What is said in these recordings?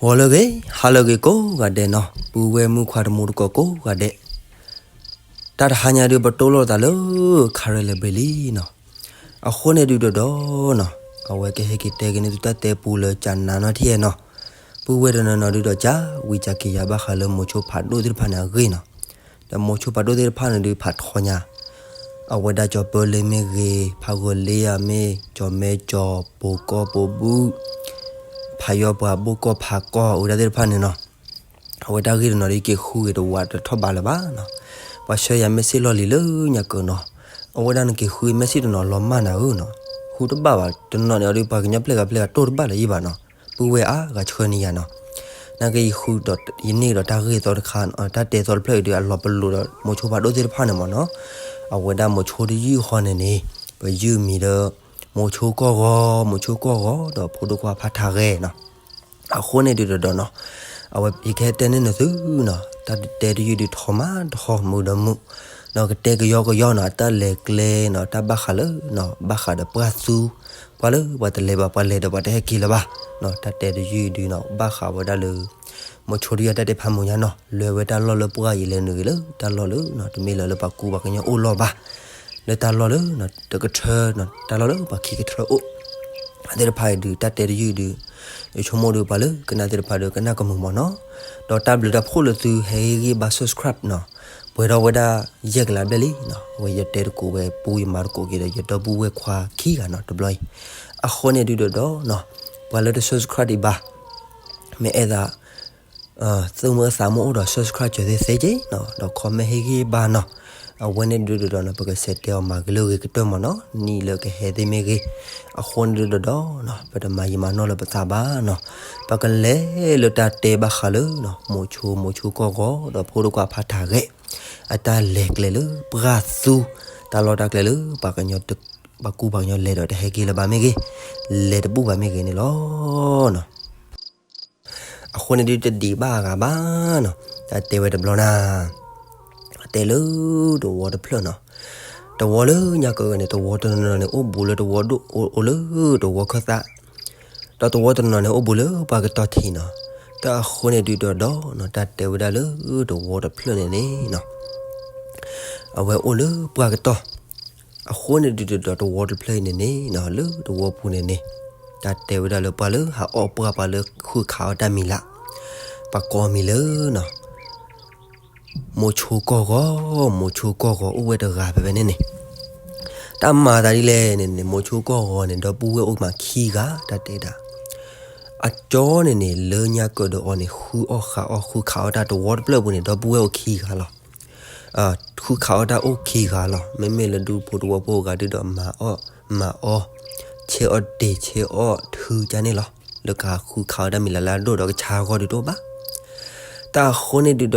ဂီၤလၢအဂ့ၤ ဟါလၢအဂ့ၤကိးဂၤဒဲးနီၤ, ပုၢ်ဝဲၢ်မုၣ်ခွါတံၤသကိးကိးဂၤဒဲး, တၢ်တဟါညါဒုး ပတိၢ်လိာ်သးလၢ ခါရဲၣ်လၢာ်ဘ့ၣ်လံနီၤ. အဃိန့ၣ်ဒုးဒီးနီၤ, အဝဲကဟဲက့ၤတဲက့ၤန့ၢ်သုတၢ်တဲပူလၢကၠးနၤနီတံၢ်နီၤ, ပုၢ်ဝဲၢ်တနီၤနီၤဒုးဒီး ကၠးဝံၤကၠးက့ၤယၤဘၣ်ဃးလၢမိၤဆိဖးဒိၣ်သ့ၣ်တဖၣ်န့ၣ်အဂ့ၢ်နီၤ. ဒီးမိၤဆိဖးဒိၣ်သ့ၣ်တဖၣ်န့ၣ်ဒုး ဖးထီညါ, အဝဲဒၣ်ကၠီၤပၢလ့မ့ၢ်ဂ့ၤ, ဖးဂီၤလ့ယၤမ့ၢ်, ကၠီၤမဲကၠီၤ, ပိၤကီၢ်ပိၤဘူၣ်, ဖးယီၤပှၤဘိၣ်ကီၢ်ဖးကီၢ် အဝဲဒၣ်သ့ၣ်တဖၣ်န့ၣ်နီၤ. အဝဲဒၣ်ဂ့ၢ်တနီၤဒုး က့ၤဃုက့ၤတဝးတထီၣ်ဘးလၢၤဘၣ်နီၤ. ပှၤဆှၢယၤ message လီၢ်လံၤလၢညါကၢၤနီၤ. အဝဲဒၣ်နက့ၤဃု message တနီၤလီၤမၢ်နၤဧၢနီၤ. ဃုတဘၣ်ဘၣ်, တနီၤန့ၣ်အီၤဒုး ပှၤကညီပျဲၢ်ဂၤပျဲၢ်ဂၤတိၢ်တဘၣ်လၢၤယံၤဘၣ်နီၤ. ပုၢ်ဝဲၢ်အါဂၤဆှၢန့ၢ်ယၤနီၤ. နာ်က့ယဃုဒီး ယန့ၢ်ဒီးတၢ်ဂ့ၢ်သီတခါ, တၢ်တဲသီတဖျၢၣ်အံၤဒုး အလီၤပလိာ်ဒီးမိၤဆိဖးဒိၣ်သ့ၣ်တဖၣ်န့ၣ်မ့ၢ်နီၤ. အဝဲဒၣ်မိၤဆိတယုၢ်ဃီန့ၣ်န့ၣ်, ပယုၢ်မံၤဒီး မိၤဆိကီၢ်ဂီၤ, မိၤဆိကီၢ်ဂီၤ ဒီးဖိဒိၣ်ခွါဖးထးဂဲနီၤ. အဃိန့ၣ်ဒုးဒီးနီၤ, အဝဲယကဟဲတဲန့ၢ်နသုနီၤ, တၢ်တဲတယုၢ်ဒုးထီမးထီ မုာ်ဒီးမုာ်, ဒီးကတဲကယီကယီနီၤ, အတၢ်လဲၤကျဲနီၤ, တၢ်ဘၣ်ဃးလၢနီၤ, ဘၣ်ဃးဒီးပှၢ်သူ, ပှၤလၢပှၤတလဲၤဘၣ် ပှၤလဲၤဒီးပှၤတဟဲက့ၤလၢၤဘၣ်နီၤ. တၢ်တဲတယုၢ်ဒုးနီၤ ဘၣ်ဃးဝဲဒၣ်လၢ မိၤဆိတယုၢ်တၢ်တဲဖးမုာ်ညါနီၤ, လဲၤဝဲတၢ်လီၢ်လၢပှၢ်ယံၤလဲၤနုာ်ဂ့ၤလၢတၢ်လီၢ်လၢနီၤ, တမ့ၢ်လၢလၢပှၤကူပှၤကညီအိၣ်လီၢ်ဘၣ်, လၢတၢ်လီၢ်လၢနီၤ, တကထၢနီၤ, တၢ်လီၢ်လၢပှၤခံကထၢအိၣ် သ့ၣ်တဖၣ်အံၤဒုး တၢ်တဲတယုၢ်ဒုး, ယဆိကမိၣ်ဒုးပှၤလၢကနၣ်သ့ၣ်တဖၣ်ဒီးကနၣ်ကမုာ်မ့ၢ်နီၤ. ဒီးတၢ်ဘျုးတၢ်ဖှိၣ်လၢသုဟဲဟ့ၣ်ဂံၢ်ဘါ subscribe နီၤ, ပှဲၤထီၣ်ဝဲဒၣ်ယဲၢ်ကလးဘျဲၣ်လံနီၤ. အဝဲယတဲတကိးဝဲပူ ယမၤတကိးက့ၤဒီး ယဒီပုၢ်ဝဲၢ်ခွါခံဂၤနီၤ တဘျီအံၤ. အဃိန့ၣ်ဒုးဒီးနီၤ, ပှၤလၢတ subscribe ဒံးဘၣ်, မ့ၢ်အဲၣ်ဒိး သူၣ်မုာ်သးမုာ်အိၣ်ဒီး subscribe စၢၤသ့သ့က့နီၤ, ဒီး comment ဟ့ၣ်ဂံၢ်ဘါနီၤ. အဝဲန့ၣ်ဒုးဒီးနီၤ ပကစဲးတဲအီၤမၤဂ့ၤလၢဂ့ၤကတၢၢ်မ့ၢ်နီၤ, နံၣ်လၢကဟဲသ့ၣ်မ့ၢ်ဂ့ၤ. အဃိန့ၣ်ဒုးဒီးနီၤ ပတမၤယံာ်မၤနီၢ်လၢပသးဘၣ်နီၤ, ပကလဲၤလၢတၢ်တဲဘၣ်ဃးလၢနီၤ, မိၤဆိ မိၤဆိကီၢ်ဂီၤ ဒီးဖိဒိၣ်ခွါဖးထးဂဲ အတၢ်လဲၤကျဲလၢပှၢ်သူ, တၢ်လီၢ်တၢ်ကျဲလၢပှၤကညီ ပှၤကူပှၤကညီလဲၤဒီးတဟဲက့ၤလၢၤဘၣ်မ့ၢ်ဂ့ၤ, လဲၤတဘူၣ်ဘၣ်မ့ၢ်ဂ့ၤန့ၣ်လီၤနီၤ. အဃိန့ၣ်ဒုးတဒံးဘၣ်အဂၤဘၣ်နီၤ, တၢ်တဲဝဲတဘျီနၤ, တဲလၢတဝီတဖျၢၣ်နီၤ. တဝီလၢညါကၢၤန့ၣ် တဝီတနီၤနီၤန့ၣ် အိၣ်ဘူးလၢတဝီဒိၣ် အိၣ်လၢတဝီခၢၣ်သး, ဒီးတဝီတနီၤနီၤန့ၣ် အိၣ်ဘူးလၢပှၢ်ကတီၢ်ထံးနီၤ. တၢ်အဃိန့ၣ်ဒုးဒီးနီၤ, တၢ်တဲဝဲဒၣ်လၢတဝီတဖျၢၣ်န့ၣ်န့ၣ်နီၤ, အဝဲအိၣ်လၢပှၢ်ကတီၢ်. အဃိန့ၣ်ဒုးဒီးတဝီတဖျၢၣ်အံၤန့ၣ်န့ၣ်နီၤ, လၢတဝီပူၤန့ၣ်န့ၣ်, တၢ်တဲဝဲဒၣ်လၢပှၤလၢဟးအီၣ်ပှၢ် ပှၤလၢဃုခးအီၣ်တၢ်မံၤလၢ်, ပှၤကိးမံၤလၢနီၤ မိၤဆိကီၢ်ဂီၤ, မိၤဆိကီၢ်ဂီၤအိၣ်ဝဲတဂၤဖဲဖဲန့ၣ်န့ၣ်. တၢ်မၤသးဒ်လဲၣ်န့ၣ်န့ၣ်, မိၤဆိကီၢ်ဂီၤန့ၣ် ဒီပုၢ်ဝဲၢ်အိၣ်မးခံဂၤ, တၢ်တဲဒၣ်. အကၠီန့ၣ်န့ၣ် လၢညါကၢၤဒီးအီၤန့ၣ် ဃုအီၣ်ဃးအီၣ် ဃုခးအီၣ်တၢ် တဝီတဖျၢၣ်ပူၤန့ၣ် ဒီပုၢ်ဝဲၢ်အိၣ်ခံဂၤလီၤ. ဃုခးအီၣ်တၢ်အိၣ်ခံဂၤလီၤ. မ့မ့ၢ်လၢဒူဖိတဝီဖိအဂၤဒုးဒီး မၤအီၣ်, မၤအီၣ်, ဆဲးအီၣ်တ့ၢ် ဆဲးအီၣ်ထုကၠၢန့ၣ်လီၤ. လၢကဃုခးအီၣ်တၢ်မံၤလၢ်လၢ်အဒိၣ်ဒီး ကဆါအဂီၢ်ဒုးတအိၣ်ဘၣ်. တၢ်အဃိန့ၣ်ဒုးဒီး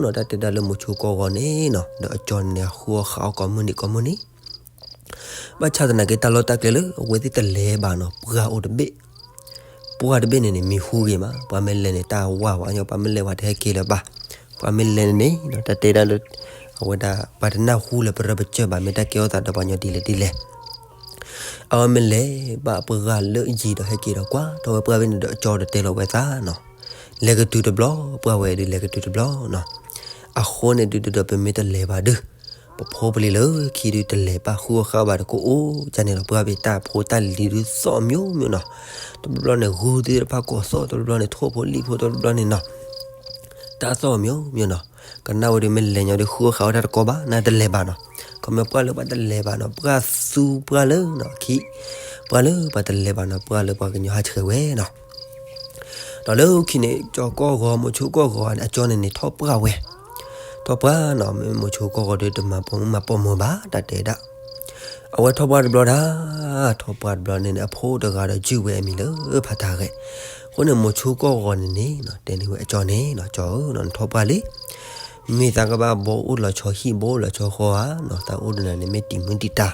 နီၤ, တၢ်တဲဒၣ်လၢမိၤဆိကီၢ်ဂီၤန့ၣ်နီၤ, ဒီးအကၠီန့ၣ်န့ၣ် အဃုအီၣ်ဃးအီၣ်ကိးမုၢ်နံၤကိးမုၢ်နံၤ. ဘၣ်ဆၣ်သနာ်က့ တၢ်လီၢ်တၢ်ကျဲလၢအဝဲသ့ၣ်တလဲၤဘၣ်နီၤ, ပှၢ်အိၣ်တဘ့ၣ်. ပှၢ်တဘ့ၣ်န့ၣ်န့ၣ် မံၤဟူဂ့ၤမး, ပှၤမ့ၢ်လဲၤန့ၣ် တၢ်ဝါဝဲညီ, ပှၤမ့ၢ်လဲၤဝဲတဟဲက့ၤလၢၤဘၣ်. ပှၤမ့ၢ်လဲၤန့ၣ်န့ၣ် တၢ်တဲဒၣ်လၢ အဝဲဒၣ် ပှၤတနၢ်ဟူလၢပရၢပကၢၢ်ဘၣ်, မ့ၢ်တၢ်ကဲထီၣ်သးဒီးပှၤကညီဒ်လဲၣ်ဒ်လဲၣ်. အဝဲမ့ၢ်လဲၤဘၣ်ပှၢ်လၢအယံၤဒီး ဟဲက့ၤဒီးကွၢ်ထီၣ်ဝဲပှၢ်ဘ့ၣ်န့ၣ်ဒီး အကၠီဒီးတဲလီၤဝဲသးနီၤ, လဲၤကတုၤတဘျီ, ပှၢ်ဝဲဒုးလဲၤကတုၤတဘျီနီၤ. အဃိန့ၣ်ဒုးဒီး ပမ့ၢ်တလဲၤဘၣ်ဒုး, ပဖိပလံၤလၢခံဒုး တလဲၤဘၣ်ဃုအီၣ်ဃးဘၣ်ဒီး ကအိၣ်ကၠၢန့ၣ်လီၤ. ပှၢ်ဘ့ၣ် တၢ်ဖိတၢ်လံၤဒုးသီၣ်မိမိနီၤ. တဘျီဘျီန့ၣ် ဂုၢ်သ့ၣ်တဖၣ်ကိးသီၣ်, တဘျီဘျီန့ၣ် ထိၣ်ဖိလံၣ်ဖိ, တဘျီဘျီန့ၣ်နီၤ တၢ်သီၣ်မိမိနီၤ. ကနၣ်ဝဲဒုး မ့ၢ်လဲၤညီဒုး ဃုအီၣ်ဃးအီၣ်တၢ်တကိးဘၣ်, နတလဲၤဘၣ်နီၤ. ခီမ့ၢ်ပှၢ်လၢပှၤတလဲၤဘၣ်နီၤ, ပှၢ်သူပှၢ်လၢနီၤ, ခံ, ပှၢ်လၢပှၤတလဲၤဘၣ်နီၤ, ပှၢ်လၢပှၤကညီဟးဆှဲးဝဲနီၤ. ဒီးလၢခံန့ၣ် ကၠီကီၢ်ဂီၤ မိၤဆိကီၢ်ဂီၤန့ၣ် အကၠီန့ၣ်န့ၣ် ထီၣ်ပှၢ်ဝဲ, ထီၣ်ပှၢ်နီၤ. မ့ၢ်မိၤဆိကီၢ်ဂီၤဒုး တမၤပိာ်မုၣ်မၤပိာ်မၢၤဘၣ် တၢ်တဲဒၣ်. အဝဲထီၣ်ပှၢ်တဘျီဒၣ်, ထီၣ်ပှၢ်တဘျီန့ၣ်န့ၣ် အဖိတဂၤဒီးယုၢ်ဝဲအမံၤလၢဖးထးဂဲ. အဃိန့ၣ် မိၤဆိကီၢ်ဂီၤန့ၣ်န့ၣ် တဲန့ၢ်ဝဲအကၠီန့ၣ်နီၤ, ကၠီဧၢနီၤ, နထီၣ်ပှၢ်လံ, မ့ၢ်သးကဘၣ်ဘီအိၣ်လီၤဆီဟံၣ် ဘီအိၣ်လီၤဆီဃီဧါနီၤ, သးအိၣ်ဒီးနၤန့ၣ် မ့ၢ်တံၤမုၢ်တံၤတၢ်.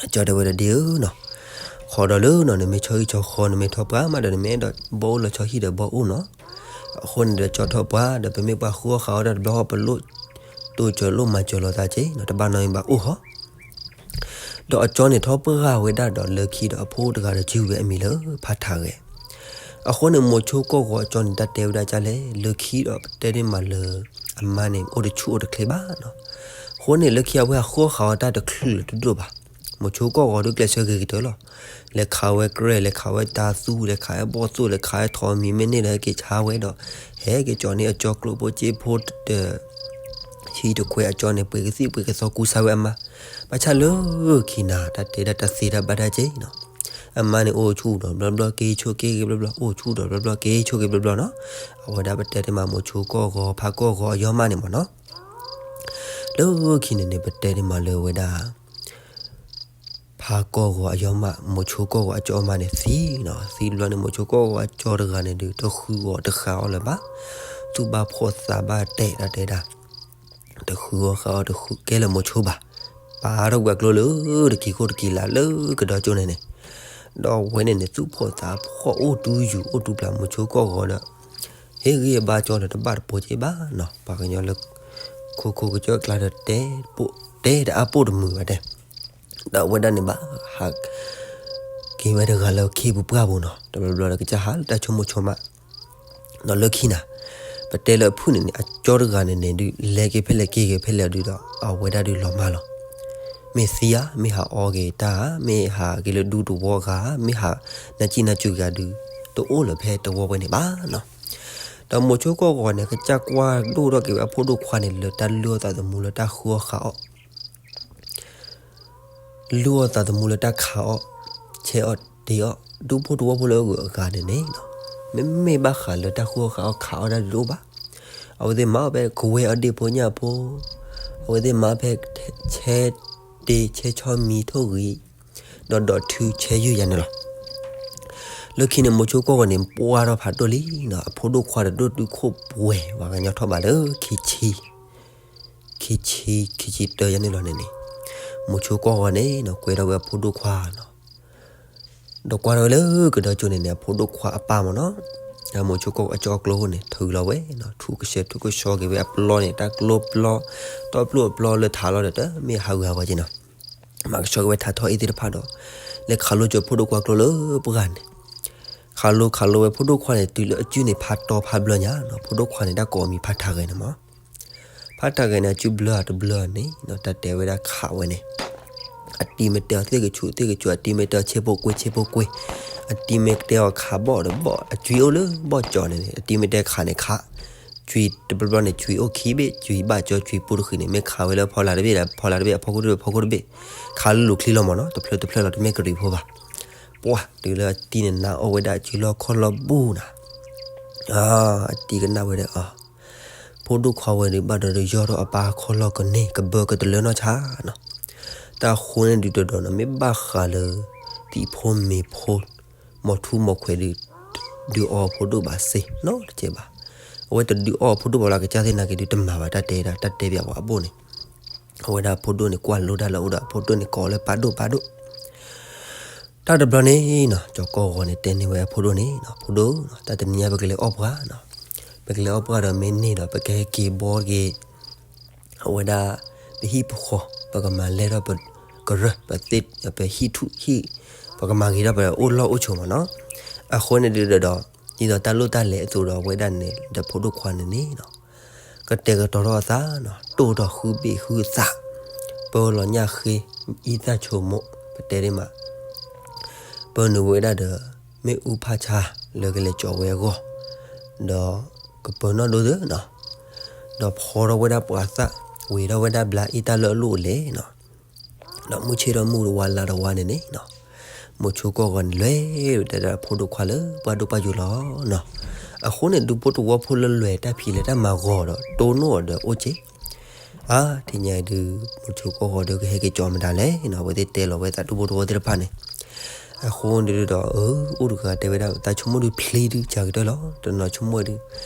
အကၠီတဲဝဲဒၣ်ဒ်အၢနီၤ, ဃီဒီးလၢနီၤ နမ့ၢ်ဆီဟံၣ်ဆီဃီ နမ့ၢ်ထီၣ်ပှၢ်မးဒီး နမ့ၢ်အဲၣ်ဒိးဘီအိၣ်လီၤဆီဟံၣ်ဒီးဘီအိၣ်နီၤ. အဃိန့ၣ်ဒီး ကၠီထီၣ်ပှၢ်ဒီး ပမ့ၢ်ပှၤဃုအီၣ်ဃးအီၣ်တၢ်တဘျီဃီ ပလိၣ်တိစၢၤလိၣ်မၤစၢၤလိာ်သးက့နီၤ, တဘၣ်နီတမံၤဘၣ်အိၣ်ဟီ. ဒီးအကၠီန့ၣ်ထီၣ်ပှၢ်ဝဲဒၣ်ဒီး လၢခံဒီးအဖိတဂၤဒီးယုၢ်ဝဲအမံၤလၢဖးထးဂဲ. အဃိန့ၣ် မိၤဆိကီၢ်ဂီၤအကၠီန့ၣ် တၢ်တဲဝဲဒၣ်ဒ်လဲၣ်, လၢခံဒီးပတဲဒ်မးလၢ အမါန့ၣ် အိၣ်တဆူၣ်အိၣ်တချ့ဘၣ်နီၤ. အဃိန့ၣ် လၢခံအဝဲဟးဃုအီၣ်ဃာ်အီၣ်တၢ်တချုးလၢၤတဒိၣ်ဘၣ်. မိၤဆိကီၢ်ဂီၤဒုးကျဲးစၢးဂ့ၤကတၢၢ်လီၤ. လဲၤခးဝဲကြဲ, လဲၤခးဝဲတၤသူ, လဲၤခးဝဲဘီၣ်သိၣ်, လဲၤခးဝဲထိးမံၤ, မ့ၢ်န့ၢ်ဒီးဟဲက့ၤဆါဝဲဒီး ဟဲက့ၤကၠီန့ၢ်အကၠီကျိၣ်ဖိစ့ဖိ ဟံၣ်တခွဲးအကၠီန့ၣ် ပှ့ၤကသံၣ်ပှ့ၤကသီကူစါဝဲအမါ. ဘၣ်ဆၣ်လၢခံနၤ တၢ်တဲဒၣ်တၢ်သ့တၢ်ဘၣ်တၢ်က့နီၤ. အမါန့ၣ် အိၣ်ဆူၣ်ဒီးဘျီဘျီ က့ၤဆိးက့ၤဘျီဘျီ, အိၣ်ဆူၣ်ဒီးဘျီဘျီ က့ၤဆိးက့ၤဘျီဘျီနီၤ. အဝဲဒၣ်ပတဲဒ်မး မိၤဆိကီၢ်ဂီၤ ဖးကီၢ်ဂီၤအယီၢ်မးန့ၣ်မ့ၢ်နီၤ. လၢခံန့ၣ်န့ၣ် ပတဲဒ်မးလၢဝဲဒၣ် ဖးကီၢ်ဂီၤအယီၢ်မး မိၤဆိကီၢ်ဂီၤအကၠီအီၣ်မးန့ၣ်သံနီၤ. သံဘျီန့ၣ် မိၤဆိကီၢ်ဂီၤအကၠီတဂၤန့ၣ်ဒုး တဃုအီၤတဃာ်အီၤလၢၤဘၣ်. သူၣ်ဘၣ်ဖှီၣ်သးဘၣ်တဲာ်တၢ်တဲဒၣ်, တဃုအီၤဃာ်အီၤတဃုကဲလၢာ်မိၤဆိဘၣ်. ပာ်ထီၣ်ကွံာ်အကျိလၢတကံၤခိၣ်တကံၤလးလၢကဒီကၠိန့ၣ်န့ၣ်, ဒီးအဝဲန့ၣ်န့ၣ် သူၣ်ဖှီၣ်သးဖှီၣ်အိၣ်တူယုၤအိၣ်တူပျၢ် မိၤဆိကီၢ်ဂီၤဒီး ဟ့ၣ်ဂံၢ်အဘါကၠီဒီးတဘၣ်တပိၤက့ဘၣ်နီၤ. ပှၤကညီလၢ ခိခိကစၢၢ်ကျါဒီး တဲတအါပိၢ်တမုာ်ဘၣ်တဲ ဒီးအဝဲဒၣ်န့ၣ်ဘၣ်ဟးက့ၤဝဲတဂၤလၢခ့ပူၤပှၢ်ပူၤနီၤ. တဘျီဘျီဒီးကစၢ်ဟးလၢတၢ်ဆိကမိၣ်ဆိကမး, ဒီးလၢခံနၤ ပတဲလၢအဖုၣ်န့ၣ်န့ၣ် အကၠီတဂၤန့ၣ်န့ၣ်ဒုး လဲၤက့ၤဖဲလဲၣ်က့ၤက့ၤဖဲလဲၣ်ဒုးဒီး အဝဲဒၣ်ဒုးလီၤမၢ်လီၤ. မ့ၢ်သံဧါ, မ့ၢ်ဟးအီက့ၤတၢ်ဧါ, မ့ၢ်ဟးက့ၤလၢဒူသဝီဂၤ, မ့ၢ်ဟးနၢ်စံၣ်နၢ်စူၤက့ၤဂၤဒုး တအိၣ်လၢၤဖဲသဝီဝဲန့ၣ်ဘၣ်နီၤ. ဒီးမိၤဆိကီၢ်ဂီၤန့ၣ် ကစၢ်ကွၢ်ဒိၣ်ထီၣ်က့ၤဝဲအဖိဒိၣ်ခွါန့ၣ် လၢတၢ်လုၢ်အီၣ်သးသမူလၢတၢ်ဃုအီၣ်ဃာ်အီၣ် လုၢ်အီၣ်သးသမူလၢတၢ်ခးအီၣ်, ဆဲးအီၣ်တ့ၤအီၣ် ဒူဖိသဝီဖိလၢအဂုၤအဂၤန့ၣ်န့ၣ်, မ့မ့ၢ်ဘၣ်ဃးလၢတၢ်ဃုအီၣ်ဃာ်အီၣ်ခးအီၣ်တၢ်ဒုးတအိၣ်ဘၣ်. အဝဲသ့ၣ်မၤအီၣ်ဖဲကဝဲၢ်အီၣ်ဒ့ၣ်ဖိညၣ်ဖိ, အဝဲသ့ၣ်မၤအီၣ်ဖဲ ဆဲးတ့ၤဆဲးဆီမံၤထိၣ်ဂံၤ, ဒီးဒီးထုဆဲးယုၢ်ယၤန့ၣ်လီၤ. လၢခံန့ၣ် မိၤဆိကီၢ်ဂီၤန့ၣ် ပှၢ်ထီၣ်ဖးဒိၣ်လံနီၤ, အဖိဒိၣ်ခွါတဒိၣ်တုာ်ခိၣ်ပှဲၤ ပှၤကညီထီၣ်ဘးလၢ ခံဆံ ခံဆံ ခံဆံတၢယၤန့ၣ်လီၤန့ၣ်န့ၣ်, မိၤဆိကီၢ်ဂီၤန့ၣ်နီၤ ကွဲထီၣ်ဝဲအဖိဒိၣ်ခွါနီၤ, ဒီးကွၢ်ထီၣ်ဝဲလၢကဒီကၠိန့ၣ်န့ၣ် အဖိဒိၣ်ခွါအပၢ်မ့ၢ်နီၤ, မိၤဆိကီၢ်ဂီၤအကၠီအကျိန့ၣ် ထုးလီၤဝဲနီၤ, ထူကဆှဲထူကဆှီက့ၤဝဲအပျီန့ၣ် တၢ်ကျိပျီ, တီပျိအပျီလၢထးလီၤဒီး တမ့ၢ်ဟးဂူာ်ဟးဂီၤက့နီၤ, မၤကဆှီက့ၤဝဲထးထီၣ်အ့ၣ်သ့ၣ်တဖၣ်ဒီး လဲၤခးလိကၠီၤဖိဒိၣ်ခွါကျိလၢပှၢ်န့ၣ်, ခးလိခးလိဝဲဖိဒိၣ်ခွါန့ၣ် တုၤလၢအစုန့ၣ်ဖးတီဖးဘျၢညါနီၤ, ဖိဒိၣ်ခွါန့ၣ် တၢ်ကိးအမံၤဖးထးဂဲၤန့ၣ်မ့ၢ် ဖးထးဂဲၤန့ၣ် အစုဘျၢအတဘျၢန့ၣ် တၢ်တဲဝဲဒၣ်ခးဝဲန့ၣ်, အတံၤမ့ၢ်တဲအီၤသ့ၣ်ကဆူးသ့ၣ်ကဆူး, အတံၤမ့ၢ်တဲအီၤဆ့ဖိကွ့ဆ့ဖိကွ့, အတံၤမ့ၢ်တဲအီၤခးဘီၣ်ဒီးဘီၣ်, အကွံအိၣ်လၢဘီၣ်ကၠီၤန့ၣ်န့ၣ်, အတံၤမ့ၢ်တဲခးန့ၣ်ခး, ကွံတဘျီဘျီန့ၣ် ကွံအိၣ်ခံဘ့ၣ်, ကွံဘၣ်ကၠီ ကွံပူတဃံးန့ၣ် မ့ၢ်ခးဝဲလၢဖီလာ်တဘ့ၣ်ဒီးဖီလာ်တဘ့ၣ်, အဖီခိၣ်တဘ့ၣ် ဖီခိၣ်တဘ့ၣ်, ခးလၢလူၤချံလီၤမ့ၢ်နီၤ, တဖျၢၣ်တဖျၢၣ်လီၤ တမ့ၢ်ကရံၣ်ဖိဘၣ်. ပှၢ်တုၤလၢအတံၤန့ၣ် နါအီၣ်ဝဲဒၣ်အစုလီၢ်ခီၣ်လီၢ်ဘူးနီၤ, အတံၤကနၣ်ဝဲဒီး ဖိဒိၣ်ခွါဝဲဒုး ဘၣ်ဒီးယီၢ်ထီၣ်အပၢ်ခီၣ်လီၢ်ကန့ၢ် ကဘၢကတလၢနီၢ်ဆါနီၤ, တၢ်ဃိန့ၣ်ဒုးတဒီးနီၤ, မ့ၢ်ဘၣ်ဃးလၢ သံးဖိမ့ၤဖိ မိၤထူမိၤခွဲးဒုး ဒုးအီဖိဒိၣ်ဘၣ်စ့နီတကဲးဘၣ်. အဝဲတဒုးအီဖိဒိၣ်ဘၣ်လၢ ကစၢ်သ့ၣ်နာ်က့ၤဒုး တမၤဘၣ်တၢ်တဲဒၣ် တၢ်တဲပၠးပှၤအဘိၣ်န့ၣ်, အဝဲဒၣ်အဖိဒိၣ်န့ၣ် ကွၢ်လိတၢ်လၢအအိၣ်ဒီး အဖိဒိၣ်န့ၣ် ကိးလၢပၢ်ဒိၣ်ပၢ်ဒိၣ် တၢ်တဘျီန့ၣ်နီၤ, ကၠီၤကီၢ်ဂီၤန့ၣ် တဲန့ၢ်ဝဲအဖိဒိၣ်န့ၣ်နီၤ, ဖိဒိၣ်, တၢ်တနံၤညါပကလဲၤအီၣ်ပှၢ်နီၤ, ပကလဲၤအီၣ်ပှၢ်ဒီးမ့ၢ်န့ၢ်ဒီး ပကဟဲက့ၤဘီက့ၤ အဝဲဒၣ် ပဟံၣ်ပဃီၤ, ပကမၤလဲၢ်ထီၣ်ပကရၢၢ်, ပသ့ၣ်, ပဟံၣ်ထူၣ်ဟံၣ်, ပကမၤဂ့ၤထီၣ်ပအိၣ်လီၢ်အိၣ်ဆိးမ့ၢ်နီၤ. အဃိန့ၣ်ဒုးဒီး ဒ်သိးတၢ်လိၣ်တၢ်လဲၤအသိးဒီး အဝဲဒၣ်န့ၣ်ဒီးဖိဒိၣ်ခွါန့ၣ်န့ၣ်နီၤ ကတဲာ်ကတီၤထီၣ်အသးနီၤ, တိၢ်ထီၣ်ဃုဘ့ၣ်ဃုသး, ပၢလီၤညၣ်ဃ့, အံသၣ်ဆိကမိၣ်, ပတဲဒ်မး ပၢနုာ်ဝဲဒၣ်ဒီး မ့ၣ်အူဖးဆါလၢကလဲၤကၠီၤဝဲအဂီၢ်, ဒီးကပၢၤနီၣ်ဒိသၢနီၤ, ဒီးဖီထီၣ်ဝဲဒၣ်ပှၤသၣ်, ဝံၤထီၣ်ဝဲဒၣ်ဘျါအ့ၣ်တၢ်လၢအလိၣ်အလဲၢ်နီၤ, ဒီးမုၢ်ဆ့ၣ်ထီၣ်မုၢ်တဝါလါတဝါန့ၣ်န့ၣ်နီၤ, မိၤဆိကီၢ်ဂီၤန့ၣ် လဲၤတဲဒၣ်ဖိဒိၣ်ခွါလၢပှၢ်ဒိၣ်ပှၢ်ယိာ်လီၤနီၤ. အဃိန့ၣ် ဒူဖိသဝီဖိလၢလဲၤတၢ်ဖံးလဲၤတၢ်မၤဂီၤဒီး တိၢ်နီၣ်အီၤဒီးအိၣ်က့ အါ ထံၣ်ညါအံၤဒုး မိၤဆိကီၢ်ဂီၤဒီးကဟဲက့ၤကၠီၤမတၤလဲၣ်နီၤ, အဝဲသ့ၣ်တဲလီၤဝဲသးဒူဖိသဝီသ့ၣ်တဖၣ်န့ၣ်, အဃိန့ၣ်ဒုးဒီး အၢ အိၣ်တဂၤတဲဝဲဒၣ် တၢ်ဆိကမိၣ်ဒုးဖျ့ဒုးစှၤကတၢၢ်လီၤ, တနီၤဆိကမိၣ်ဒုး,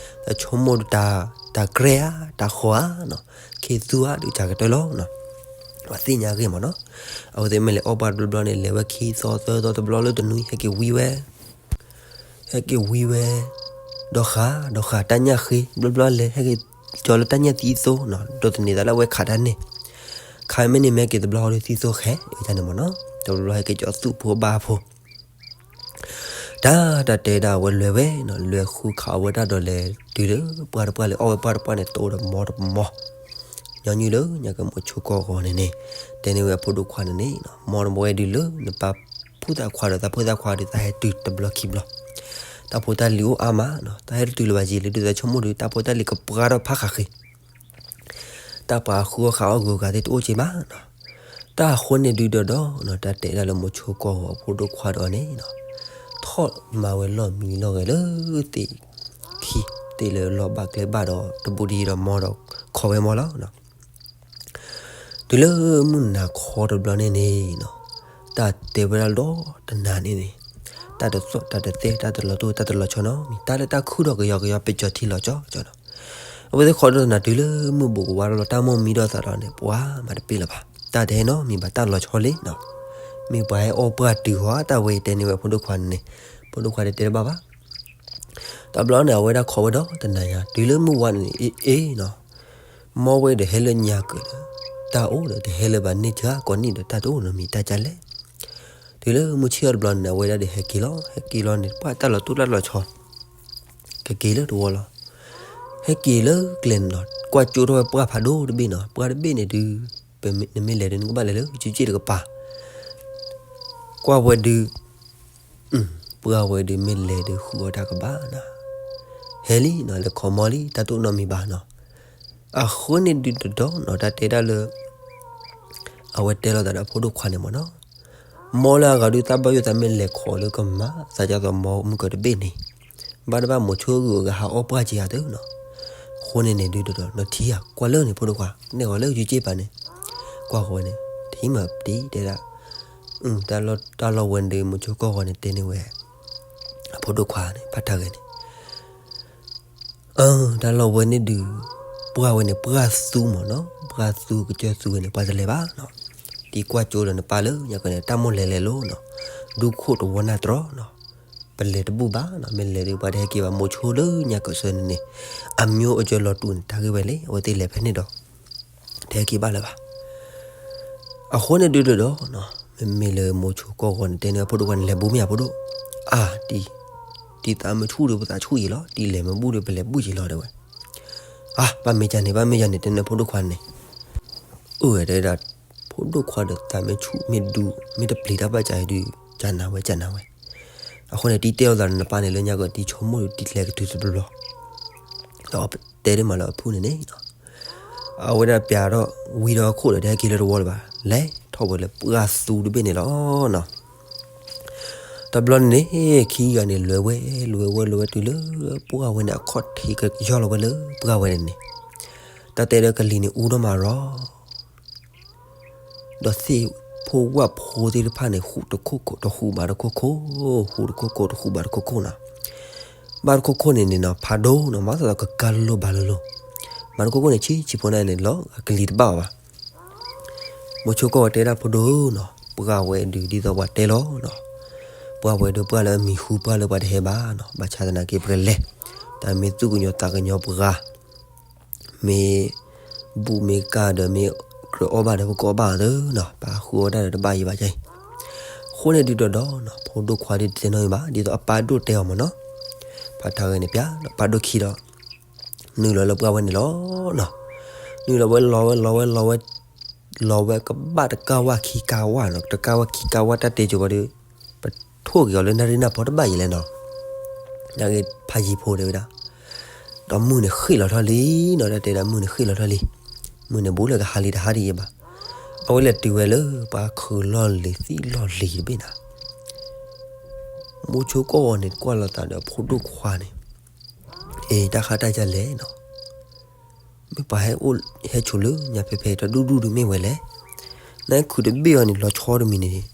တၢ်ဆိကမိၣ်ဒုးတၢ်, တၢ်ကြဲဧါ, တၢ်ဃီဧါနီၤ, ခ့သူဧါဒုးစှၤကတၢၢ်လီၤနီၤ, ပှၤသ့ၣ်ညါဂ့ၢ်မ့ၢ်နီၤ, အဝဲသ့ၣ်မ့ၢ်လဲၤအီၣ်ပှၢ်တဘျီဘျီန့ၣ် လဲၤဝဲခံသီသၢသီတဘျီလၢတနွံ ဟဲက့ၤဝံဝဲ ဟဲက့ၤဝံဝဲ, ဒီးဃး, ဒီးဃးတၢ်ညၣ်ဃ့, ဘျီဘျီလဲၤ ဟဲက့ၤကၠီၤလၢတၢ်ညၣ်သံသိနီၤ, ဒိးသန့ၤသးလၢအဝဲခးတၢ်န့ၣ်, ခးမ့ၢ်န့ၣ်မ့ၢ်က့ၤတဘျီဃီဒီးသံသိခဲအံၤန့ၣ်မ့ၢ်နီၤ, တဘျီဘျီဟဲက့ၤကၠီၤသူၣ်ဖိအဘါဖိ, တၢ် တၢ်တဲဒၣ်အဝဲလဲၤဝဲနီၤ, လဲၤဃုခးအဝဲဒၣ်ဒီးလဲၤတုၤလၢပှၢ်တပှၢ်လၢအီၣ်ဝဲပှၢ်တပှၢ်န့ၣ် တအိၣ်ဒီးမီတမီ. ညီနုၢ်လၢညါကမိၤဆိကီၢ်ဂီၤန့ၣ်န့ၣ် တဲန့ၢ်ဝဲအဖိဒိၣ်ခွါန့ၣ်န့ၣ်, မီတမီဝဲဒုးလၢနပာ်ဖှိၣ်သးခွါဒီး သးဖှိၣ်သးခွါဒုး သးဟဲတုၤတဘျီခံဘျီ, တၢ်ဖိတၢ်လံၤအိၣ်အါမးနီၤ, တၢ်ဟဲတတုၤလၢၤဘၣ်ယံာ်လၢဒုး သးဆိကမိၣ်ဒုး တၢ်ဖိတၢ်လံၤကပှၢ်ထီၣ်ဖးဃးဃ့ တၢ်ပှၤဃုအီၣ်ဃုအီၣ်ဂုၤဂၤသ့ၣ်တအိၣ်က့ၤမးနီၤ. တၢ်အဃိန့ၣ်ဒုးဒီးဒီးနီၤ, တၢ်တဲဒၣ်လၢမိၤဆိကီၢ်ဂီၤအဖိဒိၣ်ခွါဒီးန့ၣ်နီၤ, ထီၣ်မၤဝဲလီၢ်မံလီၢ်ဂဲၤလၢသ့ၣ်ခံ, သ့ၣ်လၢလီၢ်ဘၣ်ကျဲဘၣ်ဒီး တဘူးတယံၤဒီးမီဒီး ခိးဝဲမီလီၤ. တုၤလၢမုၢ်နၤခီတဘျီန့ၣ်န့ၣ်နီၤ, တၢ်တဲဝဲဒၣ်ဒီးတနၤန့ၣ်န့ၣ်, တၢ်တသီၣ်တၢ်တသဲ တၢ်တလီၤတိၢ် တၢ်တလီၤဆီနီတမံၤ, တၢ်လၢတၢ်ခုၣ်ထီၣ်ကယီကယီ ပကၠီၤထံလီၤကၠီကၠီနီၤ. အဝဲသ့ၣ်ခိးဒီးတနၤ တုၤလၢမုၢ်ဘူးကဝါဒီး တၢ်မိၣ်မံဒီးသးဒီးန့ၣ် ပှၤမၤတပ့ၢ်လၢၤဘၣ်, တၢ်တဟဲနီတမံၤဘၣ် တၢ်လီၤဆီလံနီၤ. မ့ၢ်ပှၤဟဲအီၣ်ပှၢ်တုၤဃီ တၢ်ဝဲအံၤတဲန့ၢ်ဝဲအဖိဒိၣ်ခွါန့ၣ်န့ၣ်, ဖိဒိၣ်ခွါတတဲတဘၣ်ဘၣ်. တဘျီန့ၣ် အဝဲဒၣ်ခိးဝဲဒီးတနၤညါ တုၤလၢမုၢ်ဝါန့ၣ် အ့ၣ်အ့ၣ်နီၤ, မီဝဲဒီးဟဲလၢညါကၢၤဒီး တၢ်အိၣ်ဒီး တဟဲလၢၤဘၣ်န့ၢ်ကၢၤကိးနံၣ်ဒီး တၢ်တအိၣ်နီတမံၤ တၢ်ကလဲၣ်. တုၤလၢမုၢ်ဆ့ၣ်ထီၣ်တဘျီန့ၣ် အဝဲဒၣ်ဒီးဟဲက့ၤလီၤ, ဟဲက့ၤလီၤန့ၣ် ပှၤတၢ်လီၤတိၢ်တၢ်လီၤဆီ ကက့ၤလၢတဝီလီၤ. ဟဲက့ၤလၢကျဲန့ၣ်နီၤ, ကွၢ်ကၠိထီၣ်ဝဲပှၢ်ဖးဒိၣ်တဘ့ၣ်နီၤ, ပှၢ်တဘ့ၣ်န့ၣ်ဒုး နမ့ၢ်လဲၤဒုး နကဘၣ်လဲၤလၢကၠူကၠ့ၣ်တကပၤ. ကွၢ်ဝဲဒုး ပှၢ်ဝဲဒုး မ့ၢ်လဲၤဒုး ဃုအီၣ်တၢ်ကဘၣ်နီၤ, ဟဲလံနီၤ, လဲၤခိးမီလံ တၢ်တအိၣ်နီတမံၤဘၣ်နီၤ. အဃိန့ၣ်ဒုးတဒီးနီၤ, တၢ်တဲဒၣ်လၢ အဝဲတဲလိာ်သးဒီးအဖိဒိၣ်ခွါန့ၣ်မ့ၢ်နီၤ, မီလၢအဂၤဒုး သးဘၣ်ယိၣ်သးမ့ၢ်လဲၤခိးလၢကမၤသးဒ်သိးမီမုၢ်ကၢၤတဘ့ၣ်န့ၣ်, ဘၣ်တဘၣ်မိၤဆိဂုၤအဂၤဟးအီၣ်ပှၢ်က့ၤဧါသ့နီၤ. အဃိန့ၣ်န့ၣ်ဒုးတဒီး နထံၣ်ဧါ ကွၢ်လၢန့ၣ် ဖိဒိၣ်ခွါ နဲၣ်ဂီၤလၢကၠူကၠ့ၣ်ပၤန့ၣ်, ကွၢ်ဃီဝဲန့ၣ် ထံၣ်မးတံၢ်တဲဒၣ်, တၢ်လီၢ်ဝဲန့ၣ်ဒုး မိၤဆိကီၢ်ဂီၤန့ၣ်တဲန့ၢ်ဝဲ အဖိဒိၣ်ခွါန့ၣ် ဖးထါဂဲၤန့ၣ် တၢ်လီၢ်ဝဲန့ၣ်ဒုး ပှၢ်ဝဲန့ၣ် ပှၢ်သူမ့ၢ်နီၤ, ပှၢ်သူကစၢၢ်သူဝဲန့ၣ် ပှၤတလဲၤဘၣ်နီၤ. တံၤကွၢ်ကၠိဒီးနပၢ်လၢညါကၢၤန့ၣ် တၢ်မိၣ်လဲၤလဲၤလိၤနီၤ, ဒူခိၣ်တဝီနၢ်တြီနီၤ, ပလဲၤတဘူၣ်ဘၣ်နီၤ, မ့ၢ်လဲၤဒုး ပှၤတဟဲက့ၤဘၣ် မိၤဆိလၢညါကၢၤဆၢန့ၣ်န့ၣ်, အမျိုးအကျဲလီၤတူာ်န့ၣ် တၢ်ဂ့ၢ်ဝဲလံ, အဝဲသ့ၣ်လဲၤဖဲန့ၣ်ဒီး တဟဲက့ၤဘၣ်လၢၤဘၣ်. အဃိန့ၣ်ဒုးတဒီးနီၤ, မ့မ့ၢ်လၢမိၤဆိကီၢ်ဂီၤန့ၣ် တဲန့ၢ်အဖိဒိၣ်ခွါန့ၣ် လဲၤဘူးမ့ၢ်ဧါဖိဒိၣ်, အါ, တံၤသးမ့ၢ်ဆူၣ်ဒီး ပသးဆူၣ်ယံာ်လီၤ, တံၤလဲၤမ့ၢ်ဘူးဒီး ပလဲၤဘူးယံာ်လီၤတဲဝဲ. အါ, ဘၣ်မ့ၢ်ကန့ၣ် ဘၣ်မ့ၢ်ကန့ၣ် တဲန့ၢ်အဖိဒိၣ်ခွါန့ၣ်, အၢ တဲဒၣ်, ဖိဒိၣ်ခွါဒီးသးမ့ၢ်ဆူၣ်မ့ၢ်ဒူ မ့ၢ်တပျံၤတၢ်ဘၣ်ကၢအံၤဒုး ကနၤဝဲ ကနၤဝဲ. အဃိန့ၣ် တံၤတဲလိာ်သးဒီးနပၢ်န့ၣ်လၢညါကၢၤ တံၤဆိကမိၣ်ဒီးတံၤကျဲကတုၤတဘျီဘျီ, ဒီးတဲဒၣ်မးလၢအဖုၣ်န့ၣ်န့ၣ် အဝဲဒၣ်ပျးထီၣ်ဝံထီၣ်အခိၣ်ဒီး တဟဲက့ၤလၢတဝီလၢၤဘၣ်, လဲၤထီၣ်ဝဲလၢပှၢ်သူတဘ့ၣ်န့ၣ်လီၤနီၤ. တဘျီန့ၣ် ခံဂၤန့ၣ် လဲၤဝဲ လဲၤဝဲ လဲၤဝဲတုၤလၢ ပှၢ်ဝဲန့ၣ် အခီၣ်ထံးကယီၢ်လီၤဝဲလၢပှၢ်ဝဲန့ၣ်န့ၣ်, တၢ်တဲဒီးကလံၤန့ၣ်အူထီၣ်မးရီၤ ဒီးသ့ၣ်ဖိဝၣ်ဖိသ့ၣ်တဖၣ်န့ၣ် ဃူတခိၣ်ခိၣ် တဃူဘၣ်တခိၣ်ခိၣ်, ဃူတခိၣ်ခိၣ် တဃူဘၣ်တခိၣ်ခိၣ်နီၤ. ဘၣ်တခိၣ်ခိၣ်န့ၣ်န့ၣ်နီၤ ဖးဒိၣ်နီၤ မၤသးဒီးကကါလိၤဘၣ်လိၤလိၤ, မၤတခိၣ်ခိၣ်န့ၣ် ဆံးဆံးဖိန့ၣ်န့ၣ် လီၤကလံၤတဘၣ်အီၤဘၣ်. မိၤဆိကီၢ်ဂီၤတဲဒၣ်ဖိဒိၣ်နီၤ ပှၢ်ဝဲဒုးဒ်သိးပှၤတဲလီၤနီၤ, ပှၢ်ဝဲဒုး ပှၢ်လၢအမံၤဟူ ပှၢ်လၢပှၤတဟဲဘၣ်နီၤ, ဘၣ်ဆၣ်သနာ်က့ ပကလဲၤ, တၢ်မ့ၢ်သူၣ်ကညီၤသးကညီၤပှၤ မ့ၢ်ဘူၣ်မ့ၢ်ကၢ်ဒီး မ့ၢ်ကြၢးအီၣ်ဘၣ်ဒီး ပကအီၣ်ဘၣ်သ့နီၤ, ပာ်ဃုအီၣ်တၢ်ဒီးတဘၣ်ယံၤဘၣ်ကဲအံၤ. အဃိန့ၣ်ဒုးဒီးဒီးနီၤ ဖိဒိၣ်ခွါဒုးတတဲနီတမံၤဘၣ် ဒ်သိးအပၢ်ဒိၣ်တဲအီၤမ့ၢ်နီၤ, ဖးထါဂဲၤန့ၣ်ပျး ပၢ်ဒိၣ်ခံဒီး နုာ်လီၤလၢပှၢ်ဝဲန့ၣ်လီၤနီၤ. နုာ်လီၤဝဲ လီၤဝဲ လီၤဝဲ လီၤဝဲ လီၤဝဲကဘၣ်တကးဝၢ်ခံကးဝၢ်နီၤ, တကးဝၢ်ခံကးဝၢ် တၢ်တဲကိၤဝဲဒီး ပထိၣ်က့ၤအီၤလၢနၣ်ရံၣ်နၢ်ဖီတဘၣ်ယံၤလဲၣ်နီၤ. နာ်က့ဖးယံၤဖိတဲဝဲဒၣ်, ဒီးမုၢ်န့ၣ်ဃ့ၣ်လီၤထီၣ်လံနီၤ, တၢ်တဲဒၣ်မုၢ်န့ၣ်ဃ့ၣ်လီၤထီၣ်လံ, မုၢ်န့ၣ်ဘူးလၢကဟါလံတဟါတယံၤဘၣ်. အဝဲလဲၤတုၤဝဲလၢပှၤခုးလီၢ်လံၤသံၣ်လီၢ်လံၤတဘ့ၣ်နီၤ. မိၤဆိကီၢ်ဂီၤန့ၣ် ကွၢ်လိာ်သးဒီးဖိဒိၣ်ခွါန့ၣ်, အ့ တၢ်ဃၣ်တၢ်ယၤလဲၣ်နီၤ, မ့ၢ်ပှၤဟဲအိၣ်ဟဲဆိးလၢညါဖဲဖဲတဒူၣ်ဒူၣ်ဒုးမ့ၢ်ဝဲလဲၣ်. နခုးတဘ့ၣ်အီၤန့ၣ် လီၤဆီတမံၤန့ၣ်,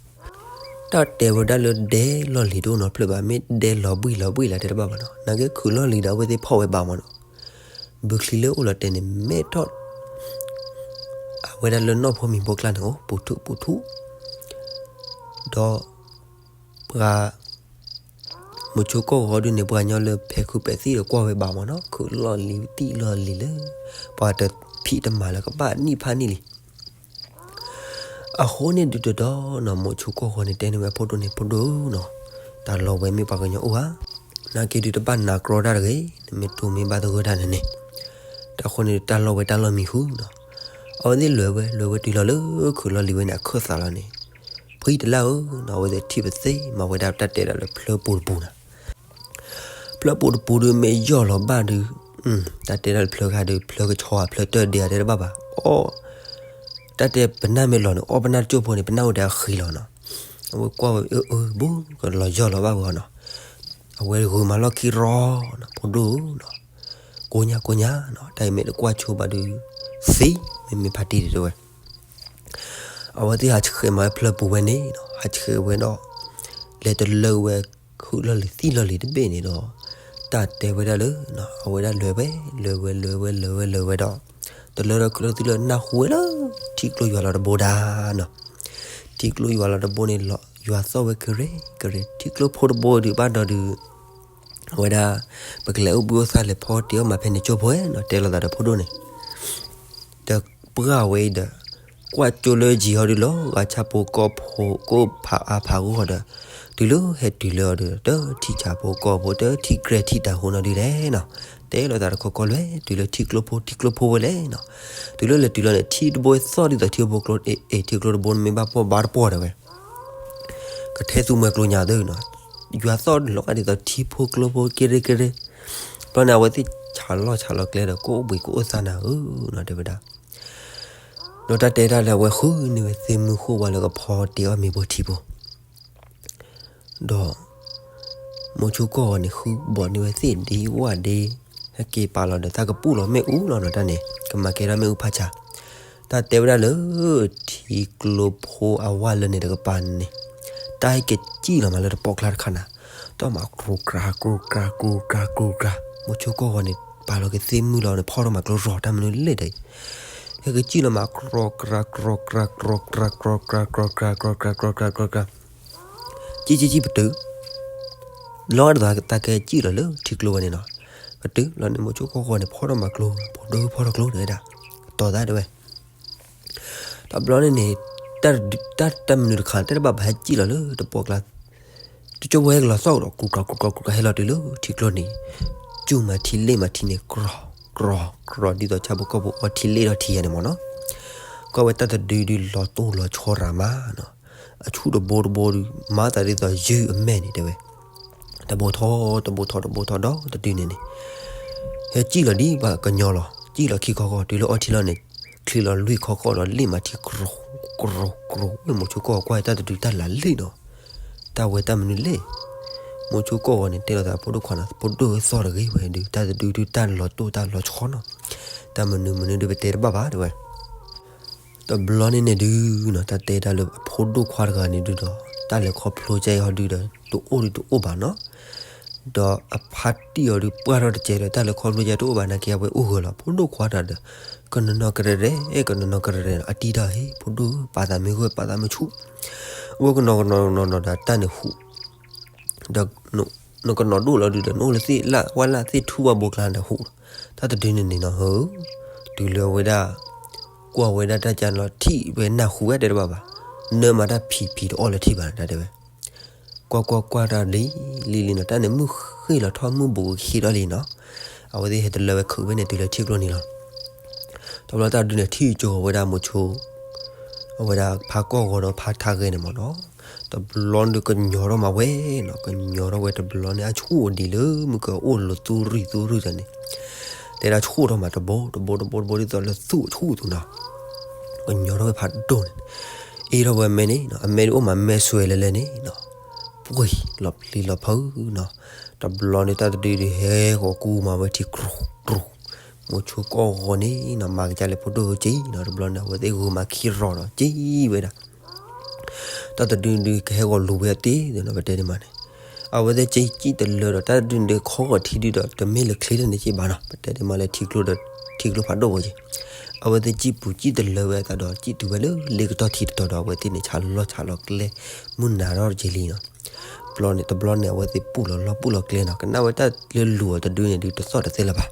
တၢ်တဲဝဲဒၣ်လၢဒဲလီၢ်လံၤတအိၣ်နီတဖျၢၣ်ဘၣ်, မ့ၢ်ဒဲလီၤဘှံၣ်လီၤဘှံၣ်လၢတဲတဘၣ်ဘၣ်နီၤ, နာ်က့ခုးလီၢ်လံၤဒီးအဝဲသ့ၣ်ဖီၣ်ဝဲဘၣ်မ့ၢ်နီၤ, ဘုချံလၢအိၣ်လီၤတဲာ်န့ၣ် မဲထီၣ် အဝဲဒၣ်လၢနီၢ်ဖိမံၤဖိကျါန့ၣ် အိၣ် ပူၤထူၣ်ပူၤထူၣ်, ဒီး ပှၤ မိၤဆိကီၢ်ဂီၤဒုးန့ၣ် ပှၤကညီလၢဖဲခုးပဲာ်သံၣ်ဒီးကွၢ်ဝဲဘၣ်မ့ၢ်နီၤ, ခုးလီၢ်လံၤသံၣ်လီၢ်လံၤလၢ ပှၤတဖံးတမၤလၢကဘၣ်နံၣ်ဖးနံၣ်လံ. အဃိန့ၣ်ဒုးတဒီးနီၤ မိၤဆိကီၢ်ဂီၤန့ၣ် တဲန့ၢ်ဝဲဖိဒိၣ်န့ၣ် ဖိဒိၣ်နီၤ, တၢ်လီၢ်ဝဲမ့ၢ်ပှၤကညီအိၣ်ဧါ, နာ်က့ဒုးတဘၣ်နးကြီတၢ်တဂ့ၤ, နမ့ၢ်တိၢ်မ့ၢ်ဘၣ်သဂၢၢ်တၢ်န့ၣ်န့ၣ်, တၢ်ဃိန့ၣ်တၢ်လီၢ်ဝဲတၢ်လီၢ်မံၤဃုာ်နီၤ, အဝဲသ့ၣ်လဲၤဝဲလဲၤဝဲတုၤလီၤလၢခုၣ်လီၢ်လံၤဝဲန့ၣ် အခၢၣ်သးလီၤန့ၣ်, ဖှံတလၢ်ဧၢနီၤ, အဝဲသ့ၣ်ထံၣ်ပသ့မၤဝဲဒၣ်တၢ်တဲဒၣ်လၢဖျၢပူၤတပူၤနီၤ ဖျၢပူၤတပူၤဒုးမ့ၢ်ယီၢ်လီၤဘၣ်ဒုး, တၢ်တဲဒၣ်လၢဖျၢခါဒုး ဖျၢကဆီဧါ ဖျၢတၢၢ်ဒ့ဧါ တဲတဘၣ်ဘၣ်, အီၣ်, တၢ်တဲပနၢ်မ့ၢ်လီၤန့ၣ် အီၣ်ပနၢ်တကၠိၢ်ဖိန့ၣ် ပနၢ်အိၣ်ဒီးအဃံလီၤနီၤ, အဝဲကွၢ်ဝဲအၢအၢဘိ ကလီၤယီၢ်လီၤဘၣ်ဝဲနီၤ, အဝဲဂုာ်မၤလီၢ်ခံရီနီၤ ဖိဒိၣ်ဧၢနီၤ, ကိညါကိညါနီၤ တၢ်အံၤမ့ၢ်တကွၢ်ဆိဘၣ်ဒုး, သံ, မ့မ့ၢ်ဖါတံၢ်ဒံးတဲဝဲ အဝဲသ့ၣ်ဟးဆှဲးမၤဝဲဖျၢပူၤဝဲန့ၣ်နီၤ, ဟးဆှဲးဝဲဒီး, လဲၤတလၢဝဲ, ခုၣ်လီၢ်လံၤသံၣ်လီၢ်လံၤတဘ့ၣ်န့ၣ်ဒီး, တၢ်တဲဝဲဒၣ်လၢ, အဝဲဒၣ်လဲၤဝဲ, လဲၤဝဲလဲၤဝဲလဲၤဝဲလဲၤဝဲဒီး, တလၢဒီးခုၣ်လီၢ်သံၣ်လီၢ်နၢ်ဟူဝဲလၢ, ထံကျိယွၤလီၤတဘိဒၣ်နီၤ, ထံကျိယွၤလီၤတဘိန့ၣ်, ယွၤသီၣ်ဝဲကရ့, ကရ့, ထံကျိဖိတဘိဒုးဘၣ်ဒီးဒုး အဝဲဒၣ်, ပကလဲၤအိၣ်ဘှံးအိၣ်သါလဲၤဖီတ့ၢ်အီၣ်မၤဖဲန့ၣ်ကၠိၢ်ဖိနီၤ တဲလိာ်သးဒီးဖိဒိၣ်န့ၣ်, တပှၢ်ဝဲအံၤဒီး, ကွၢ်ကၠိလၢယံၤဟီဒုးလီၤဂာ်ဆၣ်ဖိကီၢ်ဖိ ကိၣ်ဖးအါဖးဂီၢ်ဒီး, တုၤလၢဟဲတုၤလၢအီၤဒီး တထံၣ်ဆၣ်ဖိကီၢ်ဖိ တထံၣ်ကြဲထံၣ်တၢ်ဟူနီၤဒုးလဲၣ်နီၤ, တဲလိာ်သးတခီကီၢ်လွဲ တုၤလၢထံကျိဖိထံကျိဖိဝဲလဲၣ်နီၤ, တုၤလၢလဲၤတုၤလီၤန့ၣ် ထံတဘိသီၣ်ဒ်သိးထံဖိကျိ, အ့ၣ် ထံကျိတဘိန့ၣ်မ့ၢ်ဘၣ်ပှီၢ်ဘၣ်တပှီၢ်တဲဝဲ ကထဲသူမှဲကျိညါသနီၤ, ယွၤသီၣ်လီၤဂာ်ဒ်သိးထံဖိကျိဖိကရ့ကရ့, ဘျီန့ၣ် အဝဲသ့ၣ်ဆၣ်လီၢ်ဆၣ်လီၤကျဲဒီး ကအိၣ်ဘှံးကအိၣ်သါနၤဧၢနီၤ တဲဝဲဒၣ်, ဒီးတၢ်တဲတၢ်လၢအဝဲဃုန့ၢ်ဝဲသ့ၣ်မုၢ်ဃိၣ်ဝါလၢကဖီတ့ၢ်အီၣ်မ့ၤဘိထံဖိ ဒီး, မိၤဆိကီၢ်ဂီၤန့ၣ် ဃုဘီးန့ၢ်ဝဲသ့ၣ်ဒ့ဝၣ်ဒ့, ဟဲက့ၤပာ်လီၤဒီးတၢ်ကပူၣ်လီၤမ့ၣ်အူလီၤနီၤတၢ်န့ၣ် ကမၤကဲထီၣ်မ့ၣ်အူဖးဆါ, တၢ်တဲဝဲဒၣ်လၢ, ထံကျိဖိအဝၢ်လၢန့ၣ်တကပၤန့ၣ်, တၢ်ဟဲက့ၤစံၣ်လီၤမးလၢတပီၢ်ကျါတခါနၤ, ဒီးမၤကြိၤကြၤကြိၤကြၤကြိၤကြၤကြိၤကြၤ, မိၤဆိကီၢ်ဂီၤန့ၣ် ပာ်လီၤက့ၤသ့ၣ်မုၢ်လီၤန့ၣ် ဖီၣ်ထီၣ်မၤကျိရီၤတၢ်မနုၤလဲၣ်ဒီးအံၤ, ဟဲက့ၤစံၣ်လီၤမးကြိၤကြၤကြိၤကြၤကြိၤကြၤကြိၤကြၤကြိၤကြၤကြိၤကြၤ ကံၣ်ကံၣ်ကံၣ်ပတုာ်, လီၤဒ်သိးတၢ်ကဲစံၣ်လီၤလၢထံကျိဝဲန့ၣ်နီၤ, ပတုာ်လီၤန့ၣ် မိၤဆိကီၢ်ဂီၤန့ၣ် ဖီၣ်ထီၣ်မၤကျိ, ဖိဒိၣ်ဖီၣ်ထီၣ်ကျိတဲဝဲဒၣ်, တီၤသးတဲဝဲ, တဘျီန့ၣ်န့ၣ်, တၢ်တမနုၤတခါ တဲတဘၣ်ဘၣ်ဟဲစံၣ်လီၤလၢတပီၢ်ကျါ, တကၠိၢ်ဖိဟဲကလီၤသီၣ်ဒီး ကူၤကြၤကူၤကြၤကူၤကြၤဟဲလီၤတုၤလၢထံကျိန့ၣ်, ကူၤမၤထံလ့ၣ်မၤထံန့ၣ် ကြီၤ, ကြီၤ, ကြီၤ ဒ်သိးဆၣ်ဖိကီၢ်ဖိအီထံလ့ၣ်ထီၣ်ထံယါန့ၣ်မ့ၢ်နီၤ, ကွၢ်ဝဲတၢ်တဒုဒုလီၤတိၢ်လီၤဆီရၤမးနီၤ, အဆူၣ်တဘိတဘိဒု မၤသးဒ်သိးယုၢ်အမဲာ်န့ၣ်တဲဝဲ, တဘိထီၣ်တဘိထီၣ်တဘိထီၣ်ဒီးတဒုန့ၣ်န့ၣ်, ဟဲစံၣ်လီၤဒ်ပှၤကညီလီၤ, စံၣ်လီၤခံခီဃီ တုၤလၢအီထံလီၤန့ၣ်, ချံးလီၤလွံၢ်ခီဃီဒီးလ့ၣ်မၤထံကြီၤ, ကြီၤ, ကြီၤ, ဝဲမိၤဆိကီၢ်ဂီၤကွၢ်တၢ်တဒုတၢ်လၤလ့ၣ်နီၤ, တၢ်ဝဲတၢ်မနုၤလဲၣ်, မိၤဆိကီၢ်ဂီၤန့ၣ် တဲလိာ်သးဖိဒိၣ်ခွါနီၤ ဖိဒိၣ်သီၣ်တဂ့ၤဝဲဒု တၢ်တဒုဒုတၢ်လီၤတိၢ်တၢ်လီၤဆီနီၤ, တၢ်မနုၤမနုၤဒုပတဲတဘၣ်ဘၣ်တဲဝဲ တဘျီန့ၣ်န့ၣ်ဒုနီၤ တၢ်တဲတၢ်လၢအဖိဒိၣ်ခွါတဂၤန့ၣ်ဒုဒီး တၢ်လဲၤခီဖျိကဲအီၤဒုဒီး တအိၣ်ဒုတအိၣ်ဘၣ်နီၤ, ဒီးအဖါတံၢ်အီၤဒုပှၢ်ထီၣ်တကဲဒီး တၢ်လဲၤခီဖျိကဲတအိၣ်ဘၣ်နာ်က့အဝဲအိၣ်ဂၢၢ်လီၤ ဖိဒိၣ်ခွါတဂၤဒီး ကနီၤနီၤကရဲရဲ ကနီၤနီၤကရဲရဲနီၤ အတံၢ်ထီၣ်ဟ့ၣ် ဖိဒိၣ်ဧၢ ပာ်သးမ့ၢ်ဂၢၢ် ပာ်သးမ့ၢ်ဆူၣ်, အဝဲကနီၤကနီၤကနီၤနီၤဒီးတၢ်န့ၣ်ဟူး ဒီး နကနီၤဒိၣ်လီၤဒုဒီး နအိၣ်လၢသ့ၣ်လၢ်ဝၣ်လၢ်သ့ၣ်ထူၣ်ဝၣ်ဘိကျါဒီးဟူးလီၤ, တၢ်တဒုန့ၣ်န့ၣ်နီၤဧၢ, တုၤလၢအဝဲဒၣ် ကွၢ်ဝဲဒၣ်တၢ်ကၢနီၤ ထံၣ်ဝဲနၢ်ဟူဝဲတဲတဘၣ်ဘၣ်, နၢမၤတၢ်ဖံးဖံးတအီၣ်လၢထံၣ်ဘၣ်တၢ်တဲဝဲ, ကွၢ်ကွၢ်ကွၢ်တၢ်လံ လံလံနီၤ တၢ်န့ၣ်မုၢ်ဃ့ၢ်လီၤထီၣ်မုၢ်ဘူးကခံဒီးလံနီၤ, အဝဲသ့ၣ်ဟဲတလၢဝဲခုးဝဲန့ၣ်တုၤလၢထံကျိန့ၣ်လီၤ. တဘျီတၢ်ဒုန့ၣ်ထံၣ်ကၠိဝဲဒၣ်မိၤဆိ အဝဲဒၣ်ဖါကီၢ်ဂီၤဒီးဖါထါဂဲၤန့ၣ်မ့ၢ်နီၤ, တဘျီဒုကညီၤထီၣ်မးဝဲနီၤ, ကညီၤထီၣ်ဝဲတဘျီန့ၣ် အဆူၣ်ဒံးလၢမုၢ်ကအိၣ်လိၤသူရံၣ်သူရံၣ်တၢ်န့ၣ်, တဲဒၣ်ဆူၣ်ထီၣ်မးတဘိတဘိတဘိတဘိဒ်သိးလၢသူၣ်အဆူၣ်သူနီၤ, ကညီၤထီၣ်ဝဲဖးဒိၣ်န့ၣ်, အ့ၣ်ထီၣ်ဝဲမဲန့ၣ်နီၤ, အမဲဒုအိၣ်မးမဲဆွဲလဲၤလဲၤန့ၣ်နီၤ, ပှ့ၤလီၤပျံၤလီၤဖုးနီၤ, တဘျီန့ၣ်တၢ်တဒုဒုဟဲဂီၤကူမးဝဲထံ ကြူၢ်ကြူၢ် မိၤဆိကီၢ်ဂီၤန့ၣ်နီၤ မၤကစၢ်လဲၤဖိဒိၣ်က့နီၤ, တဘျီန့ၣ် အဝဲသ့ၣ်ဂုာ်မၤခံရီၤဒီးက့ဝဲဒၣ်, တၢ်တဒုဒုကဟဲဂီၤလူၤဝဲအတ့ၢ်နီၤ ပတဲဒ်မးန့ၣ်, အဝဲသ့ၣ်က့ကံၣ်တလၢဒီး တၢ်တဒုဒုခီဂီၤထံဒုဒီး တမ့ၢ်လၢချ့တန့ၣ်က့ဘၣ်နီၤ ပတဲဒ်မးလၢထံကျိဒီး ထံကျိဖးဒိၣ်ဝဲက့, အဝဲသ့ၣ်ကံၣ်ပူၤကံၣ်တလၢဝဲအသးဒီး ကံၣ်တုၤဝဲလၢလ့ကတီၢ်ထံတတီၤဒီး အဝဲသ့ၣ်န့ၣ် ဆၢလီၤဆၢလီၤကျဲ မုၢ်နၤထီၣ်တက့လံနီၤ ဘျီန့ၣ် တဘျီန့ၣ် အဝဲသ့ၣ်ပူၣ်လီၤလီၢ်ပူၣ်လီၤကျဲနီၤ, ကနၣ်ဝဲတၢ်လၢလူၤအီၤတဒုန့ၣ်ဒုးတသီၣ်တသဲလၢၤဘၣ်.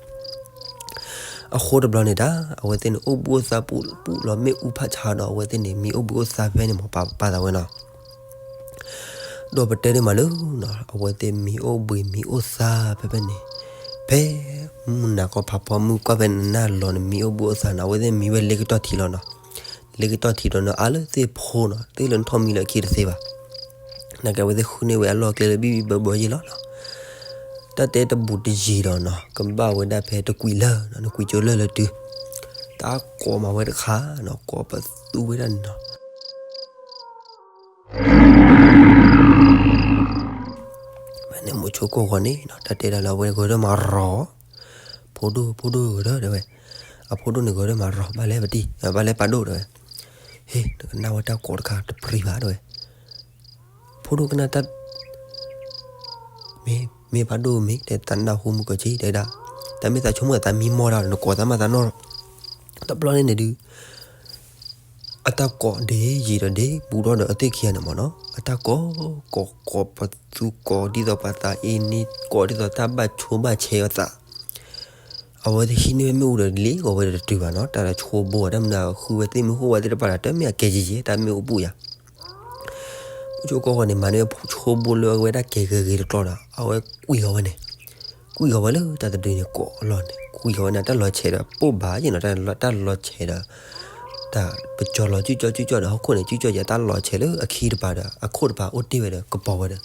အဃိတဘျီန့ၣ်ဒၣ် အဝဲသ့ၣ်န့ၣ် အိၣ်ဘှံးအိၣ်သါပူၣ်လီၤမ့ၣ်အူဖးဆါဒီး အဝဲသ့ၣ်န့ၣ် မံအိၣ်ဘှံးအိၣ်သါဖဲန့ၣ်မ့ၢ်ပာ်သးဝဲနီၤ. ဒီးပတဲဒ်မးလၢနီၤ အဝဲသ့ၣ်မံအိၣ်ဘှံးမံအိၣ်သါဖဲဖဲန့ၣ်, ဖဲမုၢ်နၤခီဖးဖီမုၢ်ကွၢ်ဖဲနနၢ်လီၤန့ၣ် မံအိၣ်ဘှံးအိၣ်သါနီၤ အဝဲသ့ၣ်မံဝဲလ့ကတီၢ်ထံလီၤနီၤ. လ့ကတီၢ်ထံဒီးနီၤ အါလၢသ့ၣ်ဖိနီၤ သ့ၣ်လၢနထီၣ်မံလၢအခံတသ့ဘၣ်. နာ်က့အဝဲသ့ၣ်ဃုန့ၢ်ဝဲအလီၢ်အကျဲလၢဘံၣ်ဘံၣ်ဘၢဘၢယ့ၢ်လီၤနီၤ. တၢ်တဲတဘူးတယံၤဒီးနီၤ ကဘၣ်ဝဲဒၣ်ဖဲတကွံာ်လၢာ်နီၤ နကွံာ်ကၠိလၢာ်လၢတုၤ, တၢ်ကိးမးဝဲတခါနီၤ ကိးပသူဝဲဒၣ်န့ၣ်နီၤ ဖဲန့ၣ်မိၤဆိကီၢ်ဂီၤန့ၣ်နီၤ တၢ်တဲဒၣ်လၢအဝဲဂဲၤဒၢၣ်မၤရီၤ, ဖိဒိၣ် ဖိဒိၣ်ဂဲၤဒၢၣ်တဲဝဲ, အဖိဒိၣ်န့ၣ်ဂဲၤဒၢၣ်မၤရီၤ ဘၣ်လဲၣ်ပတံၤ ဘၣ်လဲၣ်ပာ်ဒိၣ်တဲဝဲ, ဟ့ၣ် နကနၣ်ဝဲတၢ်ကိးတခါတပြံၤဘၣ်တဲဝဲ, ဖိဒိၣ်ကနၣ်တၢ် မ့ၢ် မ့ၢ်ပာ်ဒိၣ်မ့ၢ် တဲတၢ်နၢ်ဟူမုၢ်ကီၢ်က့ တဲဒၣ်, တၢ်မ့ၢ်သးဆိကမိၣ်သးမံမီၢ်ဒၣ် နကိးသးမၤသးနီၢ်, တဘျီန့ၣ်န့ၣ်ဒုး အတၢ်ကိးဒ်ယံၤဒီးဒ်ဘူးထီၣ်ဒီးအသ့ၣ်ခံဂၤန့ၣ်မ့ၢ်နီၤ အတၢ်ကိး ကိး ကိးပသူကိးဒ်သိးပှၤသးအ့န့ၣ် ကိးဒ်သိးတၢ်ဘၣ်ဆိဘၣ်ဆဲးအသး အဝဲသ့ၣ်ဟံးန့ၢ်ဝဲမ့ၣ်အူဒီးလ့ၣ်ဂီၤဝဲဒီးတတုၤဘၣ်နီၤ တၢ်လီၤဆိဘိ တၢ်မနုၤ ဃုဝဲသ့ၣ်မ့ၢ်ဃိဝဲသ့ၣ်တဖၣ်ဒီး တမ့ၢ်အကဲယံၤယံၤ တၢ်မ့ၣ်အူပူၤယၤ မိၤဆိကီၢ်ဂီၤန့ၣ် မၤန့ၢ်ဝဲဆိဘိလၢအဝဲဒၣ်ကဲဂ့ၤဂ့ၤတကျီဒီး အဝဲကွံာ်ဃီၤဝဲန့ၣ်, ကွံာ်ဃီၤဝဲလၢတၢ်တဒုန့ၣ်ကိးအလီၢ်န့ၣ် ကွံာ်ဃီၤဝဲန့ၣ် တၢ်လီၤဆဲးဒီးပိၢ်ဘၣ်ယ့ၢ်နီၤ တၢ်လီၤဆဲးဒီး တၢ်ပကၠီၤလီၤစုကၠီစုကၠီဒီးဟီၣ်ခိၣ်န့ၣ် စုကၠီယၤတၢ်လီၤဆဲးလၢအခံတပၤဒီး အခိၣ်တပၤအိၣ်တ့ၢ်ဝဲဒီးကပီၤဝဲဒီး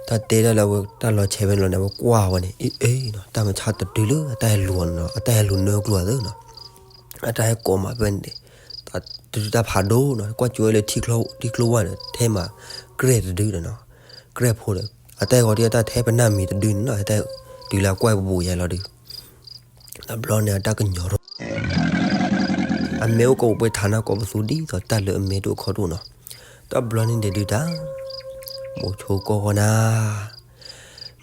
တၢ်တဲဒၣ်လၢအဝဲတၢ်လီၤဆဲးဝဲလီၤန့ၣ် အဝဲကွၢ်ဝဲန့ၣ် အ့ၣ်အ့ၣ်နီၤ တၢ်မဆါတတုၤလၢအတၢ်ဟဲလူၤအီၤနီၤ အတၢ်ဟဲလူၤနၢကျိၤအသးနီၤ, အတၢ်ဟဲကိးမးဖဲန့ၣ် တၢ်တဒုတၢ်ဖးဒိၣ်နီၤ ကွၢ်ကၠိဝဲလၢထံကျိဝၢ်ဒီး ထဲမး ကြဲၢ်တဒုဒီးနီၤ, ကြဲၢ်ဖိဒီး အတၢ်ဟဲဂီၤဒ်အတၢ်ထဲပနၢ်မံၤတဒုန့ၣ်နီၤ ဟဲတၢ်တုၤလၢအကွၢ်ပူၤယဲလီၤဒုး တဘျီန့ၣ်အတၢ်ကညီၤထီၣ် အမဲအိၣ်ကိးပှဲၤထးနၢ်ကိးပသူဒ်သိးတၢ်လၢအမဲဒိၣ်အခီဒိၣ်နီၤ, တဘျီန့ၣ်ဒဲးဒုးတၢ် မိၤဆိကီၢ်ဂီၤနၤ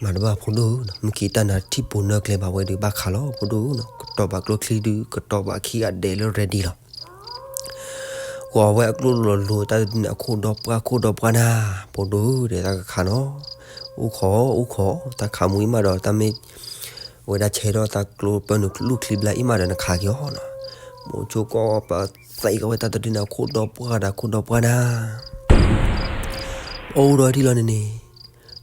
မၤတဘၣ်ဖိဒိၣ်ဧၢနီၤ မုၢ်ခံတၢ်နၤထံၣ်ပူၤနၢကျဲဘၣ်ဝဲဒုးဘၣ်ခးလီၤဖိဒိၣ်ဧၢနီၤ ကတီၤဘၣ်ကျိချံဒုး ကတီၤဘၣ်ခံဂၤဒဲးလၢ ready လီၤ ဂီၤဝဲအကျိၣ်လိၤလိၤ တၢ်တဒုန့ၣ် အခိၣ်ဒီပှၢ် ခိၣ်ဒီပှၢ်နၤ, ဖိဒိၣ်ဧၢ တဲတၢ်ကခးနီၤ, အိၣ်ခိး အိၣ်ခိး တၢ်ခးမူအံၤမးဒီး တၢ်မ့ၢ် ဝဲဒၣ်ဆဲးထီၣ်သးကျိပၢနုာ်လူၢ်ချံဘျါအံၤမးဒီး နခးက့ၤအီၤနီၤ, မိၤဆိကီၢ်ပသံးကီးဝဲတၢ်တဒုန့ၣ် အခိၣ်ဒီပှၢ်ဒီး ခိၣ်ဒီပှၢ်နၤ အိၣ်ဒီးထံလီၤန့ၣ်န့ၣ်,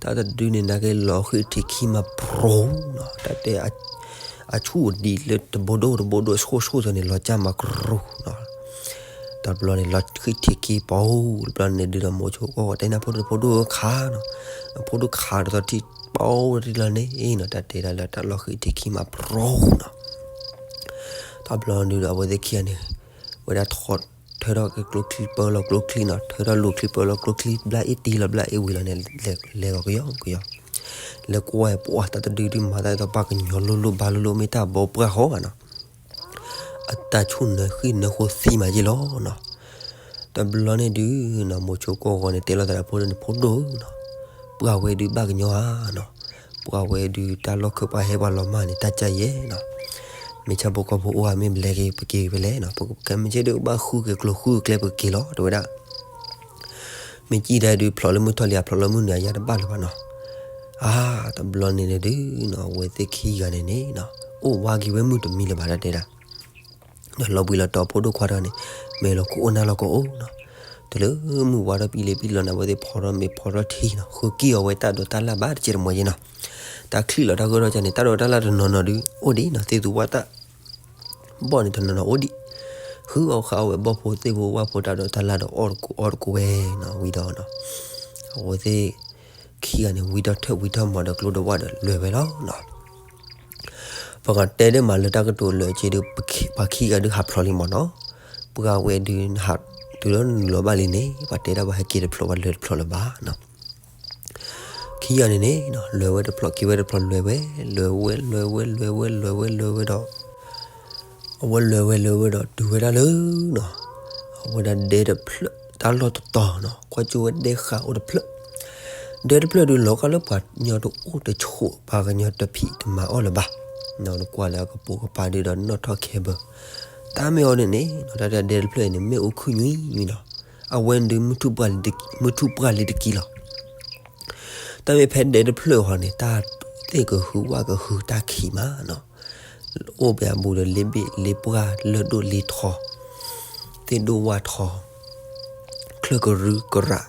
တၢ်တဒုန့ၣ် နာ်က့လီၤဃံးထံးခံမးပြူၤနီၤ, တၢ်တဲ အဆူၣ်ဒံးလၢတဘိဒိၣ်တဘိဒိၣ် အဆှိၣ်ဆှိၣ်သ့ၣ်န့ၣ် လီၤကၢ်မးပြူၤနီၤ, တဘျီန့ၣ် လီၤဃံးထံးခံပီၤ, တဘျီန့ၣ်ဒုးဒီးမိၤဆိကီၢ်တဲနၤဖိဒိၣ် ဖိဒိၣ်ခးနီၤ, အဖိဒိၣ်ခးတသီထံပီၤထံလီၤန့ၣ်နီၤ, တၢ်တဲဒၣ်လၢတၢ်လီၤဃံးထံးခံမးပြူၤနီၤ တဘျီဒုးဒီးအဝဲသ့ၣ်ခံဂၤန့ၣ် ဝဲဒၣ်ထီၣ် ထၢထီၣ်က့ၤကျိချံပၢလီၤကျိချံနီၤ, ထၢထီၣ်လူၤချံပၢလီၤကျိချံဘျါအ့ၣ်တံၢ်လီၤဘျါအ့ၣ်ဝံၤလီၤန့ၣ် လဲၤဂီၤကယီကယီ, လဲၤကွၢ်ပှၤတၢ်တဒုဒုးမၤတၢ်ဒ်သိးပှၤကညီလိၤလိၤဘါလိၤလိၤ မ့ၢ်တၢ်ဘီပှၢ်ဃီဘၣ်နီၤ, အတၢ်ဆူၣ်နၢဃံၣ်နၢဃိသံမးယ့ၢ်လီၤနီၤ, တဘျီန့ၣ်ဒုးနီၤ မိၤဆိကီၢ်ဂီၤန့ၣ် တဲလိာ်သးဒီးဖိဒိၣ်န့ၣ် ဖိဒိၣ်ဧၢနီၤ, ပှၤဝဲဒုးဘၣ်ကညီဧါနီၤ, ပှၤဝဲဒုးတၢ်လီၢ်ခၢၣ်ပှၤဟဲပှၤလီၤမၢ်န့ၣ် တၢ်ကၢ်ယဲနီၤ, မ့ၢ်ဆၣ်ဖိကီၢ်ဖိအိၣ်ဧါ မ့ၢ်ဘျဲက့ၤပက့ၤဖဲလဲၣ်နီၤ, ပကမ့ၢ်ဆ့ၣ်ဒုးကဘၣ်ဃုက့ၤကျိၤဃုက့ၤကျဲပက့ၤလီၤ တဲဝဲဒၣ် မ့ၢ်ကံၣ်ဒၣ်ဒုးဖျိးလၢမုၢ်ထီၣ်လံ အဖျိးလၢမုၢ်နုာ်အယါတဘၣ်လၢၤဘၣ်နီၤ, အါ တဘျီန့ၣ်န့ၣ်ဒုးနီၤ အဝဲသ့ၣ်ခံဂၤန့ၣ်န့ၣ်နီၤ အိၣ်ဝါက့ၤဝဲမုၢ်တမံၤလၢၤဘၣ်တၢ်တဲဒၣ် ဒီးလီၤဘှံးလီၤတီၤဖိဒိၣ်ခွါတဂၤန့ၣ် မ့ၢ်လီၤခိၣ်အိၣ်နၢ်လီၤကအိၣ်နီၤ, တုၤလၢမုၢ်ဝါထီၣ်ပံလံၤပံလီၤန့ၣ် အဝဲသ့ၣ်ဖီထီၣ်မ့ၤဖီထီၣ်ထံနီၤ ဃုကံၣ်အီၤဝဲတၢ်ဒိးတၢ်လၣ်ဘၣ်တကဲတမီၤယဲနီၤ, တၢ်ချံၣ်လီၤတၢ်ဂၢၢ်ထီၣ်ကန့ၣ် တၢ်ဒိးတၢ်လၣ်တနီၤနီၤဒုး အိၣ်ဒံးနီၤ သ့ၣ်သူဝၣ်တၢ် ဘီၣ်န့ၣ်တနီၤနီၤအိၣ်ဒံး, ဃုအီၣ်ဃုအီဝဲဘီၣ်ဖိသ့ၣ်ဖိဝၣ်ဖိတၢ်ဒိးတၢ်လၣ်ဒီးအီၣ်တကူအီတကူဝဲနီၤ ဝံၤဒီးနီၤ, အဝဲသ့ၣ်ခံဂၤန့ၣ် ဝံထီၣ်ထၢၣ်ဝံထီၣ်မၤဒီးကျိဒီးဝၣ်ဒီးလဲၤဝဲလီၤနီၤ, ပကတဲဒ်မးလၢတၢ်ကတိၤလၢာ်က့ဒုး ပှၤခံဂၤဒုးဟးဖျိးလံမ့ၢ်နီၤ, ပှၤဝဲဒုးနဟးတုၤလၢနလီၤဘၣ်လံန့ၣ် ပှၤတဲဒၣ်ပှၤဟဲက့ၤတဖျိးပှၤလဲၤတဖျိးလၢၤဘၣ်နီၤ ခံဂၤန့ၣ်န့ၣ် လဲၤဝဲတဖျိးက့ၤဝဲတဖျိးလဲၤဝဲ, လဲၤဝဲလဲၤဝဲလဲၤဝဲလဲၤဝဲလဲၤဝဲဒီး အဝဲလဲၤဝဲလဲၤဝဲဒီးတုၤဝဲဒၣ်လၢနီၤ, အဝဲဒၣ်ဒဲတဖျၢၣ်တၢ်လီၢ်တတီၤနီၤ ကွၢ်ကၠိဝဲဒဲဃာ်အိၣ်တဖျၢၣ်, ဒဲတဖျၢၣ်ဒုးလီၤကၢ်လၢပှၤကညီတအိၣ်တဆိး ပှၤကညီတဖံးတမၤအီၣ်လၢၤဘၣ်, နကွၢ်လၢအကပိာ်ကပၤဒုးဒီးနီၣ်ထီၣ်ခဲဘၢ, တၢ်မ့ၢ်အီၤန့ၣ်န့ၣ် တၢ်ဒဲတဖျၢၣ်အံၤန့ၣ် မ့ၣ်အူခုၣ်ညွံညွံနီၤ, အဝဲဒုး မုၢ်ထူၣ်ပှၢ်လံတကံၢ်လီၤ တၢ်မ့ၢ်ဖဲဒဲတဖျၢၣ်ဃီန့ၣ် တၢ်သ့ၣ်ကဟုဝၣ်ကဟုတၢ်ခံးမးနီၤ, အိၣ်ပှဲၤအဘူးဒီးလ့ဘ့ၣ်လ့ပှၢ်လၢၢ်ဒိၣ်လ့ထီ, သ့ၣ်ဒိၣ်ဝၣ်ထီ, ချၢၣ်ကရူၢ်ကရး,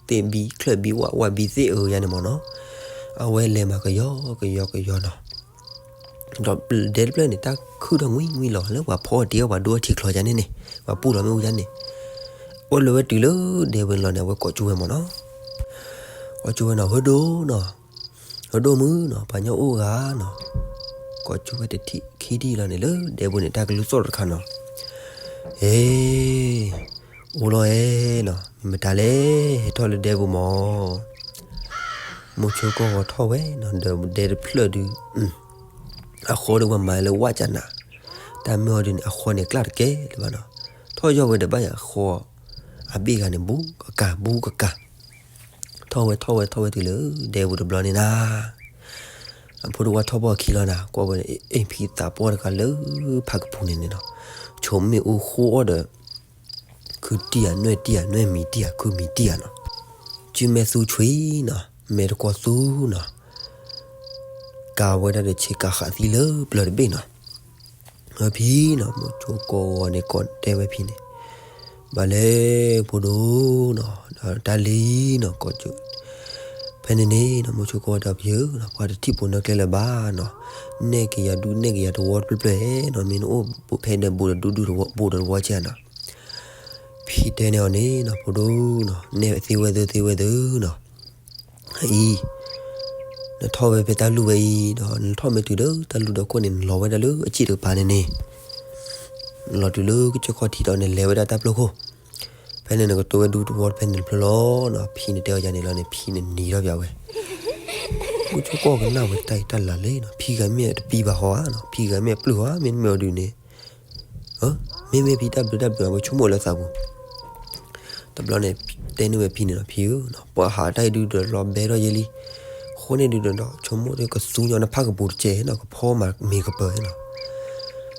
သ့ၣ်ဘံချၢၣ်ဘံဝၣ်ဝၣ်ဘံသ့ၣ်အၢယါန့ၣ်မ့ၢ်နီၤ, အဝဲလဲၤမၤကယီကယီကယီနီၤ, ဒီးဒဲတဖျၢၣ်န့ၣ် တၢ်ခုၣ်ထီၣ်ငွံငွံလီၤ လၢပှၤဖီအီၤတ့အီၤပှၤဒိအထံချီယါန့ၣ်န့ၣ် ပှၤပူၣ်လီၤမ့ၣ်အူယါန့ၣ်, အိၣ်လၢဝဲတုၤလၢဒဲဝဲန့ၣ်လီၤန့ၣ် အဝဲကိးကၠိဝဲမ့ၢ်နီၤ, ကိးကၠိဝဲနီၤ ဟၢဒိၣ်နီၤ, ဟၢဒိၣ်မုၣ်နီၤ ပှၤညီအိၣ်ဂၤနီၤ, ကိးကၠိဝဲတထံၣ်ခံထံၣ်လီၤန့ၣ် လၢဒဲပူၤန့ၣ် တၢ်ကလုၢ်သီၣ်တခါနီၤ, ဟ့ အိၣ်လီၤအဲၣ်နီၤ မ့ၢ်မတၤလဲၣ် ဟဲထီၣ်လၢဒဲပူၤမး, မိၤဆိကီၢ်ဂီၤထီၣ်ဝဲနီၤ ဒီးဒဲတဖျၢၣ်ဒုး အဃီဒီးပှၤမၤလၢဝၣ်ကနၤ, တၢ်မ့ၢ်အီၤဒုးန့ၣ် အဃီန့ၣ် ကျၢ်တကဲလၢၤဘၣ်နီၤ, ထီၣ်ယီၢ်ဝဲဒီးဘၣ်ယၤအဃီ, အဘ့ၣ်ဂၤန့ၣ် ဘူးကကၤ ဘူးကကၤ, ထီၣ်ဝဲထီၣ်ဝဲထီၣ်ဝဲတုၤလၢဒဲပူၤတဘျီန့ၣ်နီၤ, အဖိဒိၣ်ဝၣ်ထီၣ်ဘီၣ်အခံလီၤနီၤ ကွၢ်ဝဲ အ့ၣ်ဖံသးပှၢ်တဂၤလၢဖးကပူၤန့ၣ်န့ၣ်နီၤ, ဆိးမ့ၣ်အူဃိအီၣ်ဒီး ခုတံၢ်ဧါ နွဲၣ်တံၢ်ဧါ နွဲၣ်မံၤတံၢ်ဧါ ခုမံၤတံၢ်ဧါနီၤ, စုမဲာ်သူဆွံနီၤ မဲာ်တကွီၤသူနီၤ, ကၤဝဲဒၣ်ဒီးဆ့ကၤဃးသံလၢပျၢၤတဘ့ၣ်နီၤ, အဖံနီၤ မိၤဆိကီၢ်ဂီၤန့ၣ် ကိးတဲဝဲဖံန့ၣ်, ဘၣ်လဲၣ်ဖိဒိၣ်နီၤ တၢ်လံနီၤ ကိးကၠိ, ဖဲန့ၣ်န့ၣ်နီၤ မိၤဆိကီၢ်ဂီၤဒီးဖံဧၢနီၤ ပှၤတထံၣ်ပိာ်နၢကျဲလၢၤဘၣ်နီၤ, နဲၣ်က့ၤယၤဒူနဲၣ်က့ၤယၤတဝီတဖျၢၣ်ဖျၢၣ်နီၤ မ့ၢ်နအိၣ်ဖဲဒီးဘူးဒီးဒူဒူတဝီဘူးဒီးတဝီကဲနီၤ, ဖံတဲန့ၢ်အီၤန့ၣ်နီၤ ဖိဒိၣ်နီၤ နဲၣ်သ့ဝဲသုသ့ဝဲသုနီၤ, အံၤ နထီၣ်ဝဲဖဲတၢ်လူၢ်ဝဲအံၤဒီး နထီၣ်မ့ၢ်တုၤလၢတၢ်လူၢ်ဒီခိၣ်န့ၣ် နလီၤဝဲဒၣ်လၢအစ့ၣ်တကပၤန့ၣ်န့ၣ်, နလီၤတုၤလၢကစၢၢ်ခီၣ်ထံးဒီး နလဲၤဝဲဒၣ်တၢ်ပျိခိၣ်, ဖဲန့ၣ်နကတိၤဝဲဒူတဝီဖဲန့ၣ်တဖျၢၣ်လီၤနီၤ, ဖံန့ၣ်တဲအီၤယၤန့ၣ်လီၤန့ၣ် ဖံန့ၣ်နံၤထီၣ်ပၠးဝဲ, မိၤဆိကီၢ်ကနၣ်ဝဲတၢ်အံၤတၢ်လၢ်လံနီၤ, ဖံဂၤမ့ၢ်တပံၤဘၣ်ဟီဧါနီၤ, ဖံဂၤမ့ၢ်ပျုၢ်ဟီဧါ မ့တမ့ၢ်အီၤဒုးန့ၣ် မ့မ့ၢ်ဖံတၢ်ဘျုးတၢ်ဘျုးအဝဲဆိကမိၣ်လၢသးပူၤ, တဘျီန့ၣ် တဲန့ၢ်ဝဲဖံန့ၣ်နီၤ ဖံဧၢနီၤ ပှၤဟးတၢ်အံၤဒုးဒီးလီၤဘဲထီၣ်ယဲလံ, ဃိန့ၣ်ဒုးဒီး ဆိကမိၣ်ကသူညီနဖးကပူၤတကဲနီၤ ကဖီမၤမ့ၤကပၢၤနီၤ,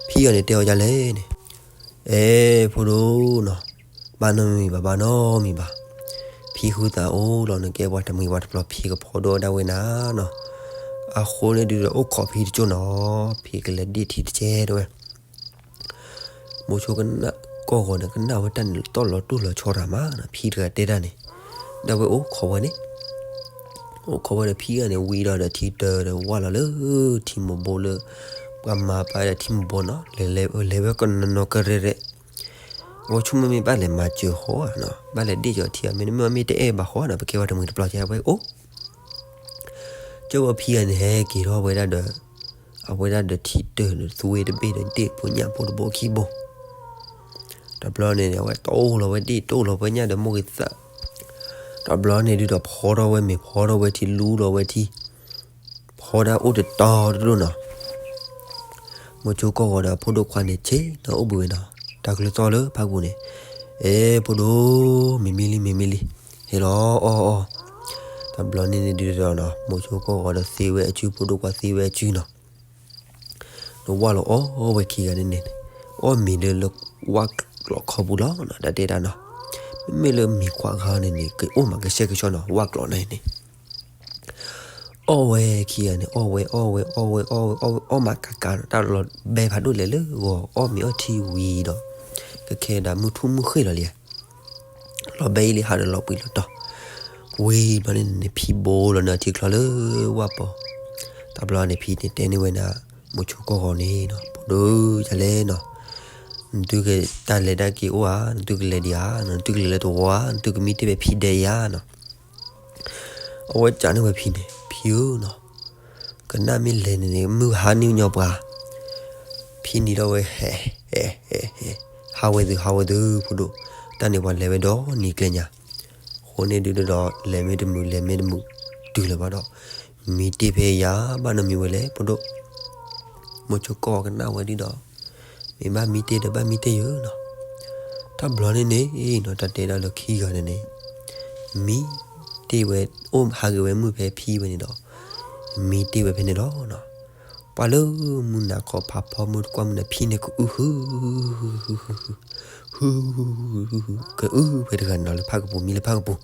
ဖံဂၤန့ၣ်တဲအီၤဒ်လဲၣ်န့ၣ်, အဲ ဖိဒိၣ်နီၤ, ဘၣ်နီတမံၤဘၣ် ဘၣ်နီတမံၤဘၣ်, ဖံဃုသးအိၣ်လီၤ နကဲပှၤတမှံၤပှၤတပျီၤ ဖံကဖီဒိၣ်ဒၣ်ဝဲနၤနီၤ, အဃိန့ၣ်ဒုးဒီးအိၣ်ခိးဖံတကၠိၢ်နီၤ, ဖံကလဲၤဒ့ၣ်ထံတကဲတဲဝဲ မိၤဆိကနၣ်ကီၢ်ဂီၤန့ၣ် ကနၣ်ဝဲတၢ်န့ၣ် တီၢ်လီၤတိၢ်လီၤဆီတၢ်မးနီၤ, ဖံတဂၤတဲတၢ်န့ၣ်, ဒၣ်ဝဲအိၣ်ခိးဝဲန့ၣ်, အိၣ်ခိးဝဲဒီးဖံဂၤန့ၣ် ဝံၤဒီးဒီးထံတၢၤဒီးဝၢ်လီၤလၢထံမိၢ်ဘိလၢ ပှၤမၤပာ်ဒီးထံမိၢ်ဘိနီၤ, လဲၤဝဲ ကနီၤနီၤကရဲၣ်ရဲၣ်, အဝဲဆိကမိၣ်မ့ၢ်ဘၣ်လဲၤမၤစၢၤဃီဧါနီၤ, ဘၣ်လဲၤဒ့ၣ်ကီၤထံဧါ မ့တမ့ၢ်မ့ၢ်တအဲၣ်ဘၣ်ဃီနီၤ, ပကဲပှၤတမှံၤတပျီၤကဲဝဲအိၣ် ကၠိဝဲဖံဂၤန့ၣ် ဟဲက့ၤထီၣ်ဝဲဒၣ်ဒီး အဝဲဒၣ်ဒီးထံတၢၤဒီးသွ့တဘ့ၣ်ဒီးဒ့ၣ်ဘိညၣ်ဘိတဘိခံဘိ, တဘျီန့ၣ် အဝဲတိၢ်လီၤဝဲဒ့ၣ်တိၢ်လီၤဝဲညၣ်ဒီးမိၢ်ဂ့ၤသး, တဘျီန့ၣ်ဒုးဒီးဖီထီၣ်ဝဲမ့ၤ ဖီထီၣ်ဝဲထံ လူလီၤဝဲထံ, ဖီဒၣ်အိၣ်တတီၤတဒိၣ်နီၤ မိၤဆိကီၢ်ဂီၤဒီးအဖိဒိၣ်ခွါန့ၣ် ဆ့ၣ်နီၤအိၣ်ဘှံးဝဲနီၤ, တၢ်ကလုၢ်သီၣ်လၢဖးကပူၤန့ၣ်, အဲ ဖိဒိၣ်, မ့ၤမံလံ မ့ၤမံလံ, ဟ့ၣ်လီၤအီၣ်အီၣ်, တဘျီန့ၣ်န့ၣ်ဒုးဒီးနီၤ မိၤဆိကီၢ်ဂီၤဒီးသ့ဝဲအစု ဖိဒိၣ်ခွါသ့ဝဲအစုနီၤ, ဒီးဝၢ်လီၤအီၣ်ဝဲခံဂၤန့ၣ်န့ၣ်, အီၣ်မ့ၤလၢလၢဝၣ်ကျိးခီပူၤလီၤနီၤ တၢ်တဲတၢ်နီၤ, မ့မ့ၢ်လၢမ့ၤခွါဂၤန့ၣ်န့ၣ် ကအိၣ်မးကဆှဲကဆှီနီၤ ဝၣ်ကျိးန့ၣ်န့ၣ် အီၣ်ဝဲခံဂၤန့ၣ် အီၣ်ဝဲ အီၣ်ဝဲ အီၣ်ဝဲ အီၣ်ဝဲ အီၣ်ဝဲ အီၣ်မးကးကးဒီး တၢ်လီၤဘဲဖးဒိၣ်လဲၣ်လၢဂီၤ အီၣ်မ့ၤအီထံဝံၤဒီး ကခဲဒၣ်မုၢ်ထူၣ်မုၢ်ဃ့ၢ်လီၤလံ, လီၤဘဲအံၤလံ ဟးဒီးလီၤပှံၤလီၤတီၤ, ဝံၤဘျီန့ၣ်န့ၣ် ဖံဘိလီၤန့ၢ်ထံချီလၢဝၣ်ပီၤ, တဘျီန့ၣ်ဖံန့ၣ်တဲန့ၢ်ဝဲဒၣ် မိၤဆိကီၢ်ဂီၤန့ၣ်နီၤ ဖိဒိၣ်ယၤလဲၣ်နီၤ, နသုကတၢ်လဲၤတၢ်က့ၤအိၣ်ဧါ, နသုကလဲၤဒံးဧါ, နသုကလဲၤလၢတဝီဧါ, နသုကမံတ့ၢ်ဖဲဖံဒဲးဧါနီၤ အဝဲကးန့ၢ်ဝဲဖံန့ၣ် ဖံဧၢနီၤ, ကနၣ်မ့ၢ်လဲၤန့ၣ်န့ၣ် မုၢ်ဟါနံၣ်ညီပှၤ, ဖံနံၤထီၣ်ဝဲဟဲ, ဟဲ, ဟဲ, ဟဲ, ဟးဝဲသု ဟးဝဲသု ဖိဒိၣ်, တၢ်န့ၣ်ပှၤလဲၤဝဲဒီးနံၤကျဲညါ, အဃိန့ၣ်ဒုးဒီး လဲၤမ့ၢ်တမုာ် လဲၤမ့ၢ်တမုာ်တုၤလၢၤဘၣ်ဒီး, မံတ့ၢ်ဖဲယၤ ဘၣ်နီတမံၤဝဲလဲၣ် ဖိဒိၣ်, မိၤဆိကီၢ်ကနၣ်ဝဲဒုးဒီး မ့ၢ်ဘၣ်မံတ့ၢ်ဒီးဘၣ်မံတ့ၢ်ယၤနီၤ, တဘျီန့ၣ်န့ၣ်နီၤ တၢ်တဲဒၣ်လၢခံဂၤန့ၣ်န့ၣ်, မံတ့ၢ်ဝဲ အိၣ်ဟးဂ့ၤဝဲမုၢ်ဖဲဖံဝဲန့ၣ်ဒီး, မံတ့ၢ်ဝဲဖဲန့ၣ်လီၤနီၤ, ပှၤလၢမုၢ်နၤခီဖးဖီမုၢ်တကွၢ်မုၢ်နၤဖံန့ၣ်ကအုဟု, ဟု, ကအုဖဲတဂၤနီၤလၢဖးကပူၤ မံလၢဖးကပူၤ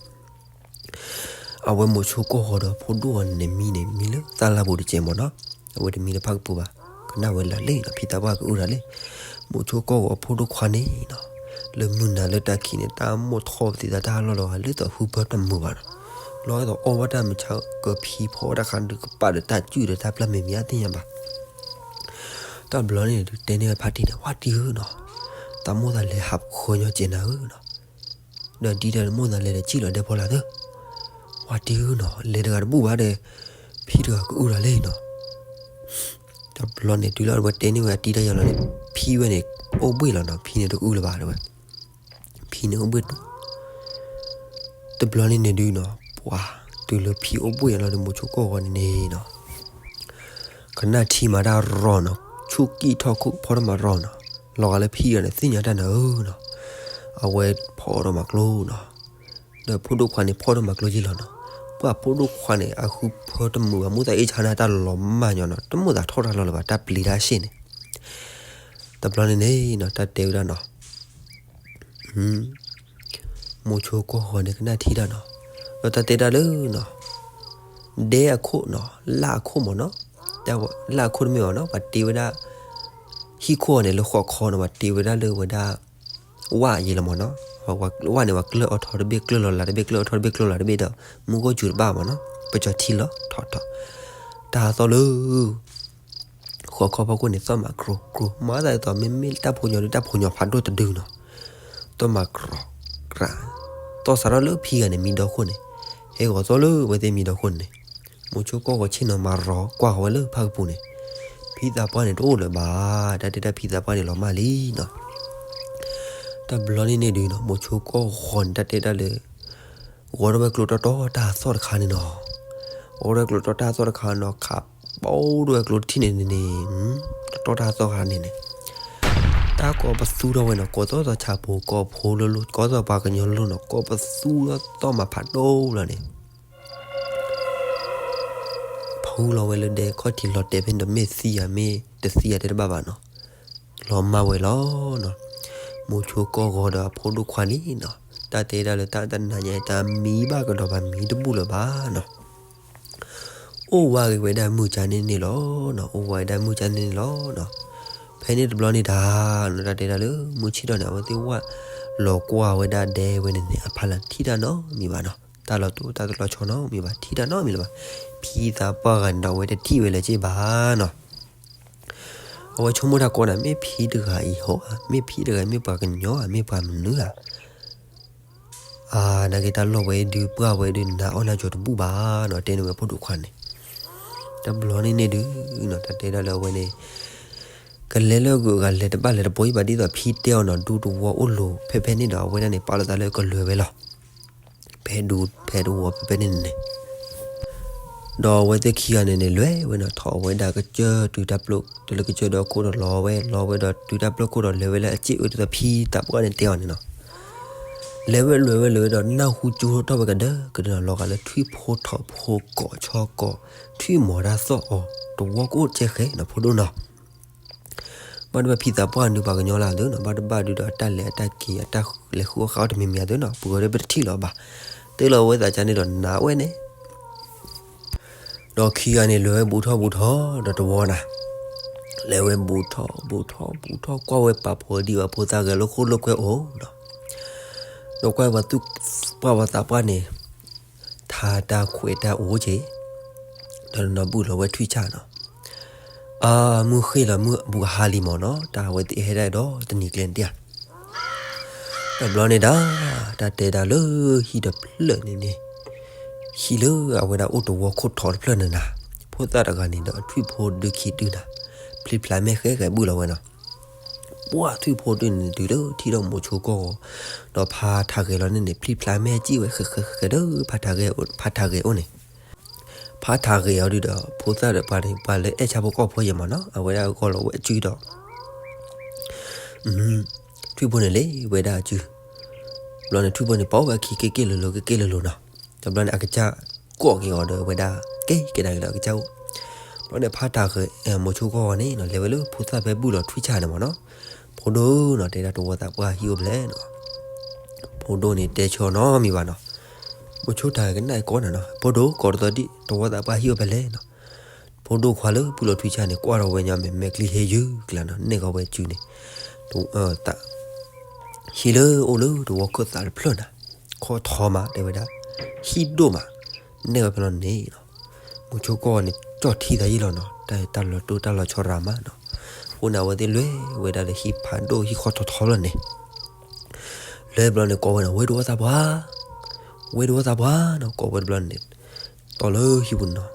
အဝဲမိၤဆိကီၢ်ဂီၤဒီးဖိဒိၣ်အီၤန့ၣ်န့ၣ် မံန့ၣ် မံလၢသၣ်လၢ်ပူၤတကဲးမ့ၢ်နီၤ, အဝဲတမံလၢဖးကပူၤဘၣ်, ကနၣ်ဝဲလၢာ်လံနီၤ ဖံသးပှၢ်ကအုတၢ်လံ, မိၤဆိကီၢ်ဂီၤအဖိဒိၣ်ခွါန့ၣ်နီၤ, လၢမုၢ်နၤလၢတၢ်ခံးန့ၣ် တၢ်မိၣ်ထီၣ်ပသံသးတၢ်လီၢ်လီၤဂာ် လၢသီၣ်ဟုဖၢတမုာ်ဘၣ်နီၤ. လီၤဂာ်သီၣ်အီၣ်ဘၣ်တၢ်မုာ်ဆါကဖံဖီတၢ်ခါဒုးကပာ်ဒီးတၢ်စုၣ်ဒီးတၢ်ပျၢ်မ့ၢ်မ့ၢ်အါသ့ၣ်ညါဘၣ်. တဘျီန့ၣ်ဒုးတဲန့ၢ်ဝဲဖါတံၢ်န့ၣ် ဝါတံၢ်ဧၢနီၤ, သးမိၣ်သးလဲၤဟးဃၢညီကဲးနၤဧၢနီၤ, ဒီးဒ်တၢ်မိၣ်သးလဲၤဒီးစံၣ်လီၤဒဲဖီလာ်သၢ, ဝါတံၢ်ဧၢနီၤ, လဲၤတဂၤတဘူၣ်ဘၣ်ဒီး ဖံတဂၤကအုလီၤလံနီၤ. တဘျီန့ၣ်တုၤလီၤဝဲတဲန့ၢ်ဝဲအတံၢ်တၢ်ယၤလီၤန့ၣ် ဖံဝဲန့ၣ် အိၣ်ဘှ့ၣ်လီၤနီၤ, ဖံန့ၣ်တကအုလၢၤဘၣ်တဲဝဲ, ဖံန့ၣ်အိၣ်ဘှ့ၣ်တ တဘျီန့ၣ်န့ၣ်ဒုးနီၤ ပှၤတုၤလၢဖံအိၣ်ဘှ့ၣ်အလီၢ်ဒီး မိၤဆိကီၢ်ဂီၤန့ၣ်န့ၣ်နီၤ, ကနၣ်ထံမၤတၢ်ရီနီၤ, ဆူၣ်ကံၣ်ထီၣ်ခိၣ်ဖီၣ်ထီၣ်မၤရီနီၤ, လီၤဂာ်လၢဖံဂၤန့ၣ်သ့ၣ်ညါတၢ်နၤဧၢနီၤ, အဝဲဖီၣ်ထီၣ်မၤကျိနီၤ, ဒီးဖိဒိၣ်ခွါန့ၣ်ဖီၣ်ထီၣ်မၤကျိယ့ၢ်လီၤနီၤ, ပှၤဖိဒိၣ်ခွါန့ၣ် အဃုဖၢတမုာ်ဘၣ် မိၣ်သးအ့ၣ်ဆါနၤတၢ်လီၤမၢ်ညီနီၤ, တမိၣ်သးထီၣ်တၢ်လီၤလၢၤဘၣ် တၢ်ပျံၤတၢ်ရှဲၣ်န့ၣ်, တဘျီန့ၣ်န့ၣ်နီၤ တၢ်တဲဝဲဒၣ်နီၤ မိၤဆိကီၢ်ဂီၤန့ၣ်ကနၣ်ထံတၢ်နီၤ, ဒီးတၢ်တဲဒၣ်လၢနီၤ, ဒဲအခိၣ်နီၤ, လၢ်အခိၣ်မ့ၢ်နီၤ, လၢ်အခိၣ်တမ့ၢ်ဘၣ်နီၤ, ပှၤတ့ဝဲဒၣ် ဟံၣ်ခိၣ်အီၤန့ၣ် လၢဃီခီန့ၣ် ပှၤတ့ဝဲဒၣ်လၢဝဲဒၣ် ဝၣ်ယံၤလီၤမ့ၢ်နီၤ, ဝၣ်န့ၣ် ပှၤကျၢၢ်အီၤထီတဘ့ၣ်ကျၢၢ်လီၤလးတဘ့ၣ် ကျၢၢ်အီၤထီတဘ့ၣ်ကျၢၢ်လီၤတဘ့ၣ်ဒီး မူခိၣ်စူၤတဘၣ်မ့ၢ်နီၤ, ပကၠီၤထံလီၤထီၣ်ထီၣ်, တၢ်သီၣ်လၢ ဃီခီဖီခိၣ်န့ၣ် သီၣ်မးကြိၤကြိၤ မၤသးဒ်သိး မ့မ့ၢ်တၢ်ဖိညီဒုး တၢ်ဖိညီဖးဒိၣ်တဒုနီၤ, သီၣ်မးကြိၤကြိၤ, သီၣ်စးထီၣ်လၢဖံဂၤန့ၣ် မံဒီခိၣ်န့ၣ်, ဟဲဂီၤသီၣ်လၢဝဲသ့ၣ်မံဒီခိၣ်န့ၣ်, မိၤဆိကီၢ်ဂီၤဆ့ၣ်နီၤမၤရီၤကွၢ်ဃီၤဝဲလၢဖၣ်ကပူၤန့ၣ်, ဖံသးပှၢ်န့ၣ်တအိၣ်လၢၤဘၣ်, တၢ်တဲတၢ်ဖံသးပှၢ်န့ၣ်လီၤမၢ်လံနီၤ, တဘျီန့ၣ်န့ၣ်ဒုးနီၤ မိၤဆိကီၢ်ဂီၤန့ၣ် တၢ်တဲဒၣ်လၢ ဂီၤထီၣ်ဝဲကျိတီတီတၢ်သီၣ်တခါန့ၣ်နီၤ, ဂီၤထီၣ်ဝဲကျိတီတီတၢ်သီၣ်တခါနီၤ ခးပိဒိၣ်ဝဲကျိထံၣ်န့ၣ်န့ၣ်, တီတီတၢ်သီၣ်တခါန့ၣ်န့ၣ်, တၢ်ကိးပသူထီၣ်ဝဲနီၤ ကိးသီၣ်သီၣ်ဆၣ်ဖိ ကိးဖိလိၤလိၤ ကိးသီၣ်ပှၤကညီလိၤလိၤနီၤ ကိးပသူထီၣ်သီၣ်မးဖးဒိၣ်လီၤန့ၣ် ဖုလီၤဝဲလၢဒဲခီၣ်ထံးလီၤတဲာ်ဖဲန့ၣ်ဒီး မ့ၢ်သံဧါမ့ၢ်တသံဧါတဲတဘၣ်ဘၣ်နီၤ, လီၤမၢ်ဝဲလီၤနီၤ, မိၤဆိကီၢ်ဂီၤဒီးအဖိဒိၣ်ခွါန့ၣ်နီၤ, တၢ်တဲဒၣ်လၢတၢ်တနၤညါအံၤ တၢ်မံဘၣ်ကဒီးပှၤမံတဘူၣ်လၢၤဘၣ်နီၤ, အိၣ်ဝါဂ့ၤဝဲဒၣ်မုၢ်ကၢ်န့ၣ်န့ၣ်လီၤနီၤ, အိၣ်ဝါဂ့ၤဒၣ်မုၢ်ကၢ်န့ၣ်န့ၣ်လီၤနီၤ, ဖဲန့ၣ်တဘျီန့ၣ်တၢ်နီၤ တၢ်တဲဒၣ်လၢမုၢ်ဆ့ၣ်ထီၣ်န့ၣ် အဝဲသ့ၣ်ဝၣ်လီၤကွၢ်ဝဲဒၣ်ဒဲဝဲန့ၣ်န့ၣ် အဖီလာ်ထံၣ်တၢ်နီတမံၤဘၣ်နီၤ, တၢ်လီၤတိၢ်တၢ်တလီၤဆီနီတမံၤဘၣ် ထံၣ်တၢ်နီတမံၤလၢၤဘၣ်, ဖံသးပှၢ်ဂၤန့ၣ်ဒီးအဝဲတထံၣ်ဝဲလၢၤက့ဘၣ်နီၤ အဝဲဆိကမိၣ်တၢ်ကီနၤ မ့ၢ်ဖံတဂၤအံၤဟီဧါ, မ့ၢ်ဖံတဂၤ မ့ၢ်ပှၤကညီဧါ, မ့ၢ်ပှၤမနုၤဧါ, အါ နာ်က့တၢ်လီၢ်ဝဲဒုးပှၢ်ဝဲဒုးနၤအီၣ်နၤကၠီၤတဘူၣ်ဘၣ်နီၤ တဲန့ၢ်ဝဲဖိဒိၣ်ခွါန့ၣ်, တဘျီန့ၣ်န့ၣ်ဒုးနီၤ တၢ်တဲဒၣ်လၢအဝဲန့ၣ် ကလဲၤလၢအဂုၤအဂၤလဲၤတဘၣ်လဲၤတပီၤအံၤဘၣ်ဒ်သိးဖံတဲအီၤနီၤ ဒူသဝီအိၣ်လိၤဖဲဖဲန့ၣ်ဒီး အဝဲဒၣ်န့ၣ် ပာ်လီၤသးလၢကလဲၤဝဲလီၤ ဖဲဒူဖဲသဝီဖဲဖဲန့ၣ်န့ၣ် ဒီးအဝဲသ့ၣ်ခံဂၤန့ၣ်န့ၣ် လဲၤဝဲနီၤ ထီၣ်ဝဲဒၣ်ကစၢၢ်တုၤတၢ်ပျိၢ် တုၤလၢကစၢၢ်ဒီခိၣ်ဒီးလီၤဝဲ လီၤဝဲဒီးတုၤတၢ်ပျိၢ်ခိၣ်ဒီးလဲၤဝဲလၢအစ့ၣ်ဝဲဒ်သိးဖံသးပှၢ်န့ၣ်တဲအီၤန့ၣ်နီၤ လဲၤဝဲလဲၤဝဲလဲၤဝဲဒီးနၢ်ဟူကၠိထီၣ်ဝဲကဒၢကဒၢနီၤ လီၤဂာ်လၢထွံၣ်ဖိထီၣ်ဖိကိးဆီကိး ထွံၣ်မီၤတၢ်သီၣ်အီၤ တဝီကအိၣ်ကဲဃဲနီၤ ဖိဒိၣ်နီၤ ဘၣ်တဘၣ်ဖံသးပှၢ်ဒုးပှၤကညီလၢအသိးနီၤ ဘၣ်တဘၣ်ဒုးဒီးတၢ်လဲၤအတၢ်က့ၤအတၢ်လဲၤဃုအီၣ်ဃုအီတမံၤမံၤအသိးနီၤ ပှၤဂၤဒီးပတထံၣ်လီၤဘၣ် တဲလီၤဝဲသးကါန့ၣ်ဒီးနၤဝဲန့ၣ် ဒီးခံဂၤန့ၣ်လဲၤဝဲဘူးထီၣ်ဘူးထီၣ်ဒီးတဝီနၤ လဲၤဝဲဘူးထီၣ်ဘူးထီၣ်ဘူးထီၣ်ကွၢ်ဝဲပာ်ဖှိၣ်ဒံးဘၣ်ဖိသၣ်ဂဲၤလိာ်ခိၣ်လိာ်ကွဲအိၣ်နီၤ ဒီးကွၢ်ဝဲသူၣ်ပှၢ်ဝဲသးပှၢ်န့ၣ် ထါတၢ်ခွဲးတၢ်အိၣ်က့ၤ ဒီးနီၤဘုၣ်လီၤဝဲထွံၣ်ဆၣ်နီၤ အါ မုၢ်ဃ့ၢ်လီၤမုၢ်ဘူးကဟါလံမ့ၢ်နီၤ တၢ်ဝဲသ့ၣ်ဟဲဒၣ်ဒီးတနံၤကျဲန့ၣ်ဧါ တဘျီန့ၣ်ဒၣ် တၢ်တဲဒၣ်လၢဟံၣ်တဖျၢၣ်န့ၣ်န့ၣ် ဟံၣ်လၢအဝဲဒၣ်အိၣ်တဝီခိၣ်ထီတဖျၢၣ်န့ၣ်နၤ ဖိသၣ်တဂၤန့ၣ်ဒီးထွံၣ်ဖိဒုခံဒုနၤ ဖျံဖျါမဲာ်ဃဲဃဲဘုၣ်လီၤဝဲနီၤ ပှၢ်ထွံၣ်ဖိဒုန့ၣ်တုၤလၢထံၣ်ဒီးမိၤဆိကီၢ်ဂီၤ ဒီးဖါထးဂဲၤလီၤန့ၣ်န့ၣ် ဖျံဖျါမဲာ်စံၣ်ဝဲဃဲဃဲဃဲဒီး ဖါထးဂဲၤအိၣ်န့ၣ် ဖါထးဂဲၤအီၤဒုဒီး ဖိသၣ်ဒီးပှၤန့ၣ် ပှၤလၢအဲၣ်ဆါဖိကီၢ်ဖိယဲၢ်မ့ၢ်နီၤ အဝဲဒၣ်ဂီၢ်လီၤဝဲအစုဒီး ထွံၣ်ဖိန့ၣ်လဲၤဝဲဒၣ်အစု ဘျီန့ၣ်ထွံၣ်ဖိန့ၣ် ပိာ်ဝဲအခံက့ၢ်က့ၢ်လိၤလိၤ က့ၢ်က့ၢ်လိၤလိၤနီၤ တဘျီန့ၣ် အကစၢ်ကိးက့ၤအီၤဒီးဝဲဒၣ် က့ၤကဒါက့ၤဒီးအကစၢ်အိၣ် ဘျီန့ၣ်ဖါထးဂဲၤ မိၤဆိကီၢ်ဂီၤန့ၣ်နီၤ လဲၤဝဲလၢဖိသၣ်ဖဲဘုၣ်လီၤထွံၣ်ဆၣ်န့ၣ်မ့ၢ်နီၤ ဖိဒိၣ်နီၤ တဲဒၣ်တဝီသးပှၢ်ဟံၣ်အိၣ်ဖဲလဲၣ်နီၤ ဖိဒိၣ်န့ၣ်တဲဆၢနီတမံၤဘၣ်နီၤ မိၤဆိထးဂဲၤကနၣ်အံၤကီးနၤနီၤ ဖိဒိၣ်ကိးတသီဒံး တဝီသးပှၢ်ဟံၣ်အိၣ်ဖဲလဲၣ်နီၤ ဖိဒိၣ်ခွါလၢဘုၣ်လီၤထွံၣ်ဆၣ်န့ၣ် ကွၢ်ထီၣ်ဝဲညီမဲာ်မဲာ်ချံဟ့ယုၢ်ကျါနီၤ နဲၣ်ကီးဝဲစုန့ၣ် တဝီသး ဟံၣ်လၢအိၣ်လၢတဝီခိၣ်သးတဖျၢၣ်န့ၣ် ခီၣ်ထီမး တဲဝဲဒၣ်, ဟံၣ်ဒိၣ်မး, နဲၣ်ဝဲဖဲလီၤန့ၣ်လီၤ. မိၤဆိကီၢ်န့ၣ် ကၠီၣ်ထံသးယံာ်လီၤနီၤ, တၢ်တၢ်လီၤတိၢ်တၢ်လီၤဆီရၤမးနီၤ. အဃိန့ၣ် အဝဲသ့ၣ်လဲၤဝဲဒၣ်လၢဟံၣ်ဖးဒိၣ်ဟံၣ်ခီၣ်ထီထီဖဲလီၤန့ၣ် လဲၤဘျီန့ၣ် ကိးဝဲနီၤ, ဝဲတဝီသးပှၢ်, ဝဲတဝီသးပှၢ်နီၤ, ကိးဝဲတဘျီန့ၣ် တီၢ်လၢဟံၣ်ပူၤနီၤ,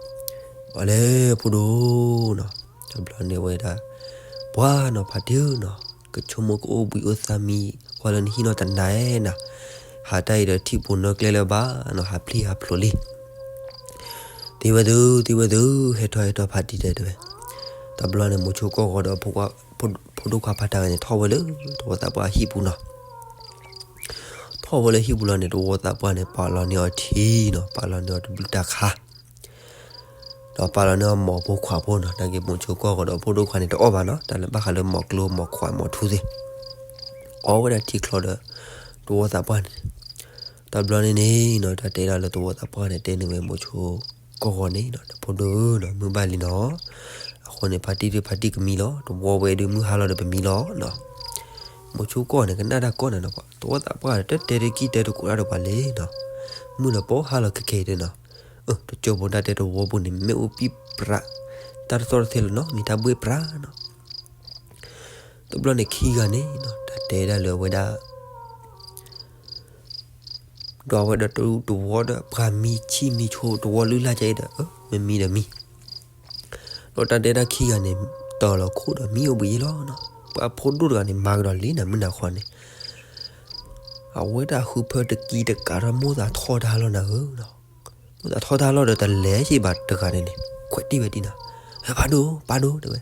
ပှၤလဲၤဖိဒိၣ်နီၤ, တဘျီန့ၣ်ဝဲဒၣ်, ပှၤနီၤ ဖါတံၢ်ဧၢနီၤ, ကဆိကမိၣ်ကအိၣ်ဘှံးအိၣ်သါမံ ကွၢ်လၢနဟံၣ်နီၢ်တနၤနီၤ, ဟးတၢ်အံၤဒီးထံၣ်ပူၤနီၢ်ကျဲလၢၤဘၣ်နီၤ, ဟးဖျံၣ်ဟးဖျိးလံ သ့ဝဲသု, သ့ဝဲသု, ဟဲထီၣ်ဟဲထီၣ်ဖါတံၢ်တဲတဲဝဲ, တဘျီန့ၣ် မိၤဆိကီၢ်ဂီၤဒီး ဖိဒိၣ်ခွါဖါတၢ်ဂဲၤန့ၣ် ထီၣ်ဝဲလၢတဝီသးပှၢ်ဟံၣ်ပူၤနီၤ. ထီၣ်ဝဲလၢဟံၣ်ပူၤလီၤန့ၣ် တဝီသးပှၢ်န့ၣ် ပာ်လီၤန့ၢ်အီၤထံနီၤ, ပာ်လီၤန့ၢ်အီၤတဘျုးတၢ်ခါ ဒီးပာ်လီၤန့ၢ်အီၤမိၢ်ဖိခွါဖိနီၤ, နာ်က့မိၤဆိကီၢ်ဂီၤဒီးဖိဒိၣ်ခွါန့ၣ် တအီၣ်ဘၣ်နီၤ, တၢ်လၢဘၣ်ဃးလၢမိၢ်ကျိမိၢ်ခွါမိၢ်ထူသ့ၣ်, အီၣ်ဝဲဒၣ်ထံချီဒီး တဝီသးပှၢ်န့ၣ်, တဘျီန့ၣ်န့ၣ်နီၤ, တၢ်တဲဒၣ်လၢတဝီသးပှၢ်န့ၣ် တဲန့ၢ်ဝဲမိၤဆိကီၢ်ဂီၤန့ၣ်နီၤ, ဖိဒိၣ်ဧၢနီၤ, မုၢ်ဘၣ်လံနီၤ, အဃိန့ၣ် ဖါတံၢ်ဒုးဖါတံၢ်ကမံလီၤ, တဝီဝဲဒုးမုၢ်ဟါလီၤဒီးပမံလီၤနီၤ. မိၤဆိကီၢ်န့ၣ် ကနၣ်တၢ်ကီန့ၣ်နီၤ, တဝီသးပှၢ်တတဲတကံၢ်တဲတကိးတၢ်ဒီးပှၤလဲၣ်နီၤ, မုၢ်ဒီးပိၢ်ဟါလီၤခဲခဲအံၤဒၣ်နီၤ, တကၠိဖိတၢ်တဲတဝီပူၤန့ၣ် မ့ၣ်အူပံၣ်ပြး, တၢ်တသီၣ်တသ့လၢၤနီၤ, မ့ၢ်တၢ်ဘှ့ၣ်ပြးနီၤ. တဘျီန့ၣ်ခံဂၤန့ၣ်နီၤ, တၢ်တဲဒၣ်လၢအဝဲဒၣ် ဒီးအဝဲဒီးတဝီဒီး ပှၤမံဆံၣ်မံဆိတဝီလုၢ်လၢ်ကဲအံၤဒီး မ့ၢ်မံဒီးမံ ဒီးတၢ်တဲဒၣ်ခံဂၤန့ၣ် တၢၤလီၤခိၣ်ဒီးမံအိၣ်ဘှံးယံာ်လီၤနီၤ, ပှၤဖိဒိၣ်တဂၤန့ၣ် မၤကဒီးလံနၤမုၢ်နၤခီန့ၣ်, အဝဲတၢ်ဃုဖၢတကံတကးထီၣ်မိၣ်သးထီၣ်တၢ်လီၢ်နၤဧၢနီၤ, မိၣ်သးထီၣ်တၢ်လီၢ်ဒီးတလဲၤက့ၤဘၣ်တဂၤန့ၣ်န့ၣ် ခွဲးတံၢ်ဝဲဒၣ်နီၤ, ဟဲဖါဒိၣ် ဖါဒိၣ်တဲဝဲ,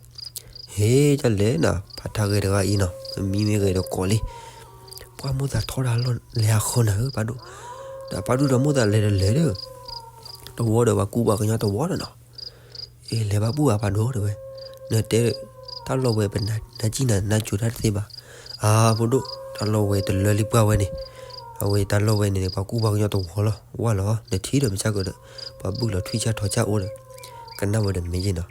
ဟ့ၣ် တၢ်လဲၤနီၤ ဖါထါဂဲၤတဂၤအံၤနီၤ, မံမ့ၢ်ဂဲၤဒီးကိးလံ ပှၤမိၣ်သးထီၣ်တၢ်လီၢ်လဲၤဟးဃီနၤဧၢ ဖါဒိၣ်, ဒီးဖါဒိၣ်ဒီးမိၣ်သးလဲၤဒီးလဲၤဒီး တဝီဒီးပှၤကူပှၤကညီတဝီဒီးနီၤ, အ့ လဲၤဘၣ်ဘူၣ်ဘၣ်ဖါဒိၣ်တဲဝဲ, နတဲ တၢ်လီၢ်ဝဲပနၤစံၣ်နၤနါစိၤတၢ်တသ့ဘၣ်, အါ ဖိဒိၣ် တၢ်လီၢ်ဝဲတလၢလံပှၢ်ဝဲန့ၣ်, အဝဲတၢ်လီၢ်ဝဲန့ၣ်န့ၣ် ပှၤကူပှၤကညီတဝီလီၤ ဝဲလီၤ နထံၣ်ဒီးမ့ၢ်ဆၢကဒီး ပှၤဘုၣ်လီၤထွံၣ်ဆၣ်ထီၣ်ဆၣ်အိၣ်ဒီး ကနၣ်ဝဲဒီးမ့ၢ်ယဲၢ်နီၤ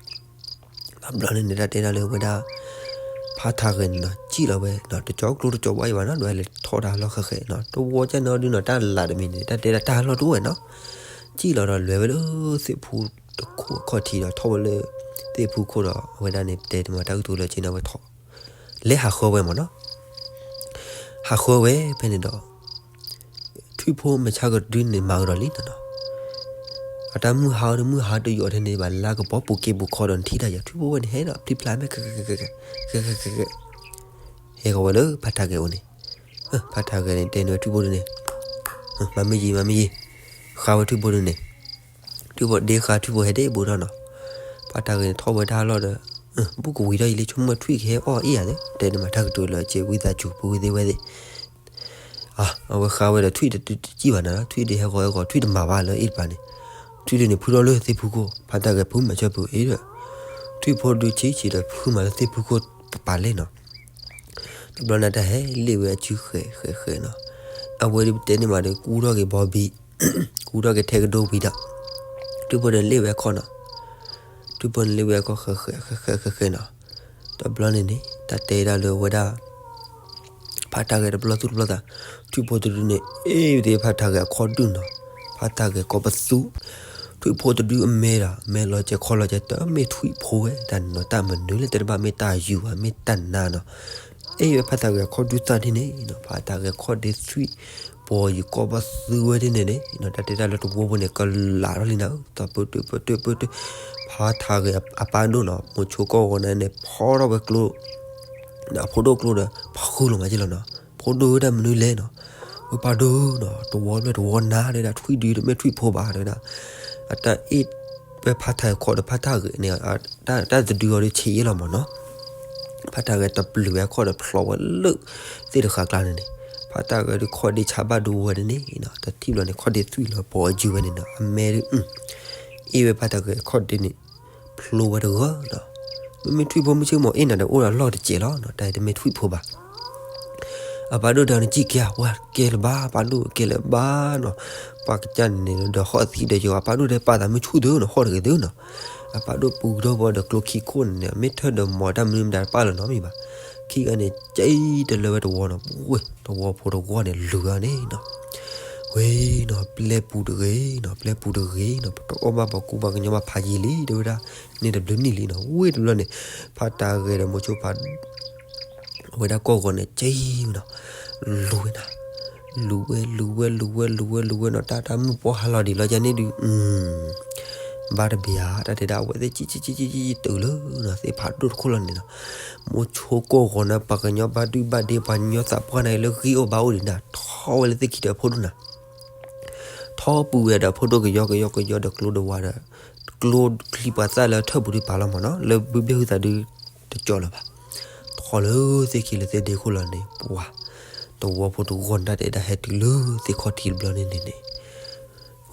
တဘျီန့ၣ်န့ၣ် တၢ်တဲဒၣ်လၢဝဲဒၣ် ဖါထါဂဲၤန့ၣ်နီၤ စံၣ်လီၤဝဲနီၤ တကၠီကျိတကၠီဘၣ်အံၤဘၣ်နီၤ ဒွဲၣ်လဲၤထီၣ်တၢ်လီၢ်ဃဲးဃဲးနီၤ တဝီကၢ်နီၤဒုနီၤ တၢ်လးတမံၤန့ၣ် တၢ်တဲဒၣ်တၢ်လီၢ်တအိၣ်ဝဲနီၤ စံၣ်လီၤဒီးလဲၤဝဲလၢသ့ၣ်ဖူတခိၣ်အခီၣ်ထံးဒီး ထီၣ်ဝဲလၢသ့ၣ်ဖူခိၣ်ဒီး အဝဲဒၣ်န့ၣ် တဲတမၤတၢ်ကတိၤလၢက့န့ၣ် အဝဲထီၣ် လဲၤဟးဃၢဝဲမ့ၢ်နီၤ ဟးဃၢဝဲဖဲန့ၣ်ဒီး ထွံၣ်ဖိမဲာ်ဆှးကဒုန့ၣ် မၤကဒီးလံနီၤနီၤ, အတၢ်မုၢ်ဟါဒီးမုၢ်ဟါတယိာ်ထဲန့ၣ် ဘၣ်လၢကပီၤပူၤက့ပူၤခီဒီး နထံၣ်တၢ်ယၤ ထွံၣ်ဖိဝဲန့ၣ် ဟဲဒီးဖျံဖျါမဲာ် ဃဲဃဲဃဲ ဟဲဃီၤဝဲလၢဖါထါဂဲၤအိၣ်န့ၣ်, ဖါထါဂဲၤန့ၣ် တဲန့ၢ်ဝဲထွံၣ်ဖိဒုန့ၣ်, မၤမ့ၢ်ယံၤ မၤမ့ၢ်ယံၤ, ဃါဝဲထွံၣ်ဖိဒုန့ၣ်, ထွံၣ်ဖိဒ့ဃါ ထွံၣ်ဖိဟဲဒ့ဘူးထီၣ်နီၤ, ဖါထါဂဲၤန့ၣ် ထီၣ်ဝဲတၢ်လီၢ်ဒီး ဘူၣ်ကဝံၤထီၣ်ယံၤလံ ဆိကမိၣ်ထွံၣ်ကဟဲအီၣ်အ့ၣ်ယၤသ့ တဲန့ၣ်မၤတၢ်ကတိၤလၢက့ ဝံသးစူၤ ပုၢ်ဝဲၢ်သ့ၣ်ဝဲသ့ၣ် အဝဲဃါဝဲဒီးထွံၣ်တစံၣ်ဘၣ်နၤ ထွံၣ်ဒ့ဟဲဂီၤဟဲဂီၤ ထွံၣ်တမၤဘၣ်လၢအ့ၣ်တပၤန့ၣ်, ထွံၣ်ဒုန့ၣ် ဖုထီၣ်လၢသ့ၣ်ဖူခိၣ် ဖါထါဂဲၤဖုမၤဆၢဖုအ့ၣ်ဒီး, ထွံၣ်ဖိဒုဆံးဆံးဒီးဖုမၤလၢသ့ၣ်ဖူခိၣ်ပပာ်လဲၣ်နီၤ တဘျီန့ၣ်တၢ်ဟဲလ့ၣ်ဝဲအစုဃဲးဃဲးဃဲးနီၤ, အဝဲဒၣ်ပတဲန့ၣ်မးဒီး ကူထီၣ်က့ၤဘီဘံၣ်, ကူထီၣ်က့ၤထဲကဒိဝံၤဒီး, ထွံၣ်ဖိန့ၣ်လ့ၣ်ဝဲအခီၣ်နီၤ, ထွံၣ်ဖိန့ၣ်လ့ၣ်ဝဲအခီၣ် ဃဲးဃဲးဃဲးဃဲးနီၤ, တဘျီန့ၣ်န့ၣ် တၢ်တဲဒၣ်လၢဝဲဒၣ် ဖါထါဂဲၤတဘျီသူၣ်တဘျီသး, ထွံၣ်ဖိတဒုန့ၣ် အ့ၣ်ဝဲသ့ၣ်ဖါထါဂဲၤအခီၣ်ဒုနီၤ, ဖါထါဂဲၤကိးပသူ, ထွံၣ်ဖိတဒုအမဲဒီး မဲလီၤကဲခီလီၤကဲ တမ့ၢ်ထွံၣ်ဖိဝဲ တၢ်နီၤ တၢ်မနုၤလဲၣ် တဲတဘၣ် မ့ၢ်တၢ်ယူၤဘၣ် မ့ၢ်တၢ်နါနီၤ, အ့ၣ်ဝဲဖါထါဂဲၤအခီၣ်ဒုသၣ်ဒ်န့ၣ်, ဖါထါဂဲၤခီၣ်ဒ့သွံၣ် ပီၤယူၤကိးပသူဝဲဒ်န့ၣ်န့ၣ်, တၢ်တဲတၢ်လၢတဝီဖိန့ၣ် ကလးထီၣ်လံနၤဧၢ သီပၢၢ်တၢၢ်ပၢၢ်တၢၢ်ပၢၢ်တၢၢ်, ဖါထါဂဲၤအပၢ်ဒိၣ်နီၤ မိၤဆိကီၢ်ဂီၤန့ၣ်န့ၣ် ဖီထီၣ်ဝဲကျိ ဒီးအဖိဒိၣ်ကျိဒီး ဖီဃုာ်လီၤမးက့လီၤနီၤ, ဖိဒိၣ်ဝဲတၢ်မနုၤလဲၣ်နီၤ, ဝဲပၢ်ဒိၣ်နီၤ တဝီဖျၢၣ်တဝီနါဒၣ် ထွံၣ်ဒုတမ့ၢ်ထွံၣ်ဖိဘၣ်ဒၣ်, အတၢ်အ့ၣ်ဝဲဖါထါဂဲၤခီၣ်ဒီးဖါထါဂဲၤန့ၣ် တၢ်တဒုအီၤဒုဆံးယဲၢ်လီၤမးနီၤ ဖါထါဂဲၤတပျုာ်ဝဲအခီၣ်ဒီးဖျိးဝဲလၢ သ့ၣ်တဃာ်ကျါန့ၣ်န့ၣ်, ဖါထါဂဲၤဒုးခီၣ်ဒ့ဆါဘၣ်ဒိဝဲန့ၣ်န့ၣ်, တထံၣ်ဘျီန့ၣ် ခီၣ်ဒ့သွံၣ်လီၤပီၤအယုၢ်ဝဲန့ၣ်နီၤ, အမဲဒုး အ့ၣ်ဝဲဖါထါဂဲၤခီၣ်ဒ့န့ၣ် ဖျိဝဲတဂီၤနီၤ, မ့မ့ၢ်ထွံၣ်ဖိမုၢ်ဆ့ၣ်မီၤအ့ၣ်နၤဒီးအိၣ်ဒီးလီၢ်တစဲးလီၤနီၤ, တၢ်တမ့ၢ်ထွံၣ်ဖိဘၣ် အပၢ်ဒိၣ်ဒီးနစံၣ်ကဲ ဝဲကဲလၢၤဘၣ် ပၢ်ဒိၣ်ကဲလၢၤဘၣ်နီၤ, ပှၤကစၢ်န့ၣ်န့ၣ် ဒီးဟီၣ်သံဒီးယွၤ အပၢ်ဒိၣ်တဲပာ်သးမုၢ်ဆူၣ်သုနီၤ ဟီၣ်တဂ့ၤသုနီၤ, အပၢ်ဒိၣ်ပူၤကဒီးဝဲဒီးကျိခံခိၣ်န့ၣ်န့ၣ် မ့ၢ်ထၢၣ်ဒီးမီၤတၢ်မနုၤမတၤတပာ်လၢၤနီတမံၤဘၣ်, ခံဂၤန့ၣ် ကဲတလၢဝဲတဝီနီၤ, ဝ့ၢ် တဝီဖိတဂီၢ်န့ၣ် လူၤဂၤန့ၣ်နီၤ, ဝ့ၢ်နီၤ ပျဲပူၤတဂ့ၤနီၤ, ပျဲပူၤတဂ့ၤနီၤ, ပတအီၣ်ဘၣ်ပှၤကူပှၤကညီဘၣ်ဖးယံာ်လံ တဲဝဲဒၣ်, န့ၢ်တဘျုးနံၣ်လံနီၤ, ဝ့ၢ်တဘျီန့ၣ် ဖးတၢ်ဂဲၤဒီးမိၤဆိဖး အဝဲဒၣ်ကီၢ်ဂီၤန့ၣ် ကဲနီၤ, လူၤဝဲနၤ, လူၤဝဲ လူၤဝဲ လူၤဝဲ လူၤဝဲ လူၤဝဲနီၤ, တၢ်တၢ်မုၢ်ပှၢ်ဟါလီၤဒံးလီၤကန့ၣ်ဒုး, ဘၣ်တဘၣ်ဧါ, တၢ်တဲဒၣ်အဝဲသ့ၣ် ကံကံကံကံကံတုၤလၢနီၤ သ့ၣ်ဖးဒိၣ်တခိၣ်လီၤန့ၣ်နီၤ, မိၤဆိကီၢ်ဂီၤန့ၣ် ပှၤကညီဘၣ်ဒုၣ်ဘၣ်ဒ့ ပှၤကညီသးပှၢ်န့ၣ်လၢဂ့ၢ်အိၣ်ဘၣ်အိၣ်ဒံးနၤ, ထီၣ်ဝဲလၢသ့ၣ်ခံဒီးအဖိဒိၣ်နၤ ထီၣ်ပုၢ်ဝဲဒီးအဖိဒိၣ်ကယီကယီကယီဒီးကျိဒီးဝါဒီး, ကျိချံပှၤသၣ်လၢထၢၣ်ပူၤဒုးပာ်လီၤမၢ်နီၤ, လၢဘုဘ့ၣ်ဟုသးဒုးတကၠီလၢၤဘၣ်, ထီၣ်လၢသ့ၣ်ခံလၢသ့ၣ်ဒ့ခိၣ်လီၤန့ၣ် ပှၤ တဝီဖိတဂီၢ်န့ၣ် တၢ်တဲဒၣ်ဟဲတုၤလၢသ့ၣ်ခီၣ်ထံးတဘျီန့ၣ်န့ၣ်န့ၣ်,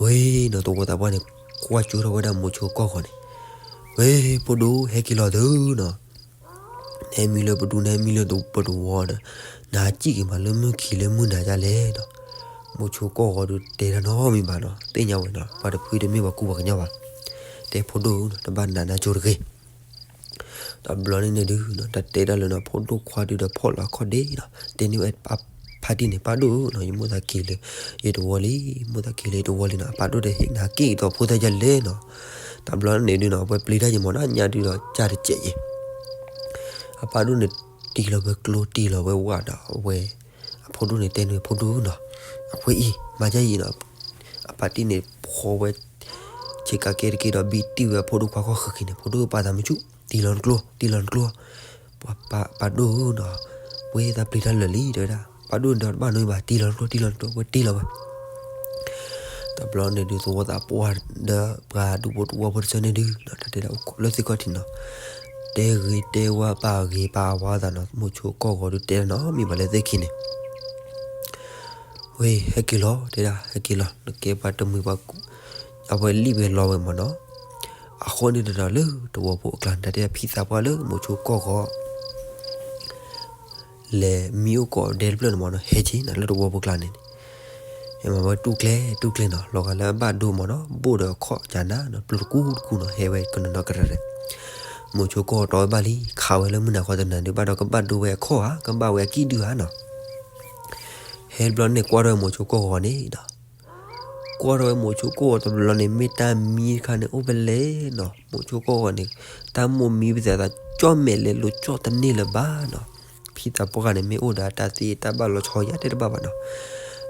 ဝ့ၢ်နီၤ တဝီသးပှၢ်န့ၣ် ကွၢ်ကၠိထီၣ်ဝဲဒၣ်မိၤဆိကီၢ်ဂီၤန့ၣ်, ဝ့ၢ် ဖိဒိၣ် ဟဲက့ၤလီၤသုနီၤ နဟဲမံလၢပဒူ နဟဲမံလၢပတဝီဒီး, နဟးစံၣ်က့ၤမးလၢမုၢ်ခံလၢမုၢ်နၤဒ်လဲၣ်နီၤ, မိၤဆိကီၢ်ဂီၤဒုးတဲတၢ်နီတမံၤဘၣ်နီၤ, သ့ၣ်ညါဝဲနီၤ ပှၤတဖုတမ့ၢ်ပှၤကူပှၤကညီဘၣ်, တဲဖိဒိၣ်ဧၢနီၤ တဘၣ်နးနးကၠိတဂ့ၤ တဘျီန့ၣ်န့ၣ်ဒုးနီၤ တၢ်တဲတၢ်လၢနီၤ ဖိဒိၣ်ခွါဒုးဒီးဖီၣ်လီၤအခီၣ်ဒ့နီၤ, တဲန့ၢ်ဝဲဖါတံၢ်န့ၣ် ပၢ်ဒိၣ်ဧၢနီၤ ယမိၣ်သးက့ၤလၢ ယတဝီလံ, မိၣ်သးက့ၤလၢယတဝီလံနီၤ, အပၢ်ဒိၣ်ဒီးဟ့ၣ်နၤက့ၤဒီးဖိသၣ်ယလဲၣ်နီၤ, တဘျီန့ၣ်ဒုးနီၤ အဝဲပျံၤတၢ်ယံၤမၢ်နီၤ ညါဒုးဒီးကၢ်တစဲးယံၤ အပၢ်ဒိၣ်န့ၣ် တံၢ်လီၤဝဲကျိ တံၢ်လီၤဝဲဝၣ်ဒီး အဝဲ အဖိဒိၣ်န့ၣ်တဲန့ၢ်ဖိဒိၣ်နီၤ, အဝဲအံၤ မၤယါယံၤနီၤ, အပၢ်တံၢ်န့ၣ် ဖီဝဲ ဆ့ကၤကဲတက့ၢ်ဒီး ဘံၣ်တံၢ်ဝဲအဖိဒိၣ်ခွါခီၣ်ဃံးဃံးန့ၣ်, ဖိဒိၣ်ပာ်သးမုာ်ဆူၣ်, တံၢ်လီၤနကျိ တံၢ်လီၤနကျိ, ပၢ်ဒိၣ်ဧၢနီၤ, ဝဲသးပျံၤတၢ်လၢာ်လံ တဲဝဲဒၣ်, ပၢ်ဒိၣ်န့ၣ်ဒီးတဘၣ်နီတမံၤဘၣ်, တံၢ်လီၤနကျိ တံၢ်လီၤနကျိ ဝဲတံၢ်လီၤဝဲ တဘျီန့ၣ်ဒုး သဝီသးပှၢ်ဒီးပှၤဒူဖိတဝီဖိတဆၢန့ၣ်ဒုး တၢ်တဲဒၣ်အိၣ်လၢသ့ၣ်ခီၣ်ထံးနီၤ, တဲဂ့ၤတဲဝါပာ်ဂ့ၤပာ်ဝါသးနီၤ, မိၤဆိကီၢ်ဂီၤဒုးတဲတၢ်နီတမံၤဘၣ်လၢသ့ၣ်ခံန့ၣ်, ဝဲ ဟဲက့ၤလီၤ တဲဒၣ် ဟဲက့ၤလီၤ နကဲပှၤတမှံၤပှၤကူ, အဝဲလံၣ်ဝဲလီဝဲမၢ်နီၤ, အဃိန့ၣ်ဒီးလၢတဝီဖိအကျါန့ၣ် တၢ်တဲဒၣ်ဖံသးပှၢ်လၢမိၤဆိကီၢ်ဂီၤ လဲၤမံအိၣ်ကိးဒဲတဖျၢၣ်န့ၣ်မၢ်နီၤ, ဟဲက့ၤနၤလၢတဝီဖိကျါန့ၣ်န့ၣ်, ဟဲမၤဝဲတူၢ်ကျဲ တူၢ်ကျဲနီၤ, လီၤဂာ်လၢအဘၣ်ဒိမၢ်နီၤ, ဘိၣ်ဒီးခီၣ်ကနၤနီၤ, ပျိၤတကူတကူနီၤ, ဟဲဝဲကနီၤနီၤကရဲၤရဲၤ, မိၤဆိကီၢ်ဂီၤတီဝဲဘၣ်လံ, ခးဝဲလၢမုၢ်နၤဃီတနၤဒုး ဘၣ်ဒီးကဘၣ်ဒိဝဲအခီၣ်ဧါ, ကဘၣ်ဝဲအကံၢ်ဒုဧါနီၤ, ဟဲတဘျီန့ၣ်ကွၢ်ထီၣ်ဝဲမိၤဆိကီၢ်ဂီၤန့ၣ်ဒီး ကွၢ်ထီၣ်ဝဲမိၤဆိကီၢ်ဂီၤတဘျီန့ၣ် မ့ၢ်တၢ်မံတခါန့ၣ်အိၣ်ဖဲလဲၣ်နီၤ, မိၤဆိကီၢ်ဂီၤန့ၣ် တၢ်မိၣ်မံပသးသး ကၠီၣ်မဲာ်လဲၤလိၤကၠီၣ်တန့ၢ်လၢၤဘၣ်နီၤ, ဖံသးပှၢ်န့ၣ် မ့ၢ်အိၣ်ဒီးတၢ်သ့တၢ်ဘၣ်လီၤဆီယါတဲတဘၣ်ဘၣ်နီၤ,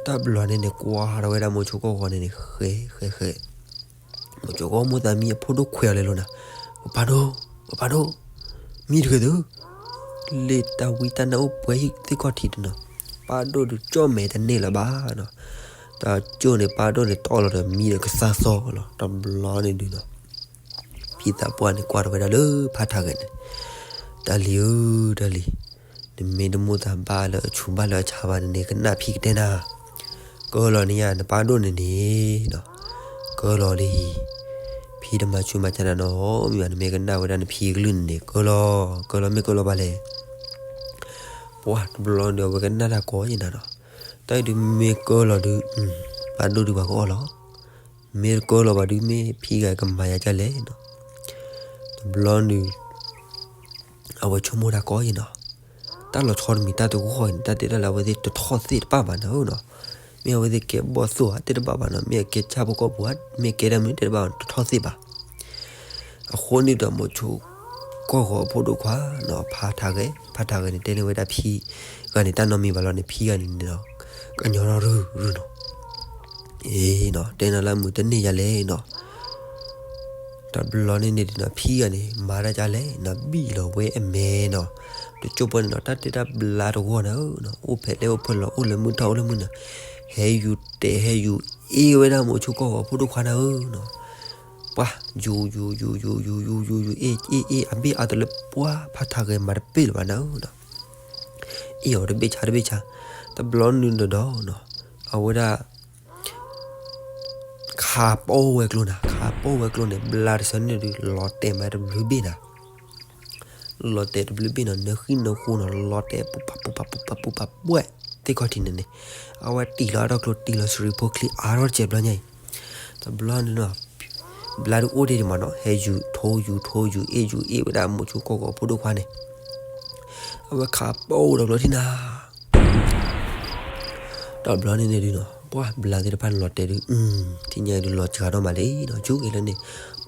တဘျီန့ၣ်န့ၣ် ကွၢ်ထီၣ်ဝဲဒၣ်မိၤဆိကီၢ်ဂီၤန့ၣ်န့ၣ် ဃဲဃဲဃဲ မိၤဆိကီၢ်မိၣ်သးမံအဖိဒိၣ်ခွဲးအီၤလဲၤလိၤနၤ, ပၢ်ဒိၣ်, ပၢ်ဒိၣ်, မံတဂ့ၤသု, လၢတၢ်ဝံတၢ်နါအိၣ်ပှဲၤဟံၣ်သ့ၣ်ခီၣ်ထံးတနီၤ, ပၢ်ဒိၣ်ဒုးကၠီၣ်မဲာ်တန့ၢ်လၢၤဘၣ်နီၤ, တၢ်ကၠိၣ်န့ၣ် ပၢ်ဒိၣ်န့ၣ်တီၢ်လီၤဒီးမံဒီးကသါသီလီၤ, တဘျီန့ၣ်ဒုးနီၤ, ဖံသးပှၢ်န့ၣ်ကွၢ်ထီၣ်ဝဲဒၣ်လၢဖါထးဂဲၤန့ၣ်, တၢ်လံၤဧၢ, တၢ်လံၤ, နမ့ၢ်တမိၣ်သးဘၣ်လၢအဆူးဘၣ်လၢအဆါဘၣ်န့ၣ်န့ၣ် ကနၣ်ဖံကတဲနၤ ကၢလီၤန့ၣ်ယါ နပၢ်ဒိၣ်န့ၣ်န့ၣ်နီၤ, ကၢလီၤလံ, ဖံတမၤဆူးမၤဆါနၤနီတမံၤဘၣ်, နမ့ၢ်ကနၣ်ဝဲဒၣ်နဖံကလုၢ်န့ၣ်န့ၣ် ကၢလီၤ, ကၢလီၤမ့ၢ်ကၢလီၤဘၣ်လဲၣ်, ပှၤတဘျီဒီးအဝဲကနၣ်တၢ်ကိးယံၤနၤနီၤ, တၢ်အံၤဒုးမ့ၢ်ကၢလီၤဒုး, ပၢ်ဒိၣ်ဒုးပှၤကအီၣ်လီၤ, မ့ၢ်တကၢလီၤဘၣ်ဒုး မ့ၢ်ဖံဂၤကမၤယၤဒ်လဲၣ်နီၤ, တဘျီဒုး အဝဲဆိကမိၣ်တၢ်ကိးယံၤနီၤ, တၢ်လီၤဆီတမံၤတၢ်တဂီၢ်အံၤန့ၣ် တၢ်တဲဒၣ်လၢအဝဲသ့ၣ်တထီၣ်သ့ၣ်တဖၣ်ဘၣ်နၤဧၢနီၤ, မ့ၢ်အဝဲသ့ၣ်ကဲဘီၣ်သိၣ်ဧါတဲတဘၣ်ဘၣ်နီၤ, မ့ၢ်အကဲဆၣ်ဖိကီၢ်ဖိဧါ, မ့ၢ်အကဲဒၣ်မနုၤတဲတဘၣ်ဘၣ်နီၤ, တထီၣ်သ့ၣ်ဘၣ်. အဃိန့ၣ်ဒီးမိၤဆိကီၢ်ဂီၤအဖိဒိၣ်ခွါနီၤ ဖါထးဂဲၤ, ဖါထးဂဲၤန့ၣ် တဲန့ၢ်ဝဲဒၣ်ဖံဂၤန့ၣ် တၢ်နီတမံၤဘၣ်လီၤန့ၣ် ဖံဂၤန့ၣ်န့ၣ်ဒီး ကညီထီၣ်ရုၢ်ရုၢ်နီၤ အ့နီၤ တဲနၤလၢအမုာ်တန့ၢ်ယၤလဲၣ်နီၤ. တဘျီန့ၣ်န့ၣ်ဒုးနီၤ ဖံဂၤန့ၣ် မၤတၢ်ဒ်လဲၣ်နီၤ ဘံၣ်လီၤဝဲအမဲာ်နီၤ. တကၠိၢ်ပှၢ်န့ၣ်နီၤ တၢ်တဲတၢ်ဘျါတဂီၢ်နၤဧၢနီၤ အိၣ်ဖဲလဲၣ်အိၣ်ဖဲလဲၣ် အိၣ်လၢမုၢ်ထီၣ်အိၣ်လၢမုၢ်နၤ ဟဲယူၤတဲာ်ဟဲယူၤအ့ၣ်ဝဲဒၣ်မိၤဆိကီၢ်ဂီၤဖိဒိၣ်ခွါနၤဧၢနီၤ. ပှၤ ယူၤ ယူၤ ယူၤ ယူၤ ယူၤ ယူၤ ယူၤ ယူၤ အ့ၣ် အ့ၣ် အ့ၣ် အဘ့ၣ်အါတလၢပှၤ ဖါထးဂဲၤမၤတပ့ၢ်လၢၤဘၣ်နၤဧၢနီၤ. အ့ၣ်အီၤတဘ့ၣ်ဆါတဘ့ၣ်ဆါ တဘျီနုၤဒီးနီၤ အဝဲဒၣ် ခးပိာ်ဝဲကျိနၤ ခးပိာ်ဝဲကျိန့ၣ် ဘျါတဆၢန့ၣ်ဒုး လီၤတဲာ်မးတဘျုးဘ့ၣ်နၤ လီၤတဲာ်တဘျုးဘ့ၣ်နီၤ နၢဃံၣ်နၢဃိနီၤ လီၤတဲာ်ပူၤပာ်ပူၤပာ်ပူၤပာ်ပူၤပာ်ပှဲၤ သ့ၣ်ခီၣ်ထံးန့ၣ်န့ၣ် အဝဲတံၢ်လီၤအထီၣ်ကျိ တံၢ်လီၤစရံဖိချံအါထီၣ်တစဲးဘျီညါအံၤ တဘျီန့ၣ်နီၤ ဘျါဒုးအိၣ်ဒံးဒံးမးနီၤ ဟဲယူၤထိယူၤထိယူၤအ့ၣ်ယူၤအ့ၣ်ဝဲဒၣ်မိၤဆိကီၢ်ဂီၤဖိဒိၣ်ခွါန့ၣ် ဝဲခးပိဒီးကျိထံၣ်နၤ တဘျီန့ၣ်န့ၣ်ဒုးနီၤ ပှၢ်ဘျါသ့ၣ်တဖၣ်န့ၣ်လီၤတဲာ်ဒုး ထံၣ်ညါဒုးလီၤစှၤထီၣ်မးလံနီၤ ဆူက့ၤလၢန့ၣ်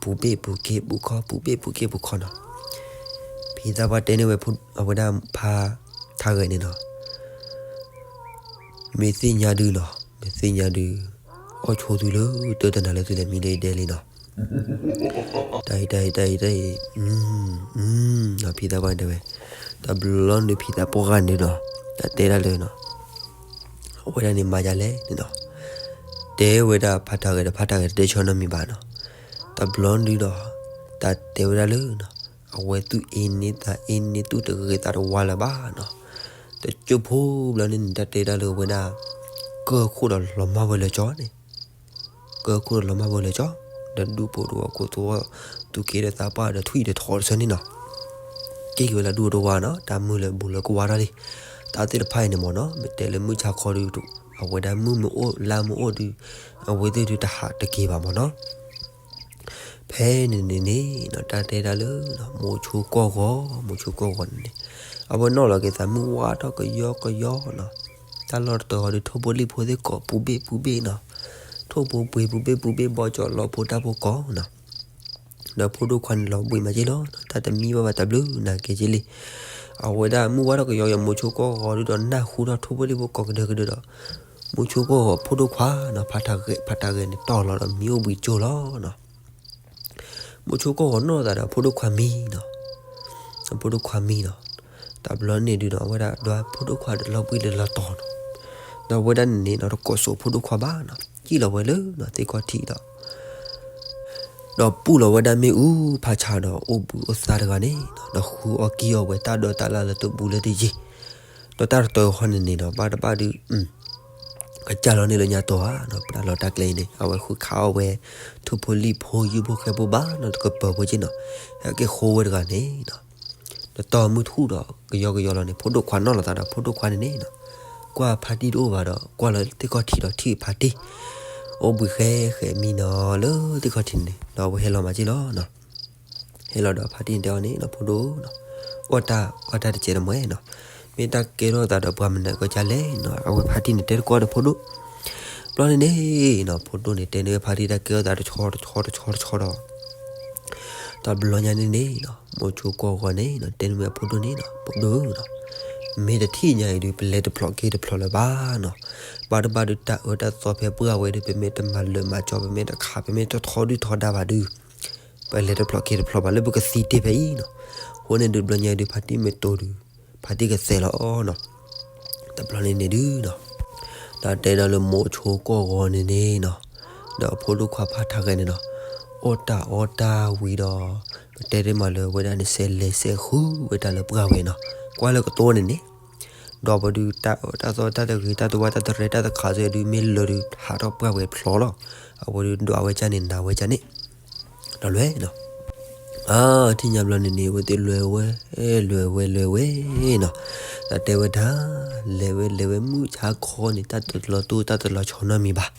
ပူၤဘ့ၣ်ပူၤက့ၢ်ပူၤခီ ပူၤဘ့ၣ်ပူၤက့ၢ်ပူၤခီနီၤ ဖံသးပှၢ်တဲန့ၢ်ဝဲ အဝဲဒၣ်ဖါထါဂဲၤန့ၣ်နီၤ မ့ၢ်သ့ၣ်ညါဒုးနီၤ မ့ၢ်သ့ၣ်ညါဒုး အီၣ်ဆိသုလၢ တၢတနၤလၢသုလဲၤမံလၢယဒဲလံနီၤ တၢ်အံၤ တၢ်အံၤ တၢ်အံၤ တၢ်အံၤ ဖံသးပှၢ်တဲဝဲ တဘျီန့ၣ်ဖံသးပှၢ်န့ၣ်ဒီး တၢ်တဲဒၣ်လၢနီၤ အဝဲဒၣ်န့ၣ်မၤယၤလဲၣ်န့ၣ်နီၤ တဲဝဲဒၣ်ဖါထါဂဲၤဒီး ဖါထါဂဲၤတတဲဆၢနီတမံၤဘၣ်နီၤ တဘျီဒုးဒီး တၢ်တဲဝဲဒၣ်လၢနီၤ အဝဲသူၣ်အ့န့သးအ့န့ သူၣ်တဂ့ၤသးတဝါလၢၤဘၣ်နီၤ တကၠိဖိဘျီန့ၣ်န့ၣ် တၢ်တဲဒၣ်လၢဝဲဒၣ် ကၢၢ်ခိၣ်ဒီးလီၤမၢ်ဝဲလၢကၠီန့ၣ် ကၢၢ်ခိၣ်ဒီးလီၤမၢ်ဝဲလၢကၠီ ဒီးဒူၣ်ဖိတဝီၤခိၣ်သဝီ သူၣ်က့ဒီးသးပှၢ်ဒီးထွံၣ်ဒီးထီတဆၢန့ၣ်နီၤ က့ၢ်က့ၤဝဲလၢဒူၣ်တဝါနီၤ တၢ်မုၢ်လၢဘူးလၢကဝါထီၣ်လံ တၢ်သ့ၣ်တဖၣ်အံၤန့ၣ်မ့ၢ်နီၤ မ့ၢ်တဲလၢမုၢ်ဆါခီဒုး အဝဲဒၣ်မုၢ်မ့ၢ်အိၣ်လါမ့ၢ်အိၣ်ဒုး အဝဲသ့ၣ်ဒုးတဟးတက့ၤဘၣ်မ့ၢ်နီၤ ဖဲန့ၣ်န့ၣ်န့ၣ်နီၤ တၢ်တဲဒၣ်လၢ မိၤဆိကီၢ်ဂီၤ မိၤဆိကီၢ်ဂီၤန့ၣ်န့ၣ် အဝဲနီၣ်လီၤက့ၤသးမုၢ်ဝါထီၣ်ကယီကယီနီၤ တၢ်လီၢ်တတီၤဟီဒုး ထိၣ်ဖိလံၣ်ဖိသ့ၣ်ကိးပူၤဘ့ၣ်ပူၤဘ့ၣ်နီၤ ထိၣ်ဖိပှ့ၤပူၤဘ့ၣ်ပူၤဘ့ၣ် ဘီကၠီလီဖိတၢ်ဖိကိးနီၤ ဒီးဖိဒိၣ်ခွါန့ၣ်လီၤဘှံးမးက့လီၤ တၢ်တမံဘၣ်ဘၣ်တၢ်ဘျုးနၤက့က့လံ အဝဲဒၣ်မုၢ်ဝါထီၣ်ကယီကယီ မိၤဆိကီၢ်ဂီၤဒုးဒီး နၢ်ဟူထီၣ်ထိၣ်ဖိလံၣ်ဖိကိးကဒၢကဒၢဒီး မိၤဆိကီၢ်ဂီၤဖိဒိၣ်ခွါနီၤ ဖါတၢ်ဂဲၤ ဖါတၢ်ဂဲၤန့ၣ်တီၢ်လီၤဒီးမံအိၣ်ဘှံးကၠိလီၤနီၤ မိၤဆိကီၢ်ဂီၤနီၣ်သးဒီးဖိဒိၣ်ခွါမံနီၤ ဖိဒိၣ်ခွါမံနီၤ တဘျီန့ၣ်ဒုးဒီး အဝဲဒၣ်ဒီးဖိဒိၣ်ခွါဒီးလီၤဘှံးလၢလီၤတီၤနီၤ ဒီးအဝဲဒၣ်န့ၣ်န့ၣ်နီၤ တကိးစိးဖိဒိၣ်ခွါဘၣ်နီၤ စံၣ်လီၤဝဲလၢနီၤ သ့ၣ်ခီၣ်ထံးဒီး ဒီးပူၣ်လီၤဝဲဒၣ်မ့ၣ်အူဖးဆါဒီး အိၣ်ဘှံးအိၣ်သါတဂၤန့ၣ်နီၤ ဒီးဃုအီၣ်ကံၢ်အီၣ်ဝဲတၢ်ဒီတၢ်လၢ်လၢတဘူးလၢတယံၤ ဒီးတၢ်တတီၤဃီန့ၣ်န့ၣ်နီၤ ဘၣ်တဘၣ်ဒုး ကစၢ်လီၤန့ၣ်လၢညါတီၤဧါနီၤ ပတၢ်လီၤတၢ်ကျဲအံၤန့ၣ် အဝဲဃုခးအီၣ်ဝဲ ထိၣ်ဖိလံၣ်ဖိ ယုၢ်ဖိဃဲဖိဘၣ်နီၤ တကပၢၤဖိက့နီၤ ဟဲက့ၤဃိဝဲတဂၤန့ၣ်နီၤ တတီၤမုၢ်ထူၣ်ဒီး ကယီကယီလီၤန့ၣ် ဖိဒိၣ်ခွါနီၣ်လီၤသးဒီး ဖိဒိၣ်ခွါန့ၣ်န့ၣ်နီၤ ကွၢ်ဖါတံၢ်တအိၣ်ဘၣ်ဒီး ကွၢ်လၢသ့ၣ်ခီၣ်ထံးဒီးထံၣ်ဖါတံၢ် အိၣ်ဘှံးဃဲဃဲမံနီၤလၢသ့ၣ်ခီၣ်ထံးန့ၣ် ဒီးအဝဲဟဲလီၤမးက့လီၤနီၤ ဟဲလီၤဒီးဖါတံၢ်န့ၣ်တဲအီၤန့ၣ်နီၤ ဖိဒိၣ်နီၤ အီၣ်တၢ်အီၣ်တၢ်တစဲးတမှဲနီၤ မ့ၢ်တၢ်ကဲထီၣ်သးဒီးပှၤမနုၤကစၢ်လဲၣ်နီၤ အဝဲဖါတံၢ်န့ၣ်တဲတကိးဒီးဖိဒိၣ် ဘျီန့ၣ်န့ၣ်နီၤ ဖိဒိၣ်န့ၣ်တဲန့ၢ်ဝဲဖါတံၢ်တၢ်ကဲထီၣ်သးတဆီတဆီတဆီတဆီဒီး တဘျီညါန့ၣ်န့ၣ်နီၤ မိၤဆိကီၢ်ဂီၤန့ၣ်နီၤ တဲန့ၢ်ဝဲဖိဒိၣ်န့ၣ်နီၤ ဖိဒိၣ်နီၤ မ့ၢ်တထံၣ်ညါအံၤဒုး ပလဲၤတဖျိးက့ၤတဖျိးလၢၤဘၣ်နီၤ ဘၣ်တဘၣ်ဒုးတၢ်အၢတၢ်သီဖဲပှၢ်ဝဲဒုး ပမ့ၢ်တမၤလၢာ်မၤကၠီ ပမ့ၢ်တခး ပမ့ၢ်တထီဒုၣ်ထီဒါဘၣ်ဒုး ပလဲၤတဖျိးက့ၤတဖျိးဘၣ်လၢပကသံတ့ၢ်ဖဲအံၤနီၤ အဃိန့ၣ်ဒုးဘျီညါဒုး ဖါတံၢ်မ့ၢ်တိၤဒုး ဖါတံၢ်ကသဲးလီၤနီၤ တဘျီန့ၣ်န့ၣ်ဒုးနီၤ တၢ်တဲဒီးလၢမိၤဆိကီၢ်ဂီၤန့ၣ်န့ၣ်နီၤ ဒီးအဖိဒိၣ်ခွါဖါထါဂဲၤန့ၣ်နီၤ အီၣ်တၢ်အီတၢ်ဝံၤဒီး ပတဲတ့ၢ်မးလၢဝဲဒၣ်န့ၣ် ဆဲးလဲၤဆဲးဃုဝဲတၢ်လၢပှၢ်ဝဲနီၤ ကွၢ်လၢကတိၤန့ၣ်န့ၣ် ဒီးပဒုးတၢ်အၢတၢ်သီတၢ်တဂ့ၤတၢ်တဝါတၢ်တရဲတၢ်တခးစဲးဒုး မ့ၢ်လၢာ်ဒုးဟးထီၣ်ပှၢ်ဝဲဖျိးလီၤ အဝဲဒုးဒွးဝဲကၢ်န့ၣ် နၤဝဲကၢ်န့ၣ် ဒီးလွဲၢ်နီၤ အါ ထံၣ်ညါဘျီန့ၣ်န့ၣ် အဝဲသ့ၣ်လွဲၢ်ဝဲ လွဲၢ်ဝဲလွဲၢ်ဝဲနီၤ တၢ်တဲဝဲဒၣ် လဲၤဝဲလဲၤဝဲမုၢ်ဆါခီန့ၣ် တၢ်တလီၤတိၢ်တၢ်တလီၤဆီနီတမံၤဘၣ်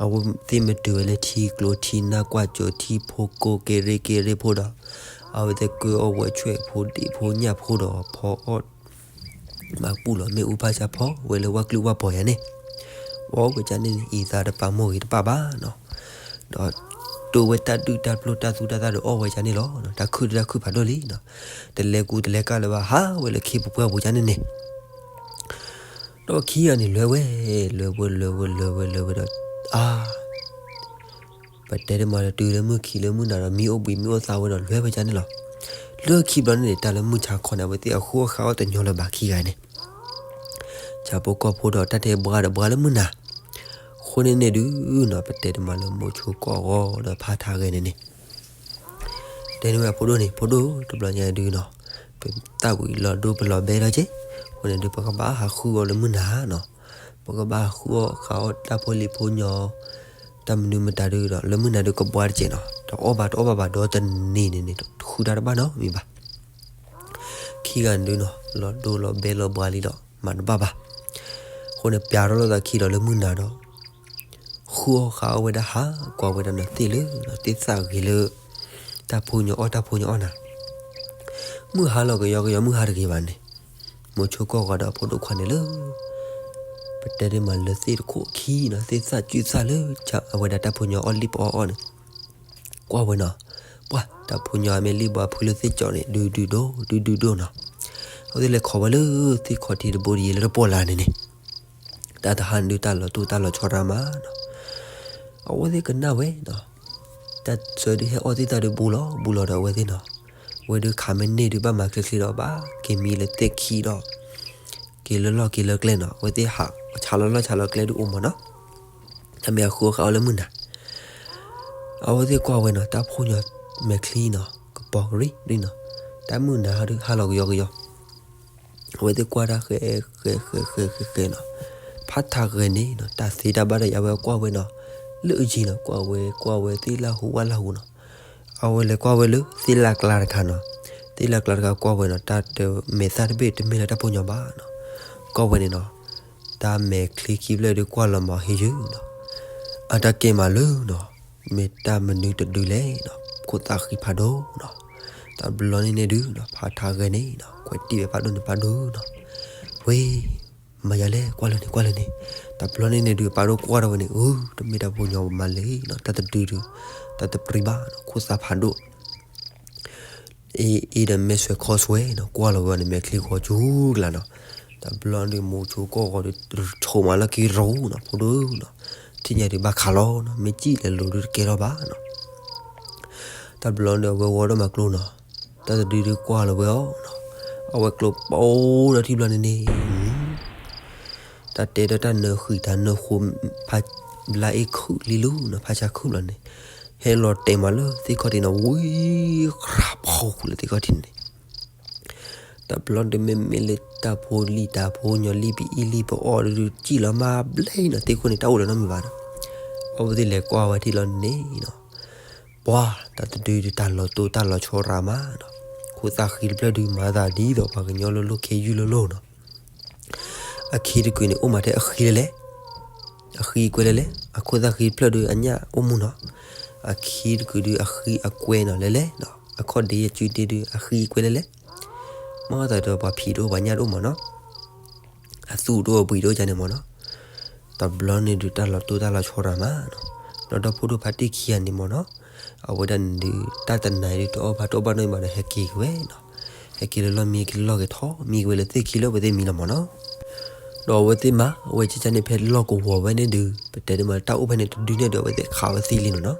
အဝဲသ့ၣ်မ့ၢ်တုၤဝဲလၢထံကျိထံနၢ်ကွၢ်ကၠိထံဖိကိး က့ၤရ့က့ၤရ့ဖိဒီး အဝဲသ့ၣ်ကၢအီၣ်ဝဲဆွဲၣ်ဖိဒံးဖိညၣ်ဖိဒီးဖီအီၣ် မၤပူၣ်လီၤမ့ၣ်အူဖးဆါဖီဝဲလၢဝၣ်ကျုၢ်ဝၣ်ပီၤယၤန့ၣ် အီၣ်ဝဲကၢ်န့ၣ်န့ၣ် အံသးတပာ်မိၢ်ဂ့ၤတပာ်ဘၣ်နီၤ ဒီးတိၢ်ဝဲတၢ်ဒုၣ်တၢ်ပျိၢ်တၢ်သူတၢ်သၣ်ဒီးအီၣ်ဝဲကၢ်န့ၣ်လီၤ တၢ်ခုၣ်တၢ်ခုၣ်ဖးဒိၣ်လံနီၤ တလဲၤကူတလဲၤကၢ်လၢၤဘၣ် ဟးဝဲလၢခ့ပူၤပှၢ်ပူၤကၢ်န့ၣ်န့ၣ် ဒီးခံဂၤန့ၣ်လွဲၢ်ဝဲ လွဲၢ်ဝဲလွဲၢ်ဝဲလွဲၢ်ဝဲလွဲၢ်ဝဲဒီး အါ ပတဲတမးလၢတုၤလၢမုၢ်ခံလၢမုၢ်နၤဒီး မံအိၣ်ဘှံးမံအိၣ်သါဝဲဒီးလွဲၢ်ဝဲကၢ်န့ၣ်လီၤ လၢခံဘျီန့ၣ်န့ၣ် တၢ်လၢမုၢ်ဆါခီန့ၣ် အဝဲသ့ၣ်အဃုအီၣ်ဃုအီၣ်တညီလၢၤဘၣ်ခံဂၤန့ၣ် ဆၣ်ဖိကီၢ်ဖိဒီးတၢ်တဲဘှါဒီးဘှါလၢမုၢ်နၤ အဃိန့ၣ်န့ၣ်ဒုးနီၤ ပတဲတမးလၢမိၤဆိကီၢ်ဂီၤဒီးဖါထါဂဲၤန့ၣ်န့ၣ် တဲန့ၢ်ဝဲအဖိဒိၣ်န့ၣ် ဖိဒိၣ် တဘျီညါဒုးနီၤ ပသၣ်ဝံၤလီၤဒိပလီၤဘဲလီၤက့ၢ် အဃိန့ၣ်ဒုး ပကဘၣ်ဟးဃုအီၣ်လၢမုၢ်နၤနီၤ ပကဘၣ်ဟးဃုအီၣ်ဃုအီၣ်တၢ်ဖိလံၤဖိညီ တၢ်မနုၤမတၤဒုးဒီး လၢမုၢ်နၤဒုးကဘှါတကဲးနီၤ တအီၣ်ဘၣ်တအီၣ်ဘၣ်ဘၣ်ဒီတနံၤန့ၣ်န့ၣ် ဃုတၢ်တဘၣ်နီတမံၤဘၣ် ခံဂၤန့ၣ်ဒုးနီၤ လီၤဒိလီၤဘဲလီၤဘှါလံဒီး မၤတဘၣ်ဘၣ် အဃိန့ၣ် ပျးထီၣ်လိာ်သးခံဒီးလၢမုၢ်နၤဒီး ဃုအီၣ်ဃုအီၣ်ဝဲဒၣ်ဟး ကွၢ်ဝဲဒၣ်နီၤသ့ၣ်လၢ သ့ၣ်သၣ်ဂ့ၤလၢ တၢ်ဖိညီအီၣ်တၢ်ဖိညီအီၣ်နၤ မုၢ်ဟါလီၤကယီကယီမုၢ်ဟါတဂ့ၤဘၣ်န့ၣ် မိၤဆိကီၢ်ဂီၤဒီးအဖိဒိၣ်ခွါန့ၣ်လၢ ပတဲဒ်မးလၢသ့ၣ်တခိၣ်အခံနီၤ, သ့ၣ်သၣ်ကုသၣ်လၢ အဝဲဒၣ်တၢ်ဖိညီအီၣ်လံၣ်ပအီၣ်အီၣ်န့ၣ်, ကွၢ်ဝဲနီၤ, ပှၤတၢ်ဖိညီအမ့ၢ်လံၣ်ဘီအဖုလၢသ့ၣ်ကၠီန့ၣ် ဒုဒုဒိၣ် ဒုဒုဒိၣ်နီၤ. အဝဲသ့ၣ်လဲၤခိးဝဲလၢသ့ၣ်ခီၣ်ထံးတဘိတယံၤလၢတပီၢ်လၢ်န့ၣ်န့ၣ်, တၢ်တဟါန့ၣ်ဒုးတၢ်လီၤတိၢ်တၢ်လီၤဆီတၢ်မးနီၤ. အဝဲသ့ၣ်ကနၣ်ဝဲနီၤ, တၢ်ဆၢဒုးဟဲအီၣ်သ့ၣ်တၢ်ဒုးဘူးလီၤဘူးလီၤဒီးအဝဲသ့ၣ်နီၤ, ဝဲဒုးခးမ့ၢ်န့ၢ်ဒုးဘၣ်မၤချ့ချ့ဒီးဘၣ် က့ၤမံလၢသ့ၣ်ခံဒီး က့ၤလၢလီၢ်က့ၤလၢကျဲနီၤ, အဝဲသ့ၣ်ဟးဆါလီၤလီၢ်ဆါလီၤကျဲဒုးအိၣ်မးနီၤ. တၢ်မ့ၢ်အဃုအီၣ်ဃုအီၣ်လၢမုၢ်နၤ အဝဲသ့ၣ်ကွၢ်ဝဲနီၤ, တၢ်ဖိညီမဲာ်ချံနီၤ ကပီၤကရံဒုနီၤ, တၢ်မုၢ်နၤဟးဒုးဟးလီၤကယီကယီ, အဝဲသ့ၣ်ကွၢ်တၢ်ဃဲဃဲဃဲဃဲဃဲဃဲနီၤ, ဖးထးဂဲၤန့ၣ်နီၤ, တၢ်သ့တၢ်ဘၣ်တၢ်ယၤဝဲကွၢ်ဝဲနီၤ, လၢအယံၤနီၤ ကွၢ်ဝဲကွၢ်ဝဲသ့ၣ်လၢဟူဝၣ်လၢဟူနီၤ, အဝဲလဲၤကွၢ်ဝဲလၢသ့ၣ်လၢ်ကျါတခါနီၤ, သ့ၣ်လၢ်ကျါတခါကွၢ်ဝဲနီၤ, တၢ်တမဲာ်သၣ်တဘ့ၣ်တမ့ၢ်လၢတၢ်ဖိညီဘၣ်နီၤ, ကွၢ်ဝဲန့ၣ်နီၤ တၢ်မဲာ်ချံခံဖျၢၣ်ဒုးကွၢ်လီၤမၤဟ့ယုၢ်နီၤ, အတၢ်ကဲမးလၢနီၤ, မ့ၢ်တၢ်မနုၤတဒုလဲၣ်နီၤ, ခိၣ်သၣ်ဃံဖးဒိၣ်နီၤ, တဘျီန့ၣ်န့ၣ်ဒုးနီၤ ဖးထးဂဲၤန့ၣ်နီၤ ကွဲးတံၢ်ဝဲပၢ်ဒိၣ်န့ၣ်ပၢ်ဒိၣ်နီၤ, ဝ့ၢ် မၤယၤလဲၣ် ကွၢ်လၢန့ၣ် ကွၢ်လၢန့ၣ်, တဘျီန့ၣ်န့ၣ်ဒုး ပၢ်ဒိၣ်ကွၢ်ထီၣ်ဝဲန့ၣ် အၢ တမ့ၢ်တၢ်ဖိညီမးလဲၣ်နီၤ, တၢ်တဒုဒုး တၢ်တပြံဘၣ်နီၤ ခိၣ်သၣ်ဖးဒိၣ် အ့ အ့ဒီးမဲာ်ဆွဲခီဆွဲနီၤ, ကွၢ်လီၤဝဲန့ၣ် မဲာ်ချံဂီၤကၠူကျါနီၤ, တဘျီဒုး မိၤဆိကီၢ်ဂီၤဒုး တဆိးမးလၢက့ၤရိနီၤ ဖိဒိၣ်နီၤ, ထံၣ်ညါဒုးဘၣ်ခးလီၤနီၤ, မ့ၢ်ကံၣ်လဲၤလိၤဒုးတကဲထီၣ်ဘၣ်နီၤ, တဘျီဒုး အဝဲဝီဒီးမၤကျိနီၤ, တၢ်တဒုဒုးကွၢ်လီၤဝဲအီၤနီၤ, အဝဲကျိပိဒီးထံဘျီန့ၣ်န့ၣ် တၢ်တဲဒီးတၢ်နၢဃံးတၢ်နၢဃိ ဖးဘျါအ့ၣ်ခုၣ်လံလူနီၤ, ဖးဆါခုၣ်လီၤန့ၣ်, ဟဲလီၤတဲာ်မးလၢသ့ၣ်ခီၣ်ထံးနီၤ, ဝံၤ ကြၢးဖီဃုာ်လၢသ့ၣ်ခီၣ်ထံးန့ၣ်, တဘျီဒုးမ့မ့ၢ်လၢတၢ်ဖိလံၣ်တၢ်ဖိညီလံၣ်ပအံၣ်လံၣ်ပအီၣ်ဒုး ကံၣ်လီၤမးဘျဲၣ်နီၤ, သ့ၣ်ခိၣ်န့ၣ် တၢ်အိၣ်လၢၤနီတမံၤဘၣ်နီၤ, အဝဲသ့ၣ်လဲၤကွၢ်ဝဲထံလီၤန့ၣ်နီၤ, ပှၤတၢ်တဒုဒုးတၢ်လီၤတိၢ်တၢ်လီၤဆီရၤမးနီၤ, ခိၣ်သၣ်ဃံတဖျၢၣ်ဒုး မၤသးဒ်သိးပှၤကညီလိၤလိၤ ခ့ယုၢ်လိၤလိၤနီၤ, အခံတကုာ်န့ၣ် အိၣ်မးထဲအဃံလဲၣ်လဲၣ်, အဃံကွဲလဲၣ်လဲၣ်, အခိၣ်သၣ်ဃံတဖျၢၣ်ဒုး အညၣ်အိၣ်မူနီၤ, အခံတကုာ်ဒုး အဃံအကွဲနီၤလဲၣ်လဲၣ်နီၤ, အခီၣ်ဒ့အစုဒ့ဒုး အဃံကွဲလဲၣ်လဲၣ်, မ့ၢ်သးဒီးပှၤဖံးတအိၣ်ပှၤညၣ်တအိၣ်မးနီၤ, အသူၣ်တအိၣ်အပှံၤတအိၣ်န့ၣ်မးနီၤ, တဘျီန့ၣ်ဒုး တၢ်လီၤတိၢ်တၢ်လီၤဆီရၤမးနီၤ, ဒီးဒီဖိဒိၣ်ဖါတံၢ်ခံဂၤန့ၣ်မးနီၤ, အဝဲဒၣ်န့ၣ်ဒုး တၢ်တနၤအံၤဒုး တအီၣ်ဘၣ်တအီၣ်ဘၣ်နီတမံၤဘၣ်ဒီး ဟဲက့ၤက့ၤဝဲနီၤ, ဟဲက့ၤလၢလီၢ်မံက့ၤလၢလီၢ်က့ၤထီၣ်မံက့ၤဝဲလၢသ့ၣ်ခံလၢအဝဲသ့ၣ်မံလီၤမးနီၤ, ဒီးအဝဲသ့ၣ်မၤဝဲကကန့ၣ် ဖဲလီၢ်ကဝီၤဝဲန့ၣ်ဒုး ပတဲဒ်မးလၢတၢ်အိၣ်ဖဲန့ၣ်တဒုန့ၣ်ဒီး အဝဲသ့ၣ်ခးဝဲသံလံနီၤနီၤ,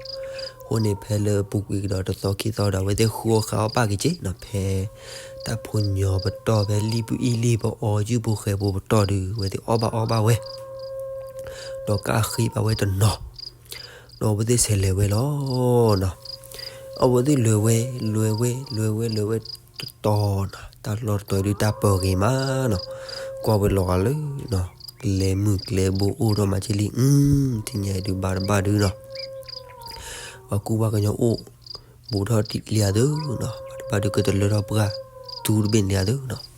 အဃိန့ၣ် ဖဲလၢပူၤကွံာ်ကဒီးတသီခံသီဒီး အဝဲသ့ၣ်ဃုအီၣ်ဃုအီၣ်ပၣ်က့ၤက့ၤနီၤ, ဖဲတၢ်ဖိညီပတီၢ် ဖဲလံၣ်ပအံၣ်လံၣ်ပအီၣ် ယုၢ်ဖိဃဲဖိပတီၢ်ဒုး အဝဲသ့ၣ်အီၣ်ဘၣ်အီဘၣ်ဝဲ ဒီးကၣ်ဃ့ဘၣ်ဝဲတနီၤ, ဒီးအဝဲသ့ၣ်ဆဲးလဲၤဝဲလီၤနီၤ, အဝဲသ့ၣ်လဲၤဝဲ လဲၤဝဲ လဲၤဝဲ လဲၤဝဲတတီၤနီၤ, တၢ်လီၢ်တတီၤဒုးတၢ်ပၢၤဂ့ၤမးနီၤ, ကွၢ်ဝဲလီၤဂာ်လၢ ကျဲမုၢ်ကျဲဘိအိၣ်ထီၣ်မးက့ၤလံ, ထံၣ်ညါအံၤဒုးဘၣ်တဘၣ်ဒုးနီၤ, ပှၤကူပှၤကညီအိၣ် ဘူးထီၣ်လံဧါသုနီၤ, ဘၣ်တဘၣ်ဒုးကတလၢထီၣ်ပှၢ် သူတဘ့ၣ်န့ၣ်ဧါသုနီၤ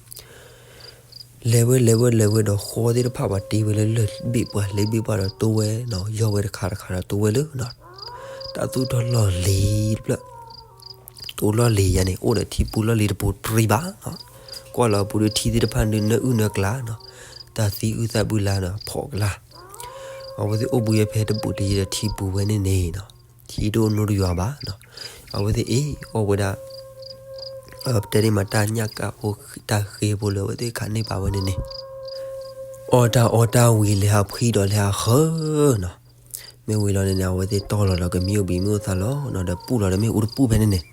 လဲၤဝဲလဲၤဝဲလဲၤဝဲဒီးဃီသ့ၣ်တဖၣ်ပှၤတ့ဝဲလၢလၢၢ်ဘ့ၣ်ပှၢ်လ့ဘ့ၣ်ပှၢ်ဒီးတိဝဲနီၤ, ယီၢ်ဝဲတခါတခါဒီးတိဝဲလၢနီၤ, တၢ်သူၣ်ထီၣ်လီၢ်လံၤတဖျၢၣ်, တိလီၢ်လံၤယၤန့ၣ် အိၣ်ဒီးထံပူၤလီၢ်လံၤတပူၤတြံဘၣ်နီၤ, ကွၢ်လီၤပူၤဒုးထံသ့ၣ်တဖၣ်ဒုးနၢအုၣ်နၢကျါနီၤ, တၢ်သံအုၣ်သးဘုလါနီၤ ဖီၣ်ကလါ, အဝဲသ့ၣ်အိၣ်ဘှံးဝဲဖဲတဘူးတယံၤဒီးထံပူၤဝဲန့ၣ်န့ၣ်နီၤ, ထံဒိၣ်နိတယွၤဘၣ်နီၤ, အဝဲသ့ၣ်အ့ၣ်အီၣ်ဝဲဒၣ် တဲဒ်မးတၢ်ညၣ်ကၣ်ဖိ တၢ်ဃ့ဖိလၢအဝဲသ့ၣ်ခးန့ၢ်ပာ်ဝဲန့ၣ်န့ၣ်, အီၣ်တၢ်အီတၢ်ဝံၤလဲၤဟးဖှံဒီးလဲၤဟးဃၢနီၤ, မ့ၢ်ဝံၤလီၤန့ၣ်န့ၣ် အဝဲသ့ၣ်တီၢ်လီၤဒီးကမံအိၣ်ဘှံးမ့ၣ်အိၣ်သးလီၤနီၤ, ဒီးပူၣ်လီၤဒီးမ့ၣ်အူတပူၣ်ဖဲန့ၣ်န့ၣ်,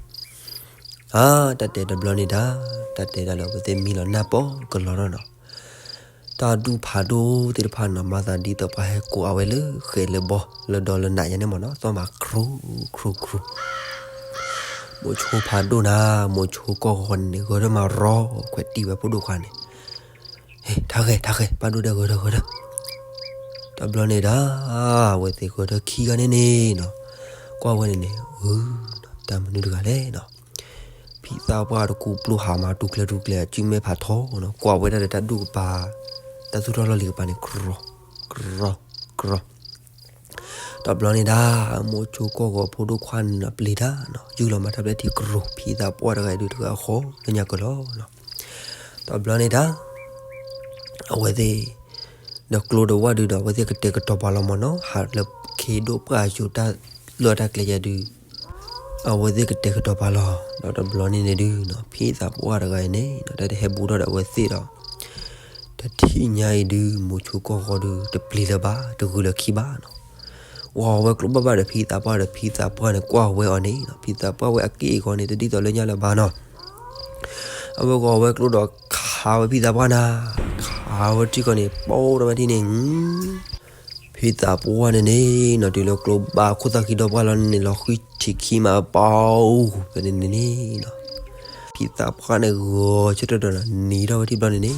အါ တၢ်တဲတဘျီန့ၣ်တၢ်, တၢ်တဲတၢ်လၢအဝဲသ့ၣ်မံလီၤနၢ်ပီၢ်ကလီၤထီၣ်နီၤ, တၢ်ဒူၣ်ဖးဒိၣ်သ့ၣ်တဖၣ်နီၤ မၤသးဒ်သိးပှၤဟဲကိးအဝဲလၢဃဲးလၢဘီလၢဒီလၢနးယါန့ၣ်မးနီၤ, သီၣ်မးခရူခရူခရူ မိၤဆိဖးဒိၣ်နၤ, မိၤဆိကီၢ်ဂီၤန့ၣ်န့ၣ် ဂၢၢ်ထၢၣ်မးရီ ခွဲးတံၢ်ဝဲဖိဒိၣ်ခွါန့ၣ်, ဟဲ ထါဃဲၤ ထါဃဲၤ ပၢ်ဒိၣ်ဒီးဂၢၢ်ထၢၣ်ဂၢၢ်ထၢၣ်, တဘျီန့ၣ်ဒၣ် အဝဲသ့ၣ်ဂၢၢ်ထၢၣ်ခံဂၤန့ၣ်န့ၣ်နီၤ, ကွၢ်ဝဲန့ၣ်န့ၣ် အ တၢ်မနုၤတဂၤလဲၣ်နီၤ, ဖံသးပှၢ်တကူပျိဟးမး တူၢ်ကျဲၤတူၢ်ကျဲၤ အစုမဲာ်ဖးထီနီၤ, ကွၢ်ဝဲဒၣ်ဒီးတၢ်ဒူၣ်ကပၤ တၢ်သူၣ်ထီၣ်လီၢ်လံၤကပၤန့ၣ် ကြီ ကြီ ကြီ တဘျီန့ၣ်ဒၣ် မိၤဆိကီၢ်ဂီၤဖိဒိၣ်ခွါန့ၣ်နီၤ ပျံၤတၢ်နီၤ ယူၢ်လီၤမၤတၢ်ဖျဲၣ်ထံကြီ ဖံသးပှၢ်တဂၤအံၤဒုးတဂၤဃီလၢညါကလီၤနီၤ, တဘျီန့ၣ်ဒၣ် အဝဲသ့ၣ် ဒီးကျိဒီးဝၣ်ဒုဒီး အဝဲသ့ၣ်ကတဲာ်ကတီၤပာ်လီၤမ့ၢ်နီၤ, ဟးလၢခ့ဒိၣ်ပှၢ်ယိာ်တၢ်လီၢ်တၢ်ကျဲယဲဒု အဝဲသ့ၣ်ကတဲာ်ကတီၤပာ်လီၤ. ဒီးတဘျီန့ၣ်န့ၣ်ဒုနီၤ ဖံသးပှၢ်တဂၤအံၤန့ၣ်နီၤ တၢ်တဟဲဘူးထီၣ်ဒီးအဝဲသ့ၣ်ဒီး တထံၣ်ညါအံၤဒု မိၤဆိကီၢ်ဂီၤဒု တပျံၤလၢၤဘၣ် တဂုာ်လၢၤခံဘၣ်နီၤ. ဂီၤဝဲကျိဘၣ်ဘၣ်ဒီးဖံသးပှၢ်ဒီး ဖံသးပှၢ်န့ၣ် ကွၢ်ဝဲအီၤန့ၣ်နီၤ, ဖံသးပှၢ်ဝဲအက့ၢ်အဂီၤန့ၣ် တဒ်သိးလၢညါလၢၤဘၣ်နီၤ. အဝဲဂီၤဝဲကျိဒီးခးဝဲဖံသးပှၢ်နၤ, ခးဝဲထံကီၢ်န့ၣ် ပိၢ်ထီၣ်ဝဲထံန့ၣ် ဖံသးပှၢ်န့ၣ်န့ၣ်နီၤ တုၤလၢကျိဘၣ်ခိၣ်သၣ်ဃံဒီပှၢ်လီၤန့ၣ် လီၤဃံထံခံမးပီအူဖဲန့ၣ်န့ၣ်နီၤ, ဖံသးပှၢ်န့ၣ်ဂီၤဆၢထၢၣ်ဒီးနီၤ နံၤထီၣ်ဝဲထံဘျီန့ၣ်န့ၣ်နီၤ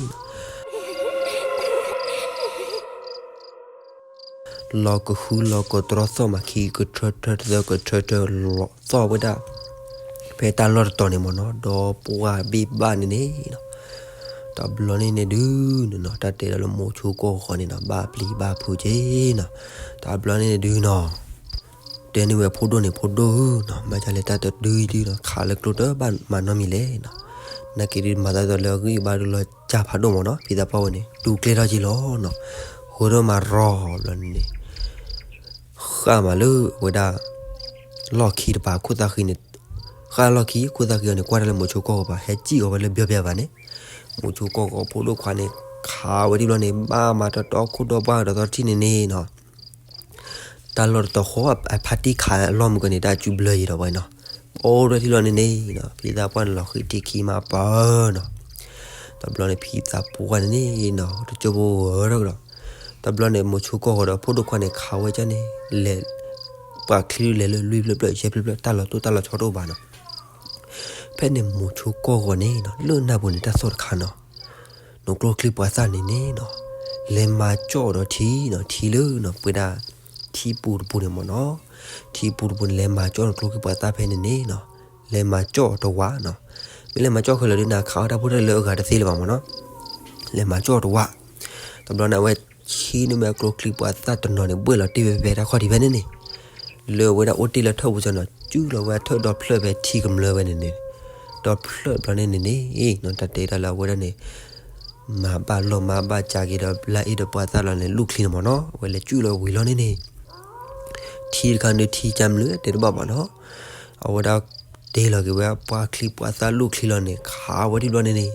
လီၤကဟုလီၤကတြီသီၣ်မး ခံကထၢထၢသၢကထၢထၢလီၤသီၣ်ဝဲဒၣ် ဖဲတၢ်လီၢ်တတီၤန့ၣ်မ့ၢ်နီၤ ဒီပှၢ်ဘ့ၣ်ဘၣ်န့ၣ်န့ၣ်နီၤ, တဘျီန့ၣ်န့ၣ်ဒုနီၤ တၢ်တဲဒီးလၢမိၤဆိကီၢ်ဂီၤန့ၣ်နီၤ ဘၣ်ပျံၤဘၣ်ဖုးက့နီၤ, တဘျီန့ၣ်န့ၣ်ဒုနီၤ တဲန့ၢ်ဝဲဖိဒိၣ်န့ၣ် ဖိဒိၣ်ဧၢနီၤ မ့ၢ်ကလဲၤတၢ်တဒုအံၤဒုနီၤ ခးလၢကျိတဘၣ်မၤနီတမံၤလဲၣ်နီၤ, နာ်က့ဒုမၤသးဒ်သိးလၢအဂံၢ်အဘါဒုလီၤစၢ်ဖးဒိၣ်မ့ၢ်နီၤ ဖံသးပှၢ်ဝဲန့ၣ် တူၢ်ကျဲထီၣ်က့လီၤနီၤ, ဃုထီၣ်မၤရီဘျီန့ၣ်န့ၣ် ဃၣ်မးလၢအဝဲဒၣ် လီၢ်ခံတပၤခိၣ်သၣ်ဃံန့ၣ်, ဃၣ်လီၢ်ခံခိၣ်သၣ်ဃံအီၤန့ၣ် ကွၢ်တၢ်လၢမိၤဆိကီၢ်ဂီၤဘၣ် ဟဲစံၣ်အီၤဝဲလၢဘျီဘျီဘၣ်န့ၣ်, မိၤဆိကီၢ်ဂီၤဖိဒိၣ်ခွါန့ၣ် ခးဝဲထံဘျီန့ၣ် ဘၣ်မၤတီတီခိၣ်ဒီပှၢ်ဒီးသီထံန့ၣ်န့ၣ်နီၤ တၢ်လီၢ်တတီၤဃီ အဖါတံၢ်ခးအလီၢ်မုၢ်ကန့ၣ် တၢ်စုဘျၢယံၤဒီးဝဲနီၤ, အိၣ်ဒီးထံလီၢ်န့ၣ်န့ၣ်နီၤ ဖံသးပှၢ်န့ၣ်လီၤဃံထံခံမးပၢနီၤ, တဘျီန့ၣ်ဖံသးပှၢ်န့ၣ်န့ၣ်နီၤ တကၠိဖိဝဲထီၣ်ကဒီး, တဘျီန့ၣ် မိၤဆိကီၢ်ဂီၤဒီးဖိဒိၣ်ခွါန့ၣ် ခးဝဲကန့ၣ် လဲၤ ပှၤချံလဲၤလၢလွံၢ်ဖျၢၣ်ဖျၢၣ် ယဲၢ်ဖျၢၣ်ဖျၢၣ် တၢ်လီၤတိၢ်တၢ်လီၤဆီတအိၣ်ဘၣ်နီၤ, ဖဲန့ၣ်မိၤဆိကီၢ်ဂီၤန့ၣ်နီၤ လၢနၢ်ပူၤန့ၣ် တၢ်သီၣ်တခါနီၤ နကျိချံပှၤသၣ်န့ၣ်န့ၣ်နီၤ လဲၤမၤကၠီၣ်ဒီးထံနီၤ ထံလၢနီၤ ပဝဲဒၣ် ထံပူၤတပူၤန့ၣ်မ့ၢ်နီၤ, ထံပူၤတပူၤန့ၣ် လဲၤမၤကၠီၣ်နကျိချံပှၤသၣ်ဖဲန့ၣ်န့ၣ်နီၤ, လဲၤမၤကၠီၣ်တဝးနီၤ, မ့ၢ်လဲၤမၤကၠီၣ်ခဲလၢာ်ဒုး နခးအီၣ်တၢ်ဖိတၢ်လၢအဂၤတသ့လၢၤဘၣ်မ့ၢ်နီၤ, လဲၤမၤကၠီၣ်တဝး, တဘျီန့ၣ် အဝဲဆံနုာ်ဝဲအကျိချံပှၤသၣ်တနီၤန့ၣ် ဘှဲၣ်လီၤတ့ၢ်ဝဲဖဲတၢ်ခီၣ်ထံးဖဲန့ၣ်န့ၣ် လၢအဝဲဒၣ်အိၣ်တ့ၢ်လၢထၢၣ်ပူၤစၢၤနီၤ စုၣ်လီၤဝဲအထၢၣ်ဒီဖျၢၣ်ဖဲထံကမျၢဝဲန့ၣ်န့ၣ်, ဒီဖျၢၣ်ဘျီန့ၣ်န့ၣ်န့ၣ် တၢ်တဲတၢ်လၢအဝဲဒၣ်န့ၣ် မၤဘၣ်လိာ်မၤဘၣ်စးက့ၤဒီး ဘျါအ့ၣ်ဒီးပှၤသၣ်လီၤန့ၣ် လူၢ်ချံန့ၣ်မ့ၢ်နီၤ အဝဲလဲၤစုၣ်လီၤဝံၤလီၤန့ၣ်န့ၣ် ထံတခါန့ၣ် ထံကမျၢတဲတဘၣ်ဘၣ်နီၤ, အဝဲဒၣ်တဲလီၤက့ၤဝဲပှၤချံပှၤသၣ်လူၢ်ချံလီၤန့ၣ် ခးဝဲဒ်ဘျီန့ၣ်န့ၣ်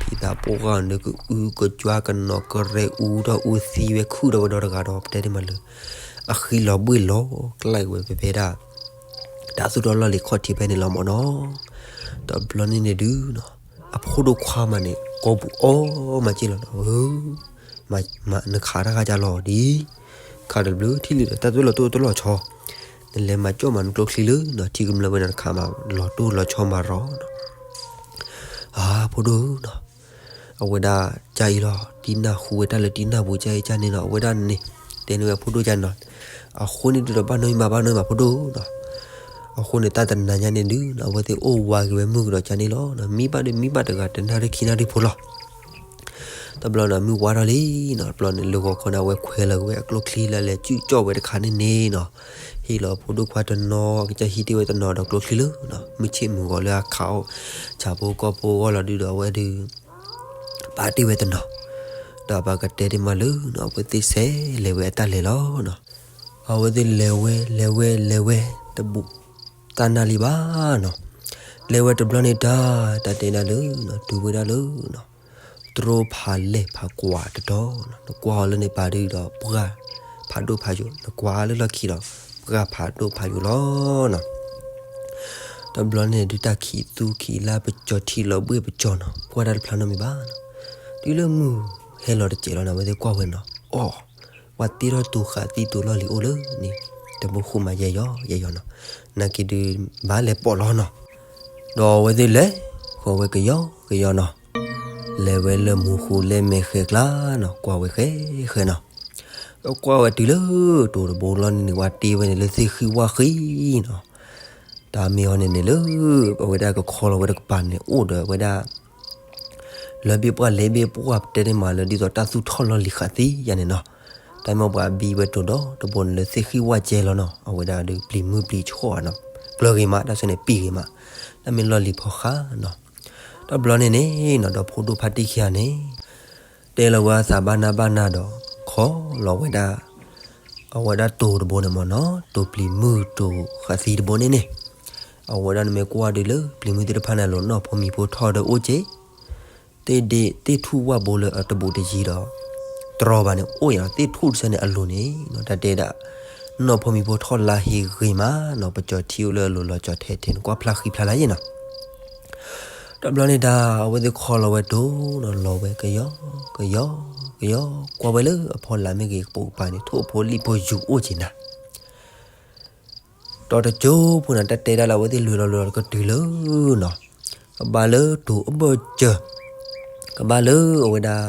ဖံသးပှၢ်ဂၤန့ၣ် ကအုကကွါကနီၤကရဲအူထီၣ်အူသံဝဲခုၣ်ဒီးဝဲဒီတဂၤဒီး ပတဲဒ်မးလၢ အဃံလီၤဘှ့ၣ်လီၤကျဲဝဲဖဲဖဲဒၣ် တၢ်သူၣ်ထီၣ်လီၢ်လံၤခီၣ်ထံးဖဲန့ၣ်လီၤမ့ၢ်နီၤ, တဘျီန့ၣ်န့ၣ်ဒုးနီၤ အဖိဒိၣ်ခွါမးန့ၣ် ကိးပူၤအီၣ်မးက့ၢ်လီၤနီၤ, နခးတၢ်ခါကၢ်လီၤဒ် ခးတဘျုးထံၣ်လံဒီး တၢ်တလီၤတိၢ်တလီၤဆီ, နလဲၤမၤကၠီၣ်မးနကျိချံလၢနီၤ ထံကမျၢဝဲန့ၣ် နခးမးလီၤတိၢ်လီၤဆီမးရီၤနီၤ, အဖိဒိၣ်နီၤ အဝဲဒၣ်ကၢ်အံၤလီၤ တံၢ်နၢ်ဟူဝဲတၢ်လၢတံၢ်နၢ်ပူၤကၢ်အံၤကၢ်န့ၣ်နီၤ အဝဲဒၣ်န့ၣ် တဲန့ၢ်ဝဲဖိဒိၣ်ကၢ်နီၤ, အဃိန့ၣ်ဒုးဒီး ဘၣ်နီၢ်မံမး ဘၣ်နီၢ်မံမးဖိဒိၣ်နီၤ, အဃိန့ၣ် တၢ်တနၤညါန့ၣ်ဒုးနီၤ အဝဲသ့ၣ်အိၣ်ဝးက့ၤဝဲမုၢ်ကဒီးကၢ်န့ၣ်လီၤ, မံဘၣ်ဒီးမံဘၣ်တဂၤတနၣ်ရံၣ်ခံနၣ်ရံၣ်ဖိလီၤ. တဘျီန့ၣ် မုၢ်ဝါထီၣ်လံနီၤ တဘျီန့ၣ် လၢဂီၤခီန့ၣ် အဝဲခွဲးလီၤက့ၤဝဲအကျိချံလၢလဲၤစုၣ်ကၠီၣ်ဝဲတခါန့ၣ်န့ၣ်နီၤ, ဟ့ၣ်လီၤဖိဒိၣ်ခွါတနီၤ ကစၢ်ဟံးတ့ၢ်ဝဲတနီၤဒီးကျိချံလၢနီၤ မုၢ်ဆ့ၣ်မုၢ်ဂီၤလၢအခးအိၣ် ဆၣ်ဖိကီၢ်ဖိအဂီၢ်လီၤဒုးဒီး အဝဲဒုး ပာ်တ့ၢ်ဝဲတနီၤ, ဒီးပကတဲဒ်မးလၢနီၤ အဝဲသ့ၣ်ဆဲးလဲၤဝဲအတၢ်လဲၤလီၤနီၤ, အဝဲသ့ၣ်လဲၤဝဲ လဲၤဝဲ လဲၤဝဲ တဘူးတၢ်နၢ်လံဘၣ်နီၤ, လဲၤဝဲတဘျီန့ၣ်တၢ် တၢ်တဲဒၣ်လၢနီၤ တုၤဝဲဒၣ်လၢနီၤ တြိဖးလဲၢ်ဖးကွၢ်တတီၤနီၤ, နကွၢ်အီၤလၢန့ၣ်ပာ်ဒုးဒီးပှၢ်ဖးဒိၣ်ဖးယိာ် နကွၢ်လၢလီၢ်ခံဒီး ပှၢ်ဖးဒိၣ်ဖးယိာ်လီၤနီၤ, တဘျီန့ၣ်ဒုးတၢ်ခံးသူခံးလါပကၠီၤထံလီၤဘှ့ၣ်ပကၠီၤနီၤ ကွၢ်တၢ်တဖျါနီတမံၤဘၣ်နီၤ, တုၤလၢမုၢ်ဟဲလီၤတစဲးလီၤန့ၣ် အဝဲသ့ၣ်ကွၢ်ဝဲနီၤ အိၣ် ပှၤတ့ထီၣ်တူၤဃာ်သံတူၤလီၢ်လံၤအိၣ်လၢန့ၣ် တဘိဃိမးယဲၢ်ယီၤယဲၢ်ယီၤနီၤ, နာ်က့ဒုးဘၣ်လဲၤပိာ်လီၤနီၤ, ဒီးအဝဲသ့ၣ်လဲၤ ဃီၤဝဲကယီကယီနီၤ, လဲၤဝဲလၢမူဃူလဲမဲာ်ဃဲၤကျါနီၤ ကွၢ်ဝဲဃဲဃဲနီၤ, ဒီးကွၢ်ဝဲတုၤလၢတိၤတဘိလီၤန့ၣ်န့ၣ် ပှၤတ့ဝဲန့ၣ်လၢသ့ၣ်ဃံဝၣ်ဃံနီၤ, တၢ်မ့ၢ်အီၤန့ၣ်န့ၣ်လၢ အဝဲဒၣ်ကခီလီၤဝဲတကပၤန့ၣ် အိၣ်ဒီးဝဲဒၣ် လၢဘ့ၣ်ပှၢ်လဲၤဘ့ၣ်ပှၢ်ပတဲန့ၣ်မးလၢဒ်သိးတၢ်သူၣ်ထီၣ်လီၢ်လံၤဃာ်သံယါန့ၣ်နီၤ, တၢ်မ့ၢ်ပှၤဘံဝဲတိၤဒီးတဘိန့ၣ်လၢသ့ၣ်ဃံဝၣ်ကဲလီၤနီၤ, အဝဲဒၣ်ဒုးပျံၤမုၢ်ပျံၤဆှီၣ်ဧါနီၤ, ကျၢၤဂ့ၤမး တၢ်ဆၢန့ၣ်ပံၤဂ့ၤမး, တၢ်မ့ၢ်လီၢ်လံၤဖီဃာ်နီၤ, တဘျီန့ၣ်န့ၣ်နီၤ ဒီးဖိဒိၣ်ဖါတံၢ်ခံဂၤန့ၣ် တဲလီၤဝဲအသးဘၣ်နၢ်ဘၣ်နၢ်ဒီး ခီလီၤဝဲဒၣ် အဝဲဒၣ်တိၤတဘိန့ၣ်မ့ၢ်နီၤ, တိၤပျံၤမုၢ်တိၤဃးသံတဘိန့ၣ်န့ၣ်, အဝဲဒၣ်နမ့ၢ်ကွၢ်ဒုးလၢပျံၤမုၢ်သ့ၣ်တဖၣ်န့ၣ် အလိၤနီၢ်ဖိမံၤဖိထီၣ်ဒီးအိၣ်က့ၤ သ့ၣ်ဒ့သ့ၣ်ထူၣ်ဝၣ်ဘိလၢအတဘူးတယံၤဒီး တြီဘၣ်န့ၣ် အိၣ်ယါလီၤ သ့ၣ်ထူၣ်တဆၢန့ၣ်အလိၤန့ၣ်နီၤ, တၢ်တဲဒၣ် နီၢ်ဖိမံၤဖိထီၣ်လါဟ့ဂ့ၤမးနီၤ, ပကၠီၤထံအိၣ်လၢအလိၤလီၤကၠီၤထဲထဲန့ၣ် ကွၢ်ဖျါဃံဖျါလၢ်ယဲနီၤ. တဘျီန့ၣ်ဒၣ် အဝဲသ့ၣ်ခီလီၤဝဲတိၤနီၤ, လီၤဝဲကယီ ကယီ ကယီ, ကွၢ်ဝဲလၢအဖီလာ်မ့ၢ်ဂ့ၤ ကပိာ်ကပၤန့ၣ် ထိၣ်ဖိလံၣ်ဖိယူၤအိၣ်က့ၤနၤ ဒီးတကၠိဖိန့ၣ် တၢ်တဲဒၣ်လၢအဝဲသ့ၣ်လွံၢ်လီၤလွံၢ်လီၤ ကတုၤလၢနီၤ, ကဘၣ်လၢတိၤအဘၢၣ်စၢၤ, ကဘၣ်လၢအဝဲဒၣ်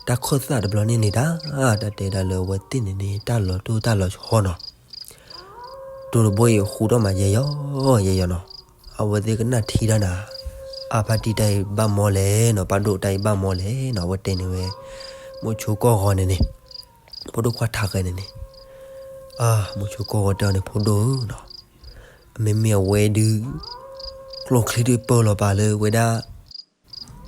တၢ်ခၢၣ်သၣ်တဘျီန့ၣ်န့ၣ်ဒၣ်, တၢ်တဲဒၣ်လၢအဝဲသ့ၣ်န့ၣ်န့ၣ် တၢ်လီၤတိၢ်တၢ်လီၤဆီနီၤ, တိၤတဘိအံၤဃူထီၣ်မးယဲယီၤ ယဲယီၤနီၤ, အဝဲသ့ၣ်ကနၣ်ထံတၢ်နၤ, အါဖါတံၢ်တၢ်အံၤဘၣ်မီလဲၣ်နီၤ, ပၢ်ဒိၣ်တၢ်အံၤဘၣ်မီလဲၣ်နီၤ, အဝဲတဲန့ၢ်ဝဲ မိၤဆိကီၢ်ဂီၤန့ၣ်န့ၣ်, ဖိဒိၣ်ခွါထးဃဲန့ၣ်န့ၣ်, အါ မိၤဆိကီၢ်ဂီၤတဲအီၤန့ၣ် ဖိဒိၣ်ဧၢနီၤ, မ့မ့ၢ်အဝဲဒုး ကျိချံဒုးပၢလီၤပာ်လၢဝဲဒၣ်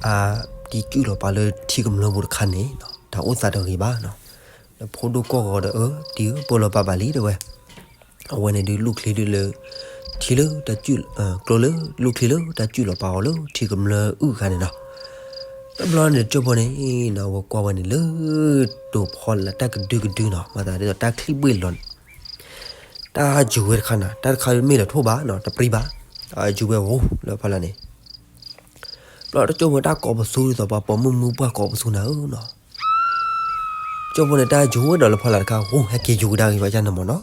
အတံၤကုၢ်လီၤပာ်လၢထံကမျၢၢ်ပူၤတခါန့ၣ်နီၤ, တၢ်အိၣ်သးတဂ့ၤဘၣ်နီၤ, ဒီးဖိဒိၣ်ကီၢ်ဂီၤဒီး အၢ တံၤဧၢပၢလီၤပာ်ဘၣ်လံတဲဝဲ, အဝဲန့ၣ်ဒုးလူၢ်ချံဒုးလၢ ထံလၢတၢ်ကုၢ် ကျိလၢ လူၢ်ချံလၢတၢ်ကုၢ်လီၤပာ်အီၤလၢထံကမျၢၢ်အုၣ်အခါန့ၣ်နီၤ, တဘျီန့ၣ်တကၠိဖိန့ၣ်နီၤ, အဝဲကွၢ်ဝဲန့ၣ်လၢ တိၤဖီလာ်တၢ်ကဒုကဒုနီၤ, မၤသးဒ်သိးတၢ်ချံဘှ့ၣ်လီၤ တၢ်ယူၤဝဲတခါနီၤ, တၢ်တခါမ့ၢ်လီၤထိၣ်ဘၣ်နီၤ, တပြံဘၣ်, ယူၤဝဲဂိၤလၢဖီလာ်န့ၣ်, ဘျီတကၠိဖိတၢ်ကိးပသူဒ်သိးပှၤပိာ်မုၣ်မုၢ်ပှၢ်ကိးပသူနၤဧၢနီၤ, ကၠိဖိန့ၣ်တၢ်ယူၤဝဲဒီးလၢဖီလာ်တခါ ဂိၤ ဟဲက့ၤယူၤကဒါက့ၤဝဲဒ်န့ၣ်မ့ၢ်နီၤ,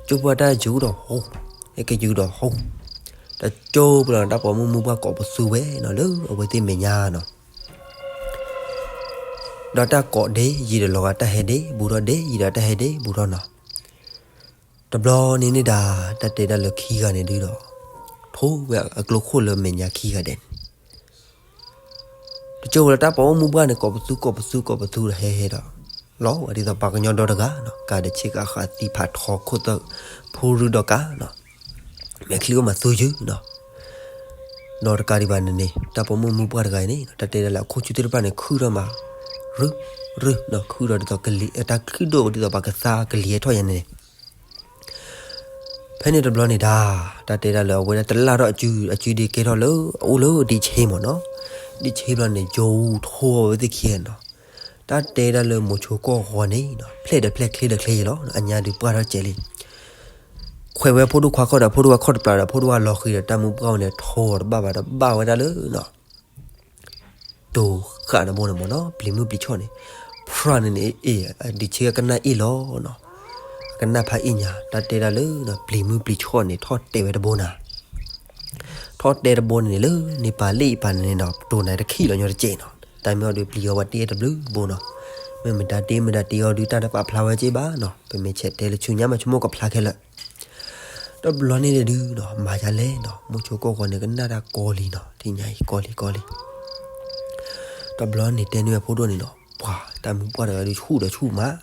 ကၠိဖိတၢ်ယူၤဒီးဂိၤ, ဟဲက့ၤယူၤဒီးဂိၤ, တကၠိဖိလီၤတၢ်ပိာ်မုၣ်မုၢ်ပှၢ်ကိးပသူဝဲနီၤ လၢအဝဲသ့ၣ်မဲာ်ညါနီၤ ဒီးတၢ်ကိးဒ့ယံၤဒီးလီၤဂာ်တၢ်ဟဲဒ့ဘူးထီၣ် ဒ့ယံၤဒီးတၢ်ဟဲဒ့ဘူးထီၣ်နီၤ, တဘျီန့ၣ်န့ၣ်ဒၣ် တၢ်တဲဒၣ်လၢခံဂၤန့ၣ်ဒုးဒီး ထိၣ်ဝဲအကျိခိၣ်လၢမဲာ်ညါခံဂၤဒဲးန့ၣ် တကၠိဖိလၢတၢ်ပိာ်မုၣ်မုၢ်ပှၢ်န့ၣ် ကိးပသူကိးပသူကိးပသူဒီးဟဲဟဲဒီး လီၤဝဲဒ်သိးပှၤကညီဒီတဂၤနီၤ, ကးဒးဆ့ကၤဃးသံဖးထီခိၣ်သၢ ဖိရူဒီးကးနီၤ, မဲာ်ချံအိၣ်မးသူယုၢ်နီၤ, ဒီးတကးဒံးဘၣ်န့ၣ်န့ၣ် တၢ်ပိာ်မုၣ်မုၢ်ပှၢ်တဂၤအံၤန့ၣ် တၢ်တဲဒၣ်လၢအခိၣ်ဆူၣ်သ့ၣ်တဖၣ်န့ၣ် ခုၣ်ထီၣ်မး ရူၢ်ရူၢ်နီၤ, ခုၣ်ထီၣ်ဒ်သိးကလံၤ တၢ်ခုၣ်ဒိၣ်ဝဲဒ်သိးပှၤကသါကလံၤဟဲထီၣ်ယါန့ၣ်န့ၣ် ဖဲန့ၣ်တဘျီန့ၣ်ဒၣ် တၢ်တဲဒၣ်လၢအဝဲဒၣ်တလၢ်ထီၣ်အစု အစုဒ့ကဲထီၣ်လၢ အအိၣ်လၢဒံးဆ့မ့ၢ်နီၤ, ဒံးဆ့ဘျီန့ၣ် ယိၤထီၣ်ဝဲသ့ၣ်ခံဂၤနီၤ, တၢ်တဲဒၣ်လၢမိၤဆိကီၢ်ဂီၤန့ၣ်နီၤ ဖျဲၣ်ဒီးဖျဲၣ်ချ့ဒီးချ့ယဲလီၤ, အညါဒုးပှၢ်ထီၣ်ကဲးလံ, ခွဲးဝဲဖိဒိၣ်ခွါခီၣ်ဒီး ဖိဒိၣ်ခွါခီၣ်တပျၢ်ဒီး ဖိဒိၣ်ခွါလီၤဃံၤဒီး တၢ်မုၢ်ပှၢ်ဝဲန့ၣ် ထိးတဘၣ်ဘၣ်တဘၣ်ဝဲဒၣ်လၢနီၤ တိၤဃာ်တဘိန့ၣ်မ့ၢ်နီၤ, ပျံၤမုၢ်ပျံၤဆီၣ်န့ၣ်, ဖျၢၣ်န့ၣ်န့ၣ် အ့ၣ် ဒံးဆ့ကနၣ်အ့ၣ်လီၤနီၤ, အကနၣ်ဖးအ့ၣ်ညါ, တၢ်တဲဒၣ်လၢ ပျံၤမုၢ်ပျံၤဆီၣ်န့ၣ် ထီၣ်တဲာ်ဝဲတဘိနၤ, ထီၣ်တဲာ်တဘိန့ၣ်န့ၣ်လၢ န့ၢ်ပာ်လ့ၣ်ပာ်န့ၣ်န့ၣ်နီၤ, တိၤန့ၣ်တခံးလီၤညီတကဲးနီၤ, တၢ်မ့ၢ်အီၤဒုးပျံၤအီၤဝဲတ့ၢ်တဘျုးဘိနီၤ, မ့ၢ်မတၤတ့ၢ်မတၤတ့ၢ်အီၤဒုး တၢ်တပာ်ဖျါဝဲက့ဘၣ်နီၤ, ပမ့ၢ်ဆဲးတဲလၢဆူညါမး ဆိကမိၣ်ကဖျါခဲလၢာ် တဘျီန့ၣ်ဒုးနီၤ မၤယါလဲၣ်နီၤ, မိၤဆိကီၢ်ဂီၤန့ၣ် ကနၣ်တၢ်ကီလံနီၤ, ထံၣ်ညါအံၤကီလံကီလံ, တဘျီန့ၣ်တဲန့ၢ်ဝဲဖိဒိၣ်န့ၣ်နီၤ, ပှၤတၢ်မုၢ်ပှၢ်တဂၤဒုးဆူၣ်ဒီးဆူၣ်မး,